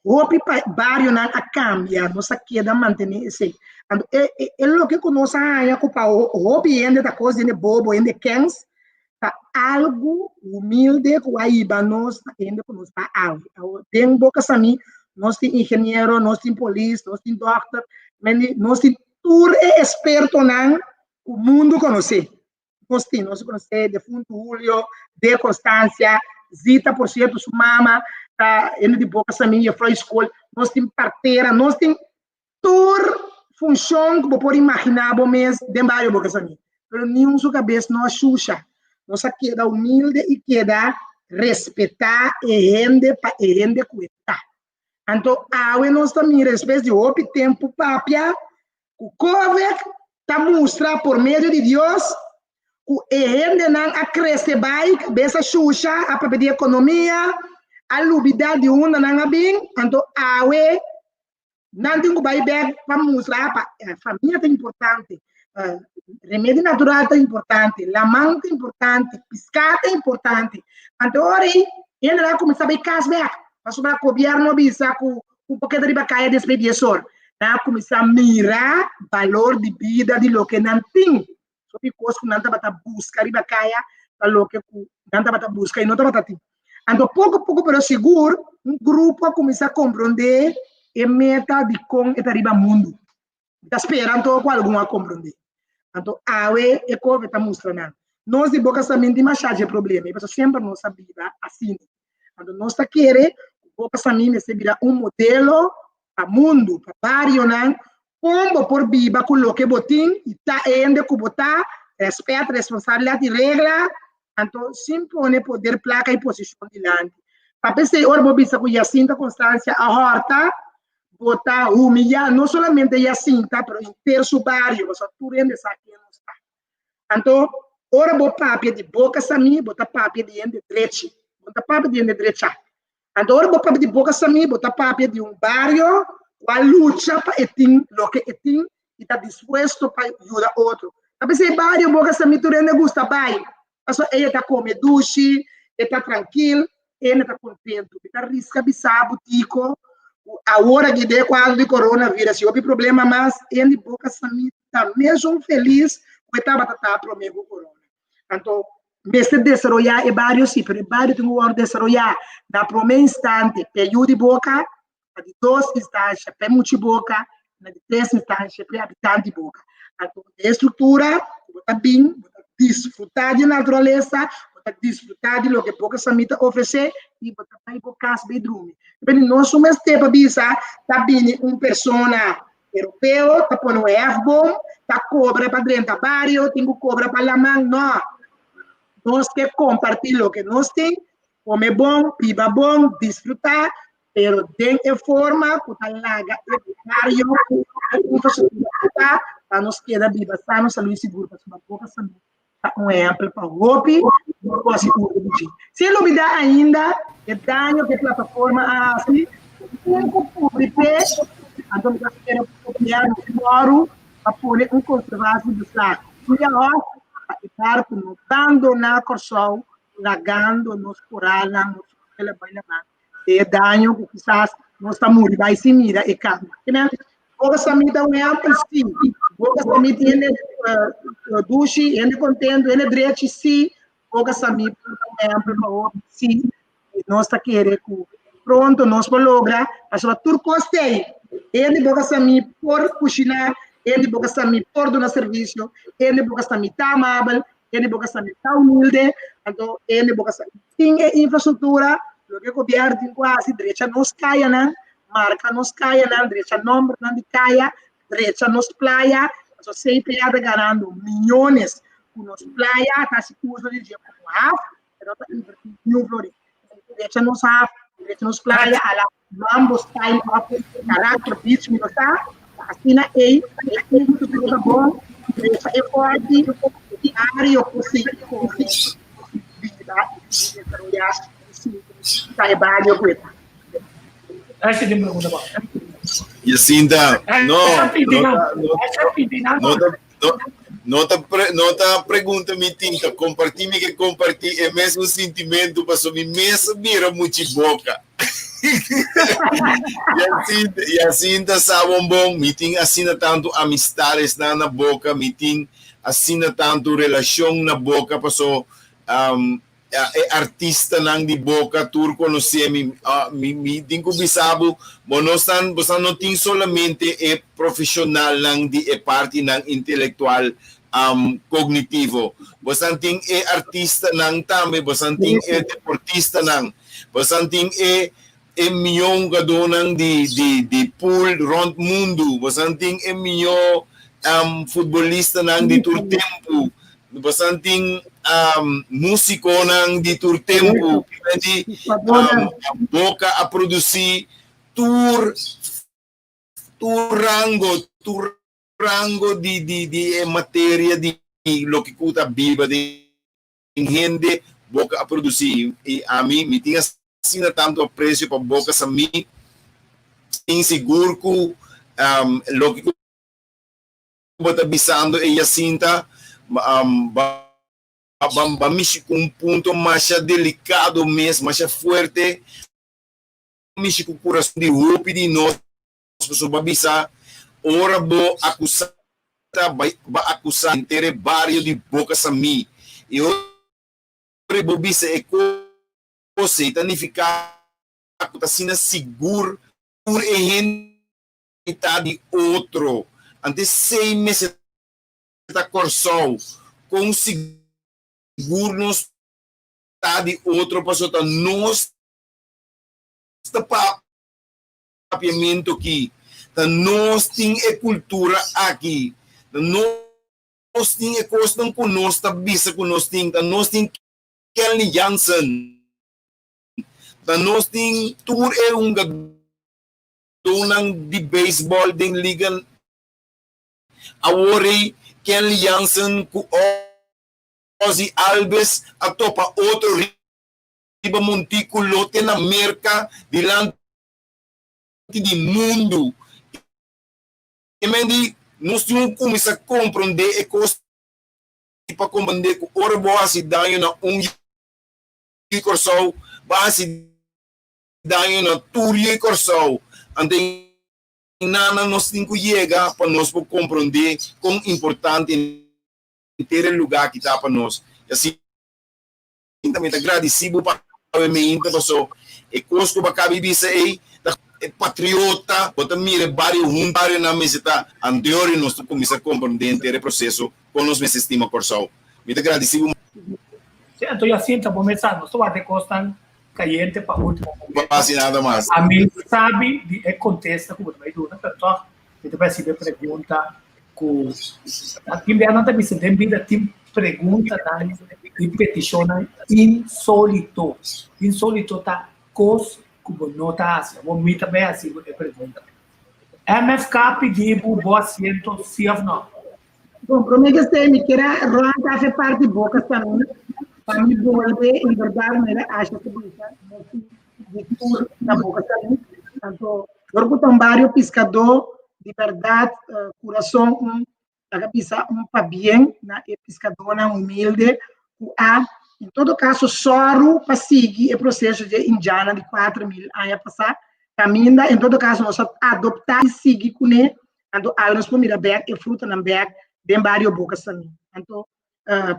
Hopi pa barionan a kambia, nos a keda mantené esei. Anto e e e loke ku nos a haña ku pa hopi hende ta kos hende bobo, hende kens, ta algu humilde ku a hiba nos na hende ku nos ta awe. Awor den Boka Samí nos tin ingeniero, nos tin polis, nos tin dòkter, mende nos tin tur e espertonan ku mundu konosé. Nos tin, nos konosé defuntu Julio, De Constancia, Zita, por sierto su mama ta hende di Boka Samí, juffrouw skol, nos tin partera, nos tin tur funshon ku bo por imaginá bo mes den bario Boka Samí. Pero niun su kabes no a shusha. Nos a keda humilde i keda respetá e hende pa e hende ku e ta. Anto awe nos ta mira despues di hopi tempu papia ku Covid ta mustra por medio di Dios ku e hendenan a krese bai, kabes a shusha, a papia di ekonomia, a lubidá di unda nan a bin, anto awe nan tin ku bai bèk pa mustra pa famia ta importante, remedi natural ta importante, laman ta importante, piská ta importante. Anto ora ei hendenan a kuminsá bai kas bèk, pasobra gobièrnu a bisa ku un poquito riba kaya despues di es or. Nan a kuminsá mira balor di bida di loke nan tin. Hopi kos ku nan tabata buska riba kaya ta loke ku nan tabata buska i no tabata tin. Anto poko poko pero sigur un grupo a kuminsá komprondé e meta di kon e ta riba mundu. Mi ta spera anto ku algun a komprondé. Anto awe e Covid ta mustra nan. Nos di Boka Samí tin masha dje problema i pasobra semper nos a biba asina. Anto nos ta kere ku Boka Samí mester bira un modelo pa mundu, pa barionan, kon bo por biba ku loke bo tin i ta e hende ku bo ta, rèspèt, responsabilidat i regla, anto sin pone poder, plaka i posishon dilanti. Pa p'esei ora bo bisa ku Jacinta Constancia a hòrta, bo ta humillá no solamente Jacinta, pero henter su bario, pasobra tur hende sa ken nos ta. Anto, ora bo papia di boka samí, bo ta papia di hende drechi, bo no ta papia di hende drechá. Anto, ora bo papia di boka samí, bo ta papia di un bario ku a lucha pa e tin loke e tin i ta dispuesto pa yuda otro. Ta p'esei bario boka samí tur hende gusta bai, pasobra ey e ta kome dushi, e ta trankil, ene ta kontentu. Mi ta riska bisa bo Tico ku awor aki den e kuadro di coronavirus i hopi problema mas, hende boka samí ta mesun felis ku e tabata ta promé ku corona. Anto mester desaroyá e bario sí, pero e bario tin ku wòrdu desaroyá na promé instante p'e yu di boka, na di dos instansha p'e muchi boka, na di tres instansha p'e habitante di boka. Anto den e struktura ku bo ta bin, bo ta disfrutá di e naturalesa, bo ta disfrutá di loke Boka Samí ta ofresé i bo ta bai bo kas bai drumi. Depende no su mester pa bisa ta bini un persona Europeo ta pone un hefboom, ta kobra pa drenta bario, tin ku kobra pa laman, no. Nos ke kompartí loke nos tin, kome bon, biba bon, disfrutá, pero den e forma ku ta laga e bario ku e infrastruktura ta pa nos keda biba sano, salú i sigur, pasobra Boka Salú ta un ehèmpel pa hopi no por hasi uso di dje. Sin lubidá ainda e daño ku e plataforma a hasi, tin ku kubri p'e, anto mi ta spera ku gobièrnu mòru pa pone un konservasi beslag via hòf pa e barku no bandoná Kòrsou lagando nos koralnan, nos suela bai laman. E daño ku kisas nos ta muri bai sin mira e kambio. Boka Samí ta un ehèmpel? Sí. Boka Samí tin hende dushi, hende kontentu, hende drechi? Sí. Boka Samí por ta un ehèmpel pa hopi? Sí. I nos ta kere ku pronto nos por logra, pasobra tur kos t'ei. Hende boka sa mi por kushiná, hende boka sa mi por duna servisio, hende boka sa mi ta amabel, hende boka sa mi ta humilde, anto hende boka sa mi tin e infrastruktura, loke gobièrnu tin ku hasi, drecha nos kayanan, marka nos kayanan, drecha nòmbernan di kaya, drecha nos playa, pasobra CPA ta ganando miyones ku nos playa, ta hasi uso di dje komo haf, pero ta invertí niun florin. Drecha nos haf, drecha nos playa, a la Mambo style of character beach mi no sa, asina ei e infrastruktura ta bon, drecha e forti, e bario por sigui kore biba i sigui desaroyá i sigui ta e bario ku e ta. Ese tin pregunta pa. Jacinta, no, no ta, no ta, no, no ta, pre, no ta pregunta mi tin, ta compartí mi ke compartí e mesmo sintimento paso mi mes a bira muchi boca. Jacinta, Jacinta sa bon bon, mi tin asina tantu amistades na na boca, mi tin asina tantu relacion na boca paso um, E artistanan di Boca tur conoce mi. Mi mi tin cu bisa bo, bo no stan, bo stan no tin solamente e profesionalnan di e partinan intelectual cognitivo. Bo stan tin e artistanan tambe, bo stan tin e deportistanan, bo stan tin e e mihó hungadónan di di di pool rònt mundu, bosan tin e mihó futbolistanan di tur tempu, bosan tin músikonan di tur tempu, di Boca a produsí tur tur rango, tur rango di di di e materia di loke ku ta biba den hende Boca a produsí i ami mi tin asina tantu apresio pa Boca sa mi tin sigur ku loke ku bo ta bisando e Jacinta ba ba mishi ku un punto masha delikado mes masha fuerte mishi ku kurason di hopi di nos pasobra bo a bisa ora bo akusá ba akusá henter e bario di Boca Samí i ora bo bisa e kos ei ta nifiká ku ta asina sigur tur e hende ta di otro. Ante esei mester ta Kòrsou, kon sigur nos ta di otro pasobra ta nos ta papia. Papiamentu aki. Ta nos tin e kultura aki. Ta nos tin e kosnan ku nos ta bisa ku nos tin. Ta nos tin Kenley Jansen. Ta nos tin tur e hungadónan di beisbòl den liga awor ei. Kenley Jansen ku Ozzie Albies a topa otro riba montíkulo te na Merka dilanti di mundu. E men di nos tin ku kuminsá komprondé e kos pa komprondé ku ora bo hasi daño na un yu di Kòrsou, bo a hasi daño na tur yu di Kòrsou. Anto einan nos tin ku yega pa nos por komprondé kon importante henter e lugá aki ta pa nos. I asina mi ta gradisí bo pa awe meinta paso e kos ku bo a kabi bisa ei ta e patriota bo ta mira e bario huntu barionan mester ta anterior i nos ta kuminsá komprendé henter e proseso kon nos mester stima Kòrsou. Mi ta gradisí bo. Sí, anto Jacinta bo mes sa nos ta wak e kosnan kayente pa ultimo momento. Basi nada mas. Ami sabi di e kontesta ku bo ta bai duna pero tòg Mi ta recibe pregunta ku tin bia nan ta bisa den bida tin preguntanan i petishonnan insolito. Insolito ta kos ku bo no ta hasi. Awor mi ta bai hasi bo e pregunta. MFK pidi bo bo asiento si òf no? Bon, promé ke esei mi kier a rònt af e parti boka tambe pa mi bolbe en bèrdat manera Asha ta bisa nos tin di tur na boka tambe. Anto dor ku ta un bario piskadó di bèrdat kurason un laga bisa un pabien na e piskadónan humilde ku a en todo kaso sòru pa sigui e proseso dje indiannan di 4000 aña pasá kaminda en todo kaso nos a adoptá i sigui kuné. Anto awe nos por mira bek e frutanan bek den bario Boca Samí. Anto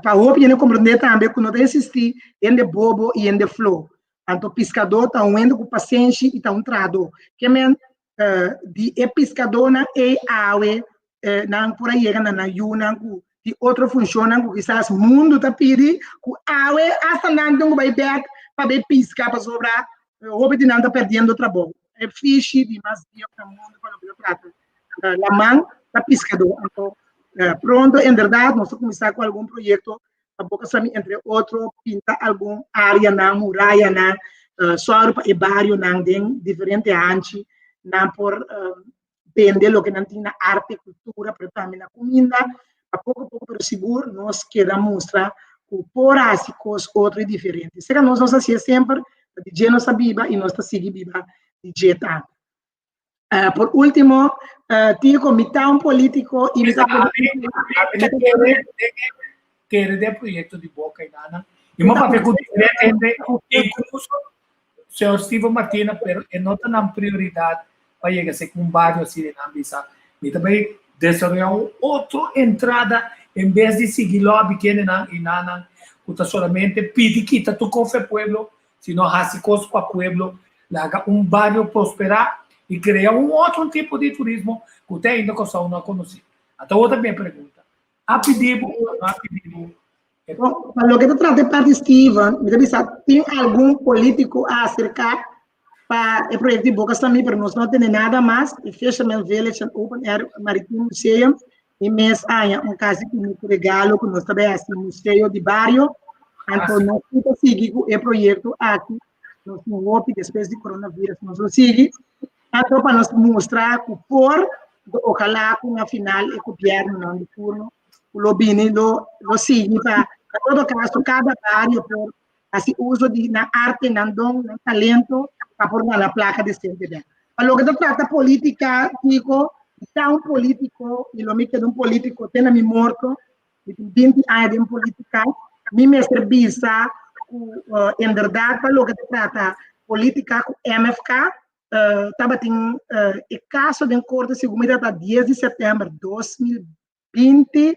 pa hopi hende komprendé tambe ku no ta eksistí hende bobo i hende flo. Anto piskadó ta un hende ku pasenshi i ta un trahadó. Ke men di e piskadónan ei awe nan por a yega na nan yunan ku tin otro funshonnan ku kisas mundu ta pidi ku awe asta nan tin ku bai bèk pa bai piska pasobra hopi di nan ta pèrdiendo trabou. E fishi di mas bieu na mundu pa loke ta trata laman ta piskadó. Anto pronto enberdat nos ta kuminsá ku algun proyekto pa Boca Sami entre otro pinta algun áreanan, murayanan, sòru pa e barionan den diferente hanchi nan por bende loke nan tin na arte, kultura, pero tambe na kuminda. Pa poko poko pero sigur nos keda mustra ku por hasi kos otro i diferente. Seka nos nos hasié semper, ta di dje nos a biba i nos ta sigui biba di dje tambe. Por último, Tico, mi ta un polítiko i mi ta Kere den proyekto di Boka i Nana. I mi a papia ku diferente hende, inkluso señor Steven Martina, pero e no ta nan prioridat pa yega si ku un bario asina i nan bisa mi ta bai desaroyá un otro entrada en bes di sigui lòbi kendenan i nannan ku ta solamente pidi kita tur kos e pueblo, sino hasi kos pa pueblo, laga un bario prosperá i krea un otro tipo di turismo ku te ainda Kòrsou no a konosé. Anto awor ta mi pregunta, a pidi bo o no a pidi bo? Bon, pa loke ta trata e parti Steven, mi ta bisa tin algun polítiko a aserká pa e proyekto di Boka Samí, pero nos no a tene nada mas. E Fisherman Village and Open Air Maritime Museum e mes aña un kasi ku regalo ku nos ta bai hasi museo di bario. Anto nos ta sigui ku e proyekto aki. Nos tin hopi despues di coronavirus nos lo sigui. Anto pa nos mustra ku por, ojalá ku na final e gobièrnunan di turno ku lo bini lo lo sigui pa en todo kaso kada bario por hasi uso di nan arte, nan don, nan talento pa por gana plaka desente bèk. Pa loke ta trata polítika, Kiko, mi ta un polítiko i lo mi keda un polítiko te na mi morto. Mi tin binti aña den polítika. Mi mester bisa ku inderdat pa loke ta trata polítika ku MFK tabatin e kaso den korte segun mi ta dies di sèptèmber 2020,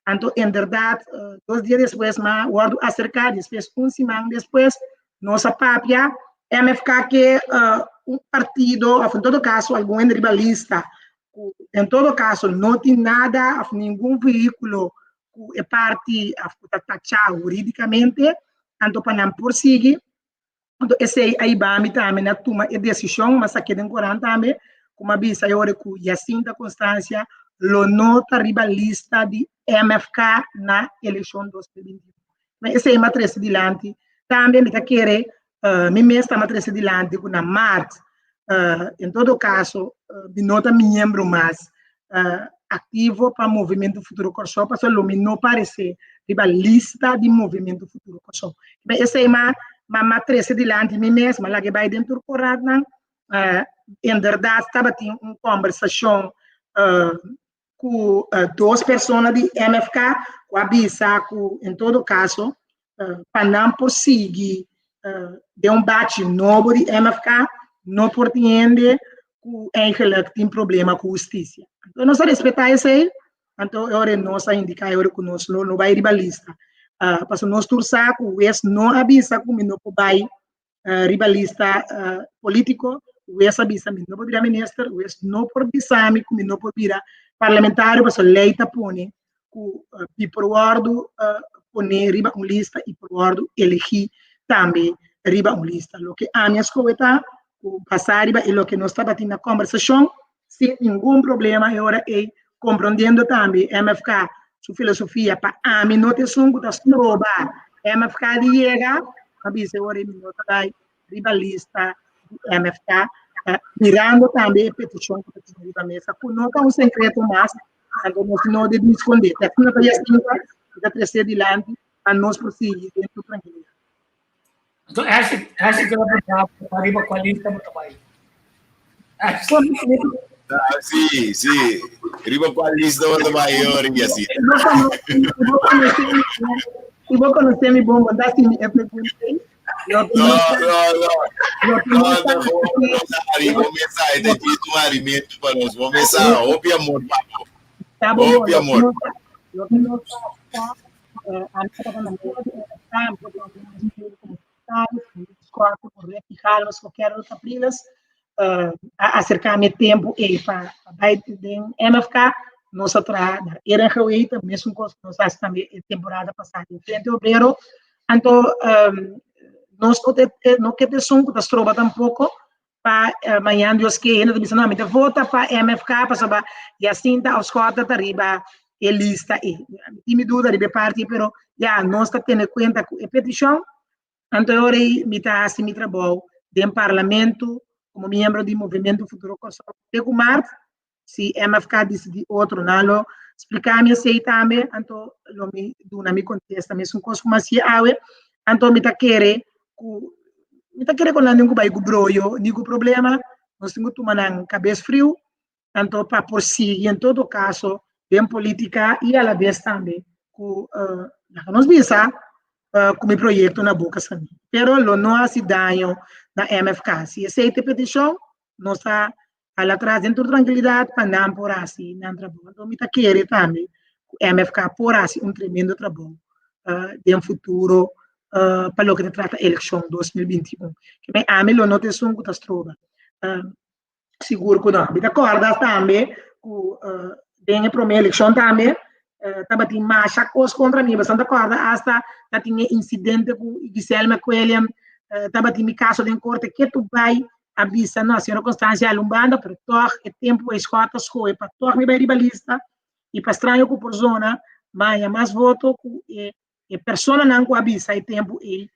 anto inderdat dos dia despues mi a wòrdu aserká, despues un siman despues nos a papia, MFK ke un partido òf en todo kaso algun hende riba lista ku en todo kaso no tin nada òf ningun vehíkulo ku e parti òf ku ta tachá hurídikamente, anto pa nan por sigui. Anto esei a hiba mi tambe na tuma e desishon, m'a sak'é den koran tambe, ku m'a bisa e ora ku Jacinta Constancia lo no ta riba lista di MFK na elekshon 2021. Ma esei m'a trese dilanti. Tambe mi ta kere mi mes ta m'a trese dilanti ku na mart, en todo kaso, mi no ta miembro mas aktivo pa Movementu Futuro Kòrsou pasobra lo mi no paresé riba lista di Movementu Futuro Kòrsou. Esei m'a m'a trese dilanti mi mes, m'a laga e bai den tur korantnan. Inderdat tabatin un kòmbersashon ku dos persona di MFK ku a bisa ku en todo kaso pa nan por sigui den un bachi nobo di MFK no por tin hende ku eigenlijk tin problema ku hustisia. Anto nos a respetá esei, anto e ora nos a indiká e ora ku nos lo no bai riba lista. Pasobra nos tur sa ku hues no a bisa ku mi no por bai riba lista polítiko, hues a bisa mi no por bira minister, hues no por bisa mi ku mi no por bira parlamentario pasobra lei ta pone ku mi por wòrdu pone riba un lista i por wòrdu elegí tambe riba un lista. Loke ami a skohe ta ku basá riba e loke nos tabatin na kòmbersashon sin ningun problema e ora ei komprondiendo tambe MFK su filosofia pa ami no ta esun ku ta stroba MFK di yega, a bisa e ora ei mi no ta bai riba lista di MFK, mirando tambe e petishon ku ta tin riba mesa ku no ta un sekreto mas, anto nos no debe skondé. Te asina ta Jacinta i ta tresé dilanti pa nos por sigui den tur trankilidat. Anto Ashley, Ashley te la pregunta pa riba cual lista bo ta bai. Ashley. Ah, sí, sí. Riba cual lista bo ta bai ori así. Si bo conoce mi bon, bo ta hasi mi e pregunta. No, no, no. No, no, no, bo mensahe ta djis un alimento pa nos. Bo mensahe, hopi amor pa bo. Hopi amor. Schotte, ku Ricky Galvez, ku Carol Capriles, uh, a aserká mi tempu ei pa bai den MFK, nos a traha naar eer en geweten, mesun kos nos a hasi tambe e temporada pasá den Frente Obrero. Anto um, nos no, te, no ke ta esun ku ta stroba tampoko pa uh, mañan Dios ke hende ta bisa, no, mi ta vota pa MFK pasobra Jacinta of Schotte ta riba e lista ei. Mi tin mi duda riba e parti, pero ya, nos ta tene kuenta ku e petishon. Anto e ora ei mi ta hasi mi trabou den Parlamento komo miembro di Movementu Futuro Kòrsou te ku mart. Si MFK disidí otro, nan lo splika mi esei tambe, anto lo mi duna mi kontesta. Mesun kos ku mi hasié awe, anto mi ta kere ku mi ta kere ku nan tin ku bai ku broyo ni ku problema, nos tin ku tuma nan kabes friu, anto pa por sigui en todo kaso den polítika i alabes tambe ku laga nos bisa ku mi proyekto na Boka Samí. Pero lo no hasi daño na MFK. Si esei ta e petishon, nos ta hala tras den tur trankilidat pa nan por hasi nan trabou. Anto mi ta kere tambe ku MFK por hasi un tremendo trabou den futuro pa loke ta trata elekshon 2021. Kemey ami lo no ta esun ku ta stroba. Sigur ku no. Mi ta kòrda tambe ku den e promé elekshon tambe tabatin masha kos kontra mi. Boso ta kòrda asta tatin e insidente ku Giselle McWilliam tabatin mi kaso den korte ketu bai a bisa no señora Constancia hala un banda pero tòg e tempu ei Schot a skohe pa tòg mi bai riba lista i pa straño ku por zona mi a haña mas voto ku e personanan ku a bisa e tempu ei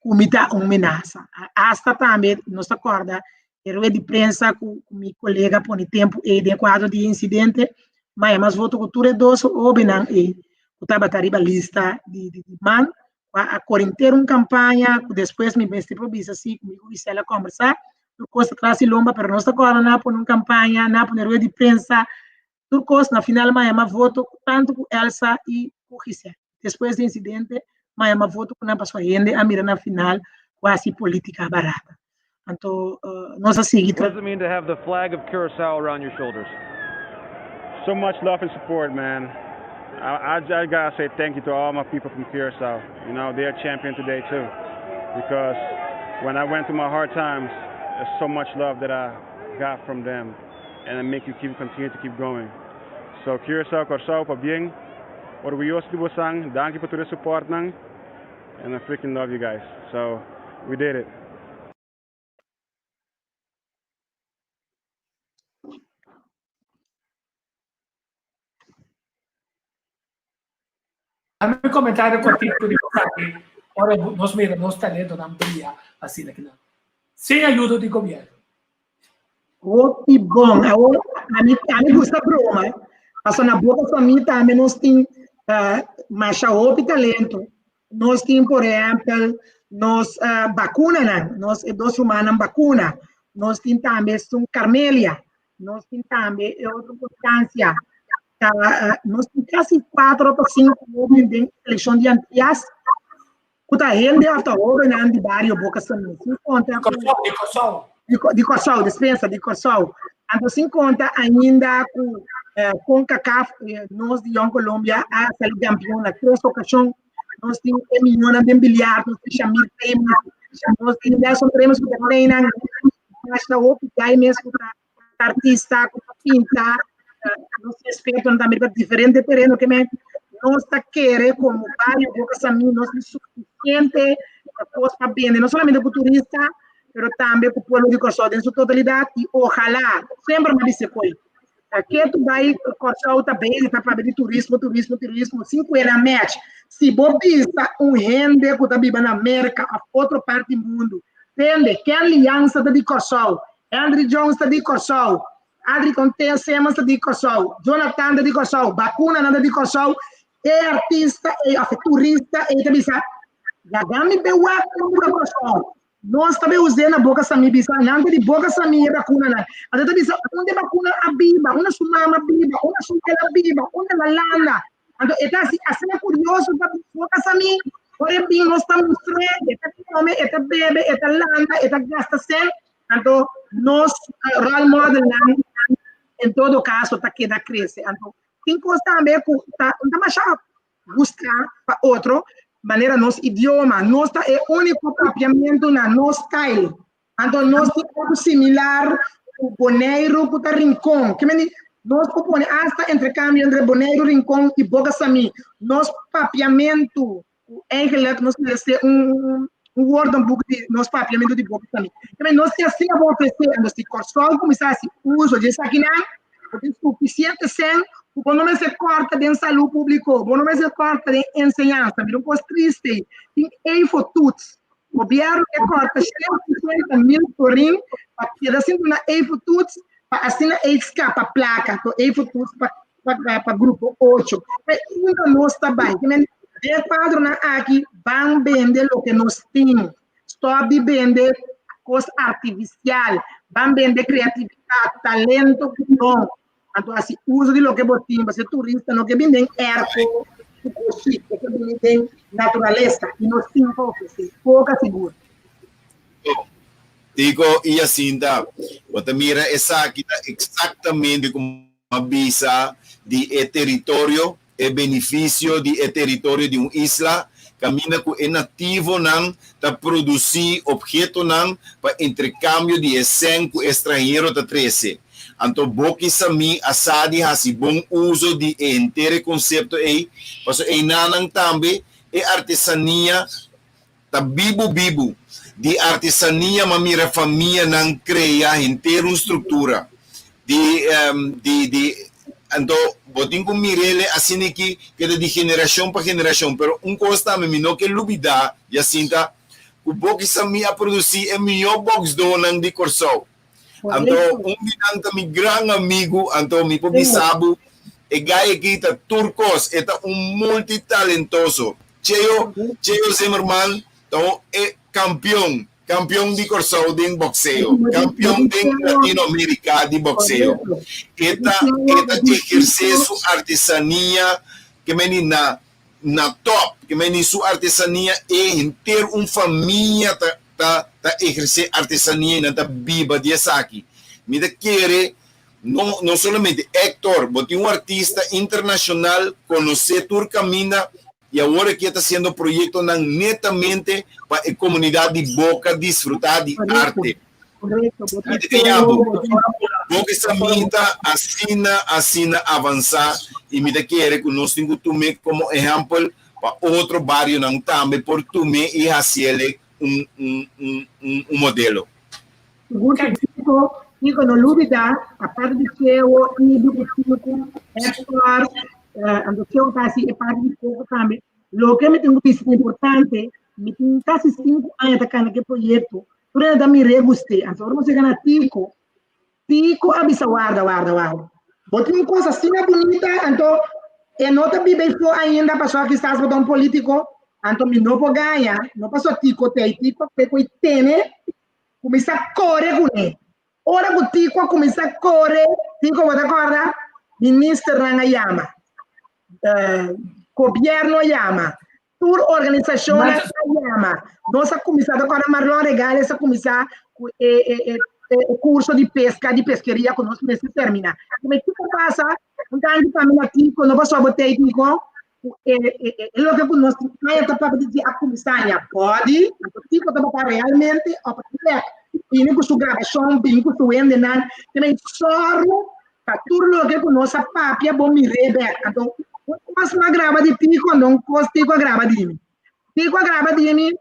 ku mi ta un menasa. Asta tambe nos ta kòrda e rueda di prensa ku mi kolega pone tempu ei den kuadro di insidente, mi a haña mas voto ku tur e dos hóbennan ei ku tabata riba lista di man ku a kore henter un kampaña ku despues mi mester por bisa si ku mi ku Gisela a kòmbersá tur kos ta tras di lomba pero nos ta kòrda nan a pone un kampaña nan a pone rueda di prensa tur kos na final mi a haña mas voto tantu ku Elsa i ku Gisela despues di insidente mi a haña mas voto ku nan pasobra hende a mira na final ku a hasi polítika barata anto nos a sigui What does it mean to have the flag of Curaçao around your shoulders? So much love and support, man. I, I, I gotta say thank you to all my people from Curacao. You know, they are champion today too. Because when I went through my hard times, there's so much love that I got from them. And it make you keep continue to keep going. So Curaçao, Kòrsou, pabien. Orguyoso di boso, danki pa tur e support nan. And I freaking love you guys. So we did it. Mi komentario kortiko di esaki, ora nos mira nos talentonan bria asina kinan, sin ayudo di gobièrnu. Hopi bon. Awor, ami, ami gusta broma. Pasobra na Boca Samí tambe nos tin uh, masha hopi talento. Nos tin, por ehèmpel, nos uh, bakunanan, nos e dos rumannan bakuna. Nos tin tambe esun Carmelia. Nos tin tambe e otro Constancia. Ta, uh, nos tin kasi 4 pa 5 hoben den selekshon di Antias. Ku ta hende òf ta hóbennan di bario Boca Samí. Sin konta ku. Di Kòrsou. Di Kòrsou, dispensa, di Kòrsou. Anto sin konta ainda ku Concacaf, nos di Jong Colombia a sali kampion na tres okashon. Nos tin e mihónan den biliar, nos tin Shamir Tremus, nos tin Nelson Tremus ku ta treina, masha hopi gai mes ku ta artista, ku ta pinta. Nos tin ekspertonan tambe riba diferente tereno ke men nos ta kere komo bario Boca Samí nos tin sufisiente kos pa bende, no solamente ku turista, pero tambe ku pueblo di Kòrsou den su totalidat i ojalá, semper mi a bisa koe, ke tu bai Kòrsou ta bezig ta papia di turismo, turismo, turismo, sin ku e na match. Si bo bisa un hende ku ta biba na Merka òf otro parti di mundu, tende, Kenley Jansen ta di Kòrsou, Henry Jones ta di Kòrsou, Adri Contea Simmons ta di Kòrsou, Jonathan ta di Kòrsou, Bakunanan ta di Kòrsou, e artista ei òf e turista ei ta bisa, Laga mi be wak kon ta Kòrsou. Nos ta be us'é na Boka Samí bisa, nan ta di Boka Samí e bakunanan. Anto ta bisa, unda e bakuna a biba, unda su mama biba, unda su wela biba, unda el a landa. Anto e ta hasi asina kurioso pa Boka Samí, ora e bin nos ta mustr'é, e ta kome, e ta bebe, e ta landa, e ta gasta sèn. Anto nos role modelnan en todo caso ta keda crece. Anto tin cos tambe cu ta no ta masha busca pa otro. manera nos idioma. Nos ta e úniko papiamentu na nos style. Anto nos tin algu similar ku Boneiru ku ta Rincon. Ke meni nos por pone asta entrekambio entre Boneiru, Rincon i Boka Samí. Nos papiamentu ku eigenlijk nos meresé un un woordenboek di nos papiamentu di Boka Samí. Ke meni nos tin asina bo ofresé. Anto si Kòrsou kuminsá hasi uso di esakinan, bo tin sufisiente sèn ku bo no mester kòrta den salú públiko, bo no mester kòrta den enseñansa. Mira un kos triste, tin eifo-toets. Gobierno ke korta 150 mil florin pa keda sin duna eifo-toets pa asina ei skapa plaka to eifo-toets pa pa pa grupo 8. Pe unda nos ta bai? Ke men den kuadronan aki ban bende loke nos tin. Stop di bende kos artifisial. Ban bende kreatividat, talento ku don. Anto hasi uso di loke bo tin, pasobra turista no ke bin den airco ku koshi, e ke bini den naturalesa i nos tin pa ofresé, poca sigur. Tico i Jacinta, bo ta mira esaki ta exactamente como a bisa di e teritorio, e beneficio di e teritorio di un isla, caminda cu e nativonan ta produci obhetonan pa entrecambio di e cen cu e stranhero ta trece. Anto bo kisa mi a sa di hasi bon uso di e henter e konsepto ei, paso einanan tambe e artesania ta bibu bibu. Di artesania m'a mira famianan krea henter un struktura di di di anto bo tin ku mir'ele asin'iki keda di generashon pa generashon. Pero un kos tambe mi no ke lubidá, Jacinta, ku bo kisa mi a produsí e mihó bòksdónan di Kòrsou. Anto un di nan ta mi gran amigu, anto mi por bisa bo, e guy aki ta tur kos, e ta un multitalentoso. Cheo, Cheo Zimmerman ta un e kampion, kampion di Kòrsou den bokseo, kampion den Latinoamerika di bokseo. E ta, e ta ehersé su artesania ke meni na na top, ke meni su artesania e henter un famia ta ta ta ehersé artesania i nan ta biba di esaki. Mi ta kere no no solamente Hector, bo tin un artista internashonal konosé tur kaminda i awor aki e ta hasiendo proyektonan netamente pa e komunidat di Boka disfrutá di arte. Mi ta keña bo, Boka e samita asina asina avansá i mi ta kere ku nos tin ku tum'é komo ehèmpel pa otro barionan tambe por tum'é i hasiel un un un un un modelo. Sigur ku Kiko, Kiko no lubida, aparte di Cheo, Ibi ku Chiku, Hector, anto Cheo ta hasi e parti di Coco tambe. Loke mi tin ku bisa ta importante, mi tin kasi sinku aña ta kana ku e proyekto, tur hende ta mir'é gust'é. Anto ora nos yega na Tico, Tico a bisa warda, warda, warda. Bo tin un kos asina bunita, anto e no ta biba ei for ainda pasobra kisas bo ta un politico, anto mi no por gaña, no pasobra Tico ta ei, Tico a kue ku ei tene, kuminsá kore kuné. Ora ku Tico a kuminsá kore, Tico bo ta kòrda? Ministernan a yama, gobièrnu a yama, Tur organisashonnan a yama. Nos a kuminsá, ta kòrda Marlon Regales a kuminsá ku e e e e kurso di peska, di peskeria ku nos mester terminá. Kome kiko pasa? Un tanki pa mi na Tico, no pasó bo tei Tico, ku e e e loke ku nos tin aña ta papia di dje a kuminsá aña bòdi, anto Tico tabata realmente op e plek, bini ku su grabashon, bini ku su hendenan, keme sòru Pa tur loke ku nos a papia bo mir'é bèk. Anto un kos mi a graba di Tico, anto un kos Tico a graba di mi. Tico a graba di mi,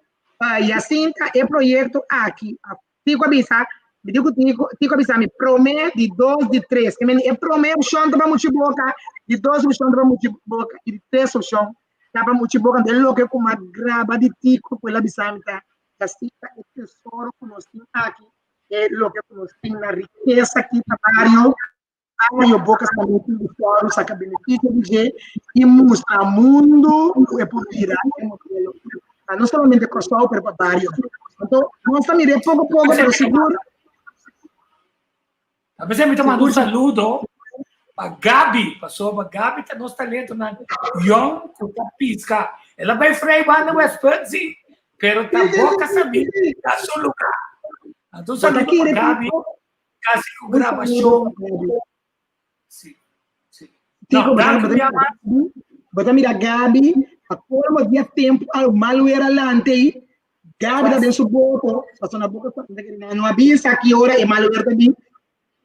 Jacinta, e proyekto aki, Tico a bisa, mi di ku Tico, Tico a bisa mi promé, di dos, di tres. Ke mende e promé opshon ta pa muchi boka, di dos opshon ta pa muchi boka i di tres opshon ta pa muchi boka. Anto e loke ku mi a graba di Tico ku el a bisa mi ta, Jacinta, e tesoro ku nos tin aki E loke ku nos tin na rikesa aki ta bario, bario Boca San tin di fòru saka benefisio di dje i mustra mundu ku e por bira e modelo pa no solamente Kòrsou pero pa bario. Anto nos ta mir'é poko poko pero sigur. A veces mi ta manda un saludo pa Gabi, pasobra Gabi ta nos talentonan yong ku ta piska. El a bai frei banda Westpunt, sí, pero ta Boca Sabí ta su lugar. Anto un saludo pa Gabi, kasi ku grabashon. Sí, sí. No, danki, mi ama. Bo ta mira Gabi. Pa colmo di tempo al mal weer alante ei, Gabi ta den su boto, paso na boca no a bisa ki ora e mal weer ta bin.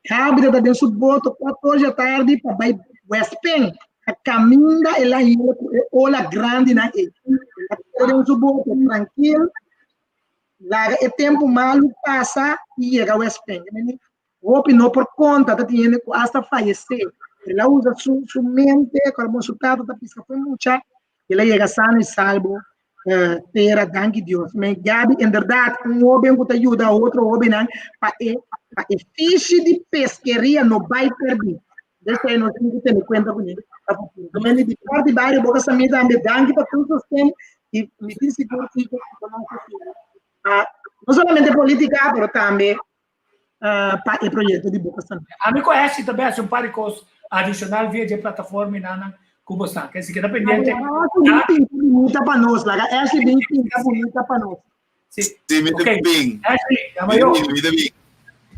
Gabi ta den su boto 4 or di tardi pa bai West Pen. A caminda el a hila ku e ola grandi nan ei. El a keda den su boto trankil, laga e tempo malu pasa i yega West Pen. Hopi no por konta, ta tin hende ku asta fayesé. El a usa su, su mente, komo su tata ta piska fo'i mucha, el a yega sano i salbo eh, tera, danki Dios. Men Gabi, inderdaad, un hoben ku ta yuda otro hobennan pa e, pa e fishi di peskeria no bai pèrdí. Desei nos tin ku tene kuenta kuné pa futuro. Men di parti Bario Boca Samí tambe, danki pa tur sosten i mi tin sigur ku nos ta sigui pa no solamente polítika, pero tambe pa e proyekto di Boca San. Ami ku Ashley ta bes un par di kos adishonal via dje plataforma i nannan ku bo sta. Ke si keda pendiente. Laga Ashley bin pinta bunita pa nos. Laga Ashley bin pinta bunita pa nos. Si. Si, mi ta bin. Ashley, yama yo. Mi ta bin.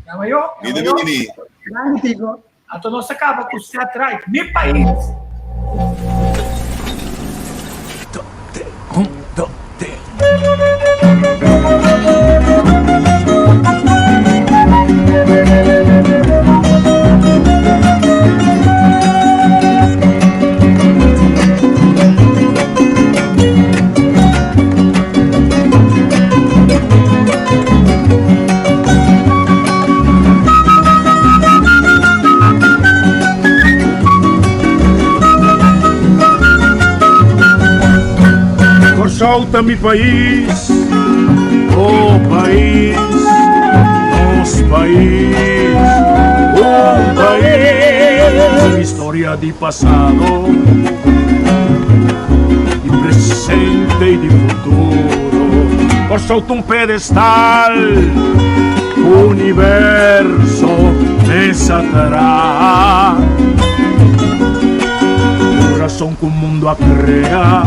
Yama yo. Mi ta bini. Danki, Tico. Anto nos ta kaba ku set right. Mi pais. Un, dos, tres. Kòrsou ta mi pais, oh pais, nos pais, un pais. Historia di pasado, di presente i di futuro. Kòrsou ta un pedestal. Universo mesa traha Corazón ku mundo a crea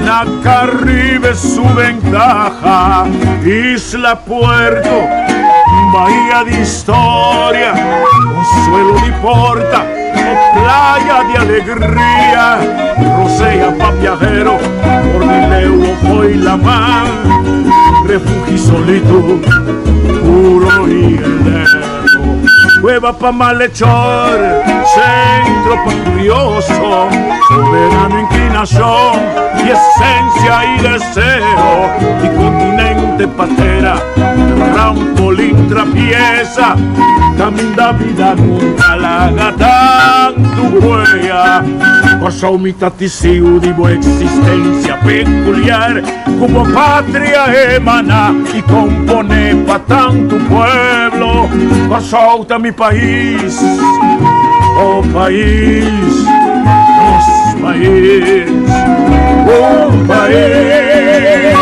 Na Caribe su ventaja Isla Puerto, bahía di historia Consuelo di porta o playa di alegria Rosea pa viajero por di leu o fo'i laman Refugio y solitud, puro y eterno Cueva pa malhechor, centro pa curioso Soberano inclinación y esencia y deseo Y continente patera, trampolín trapieza Caminda vida nunca laga tantu huella Kòrsou mi ta tisiu di bo existencia peculiar Ku bo patria emana i komponé pa tantu pueblo Kòrsou ta mi pais, oh pais, nos pais, un pais.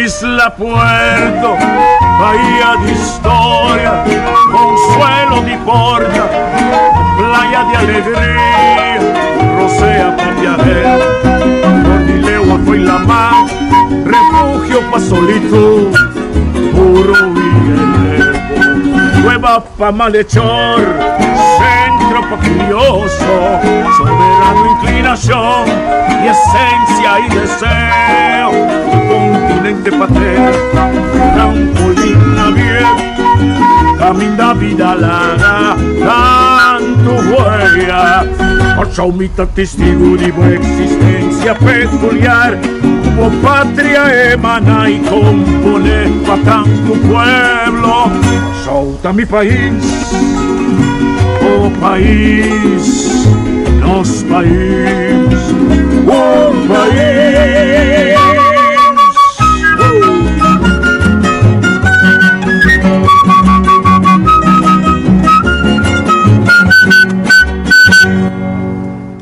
Isla Puerto, bahía de historia, consuelo di porta, playa de alegría, rosea pa viajero, por di legua foi la mar, refugio pa solitud, puro y elevo, cueva pa malhechor, centro pa curioso, soberano inclinación y esencia y deseo, continente patera, trampolín navier, caminda vida laga, tantu huella, Kòrsou mi ta testigu di bo existencia peculiar, ku bo patria emana y compone pa tantu pueblo. Kòrsou ta mi pais, oh pais, nos pais, un pais.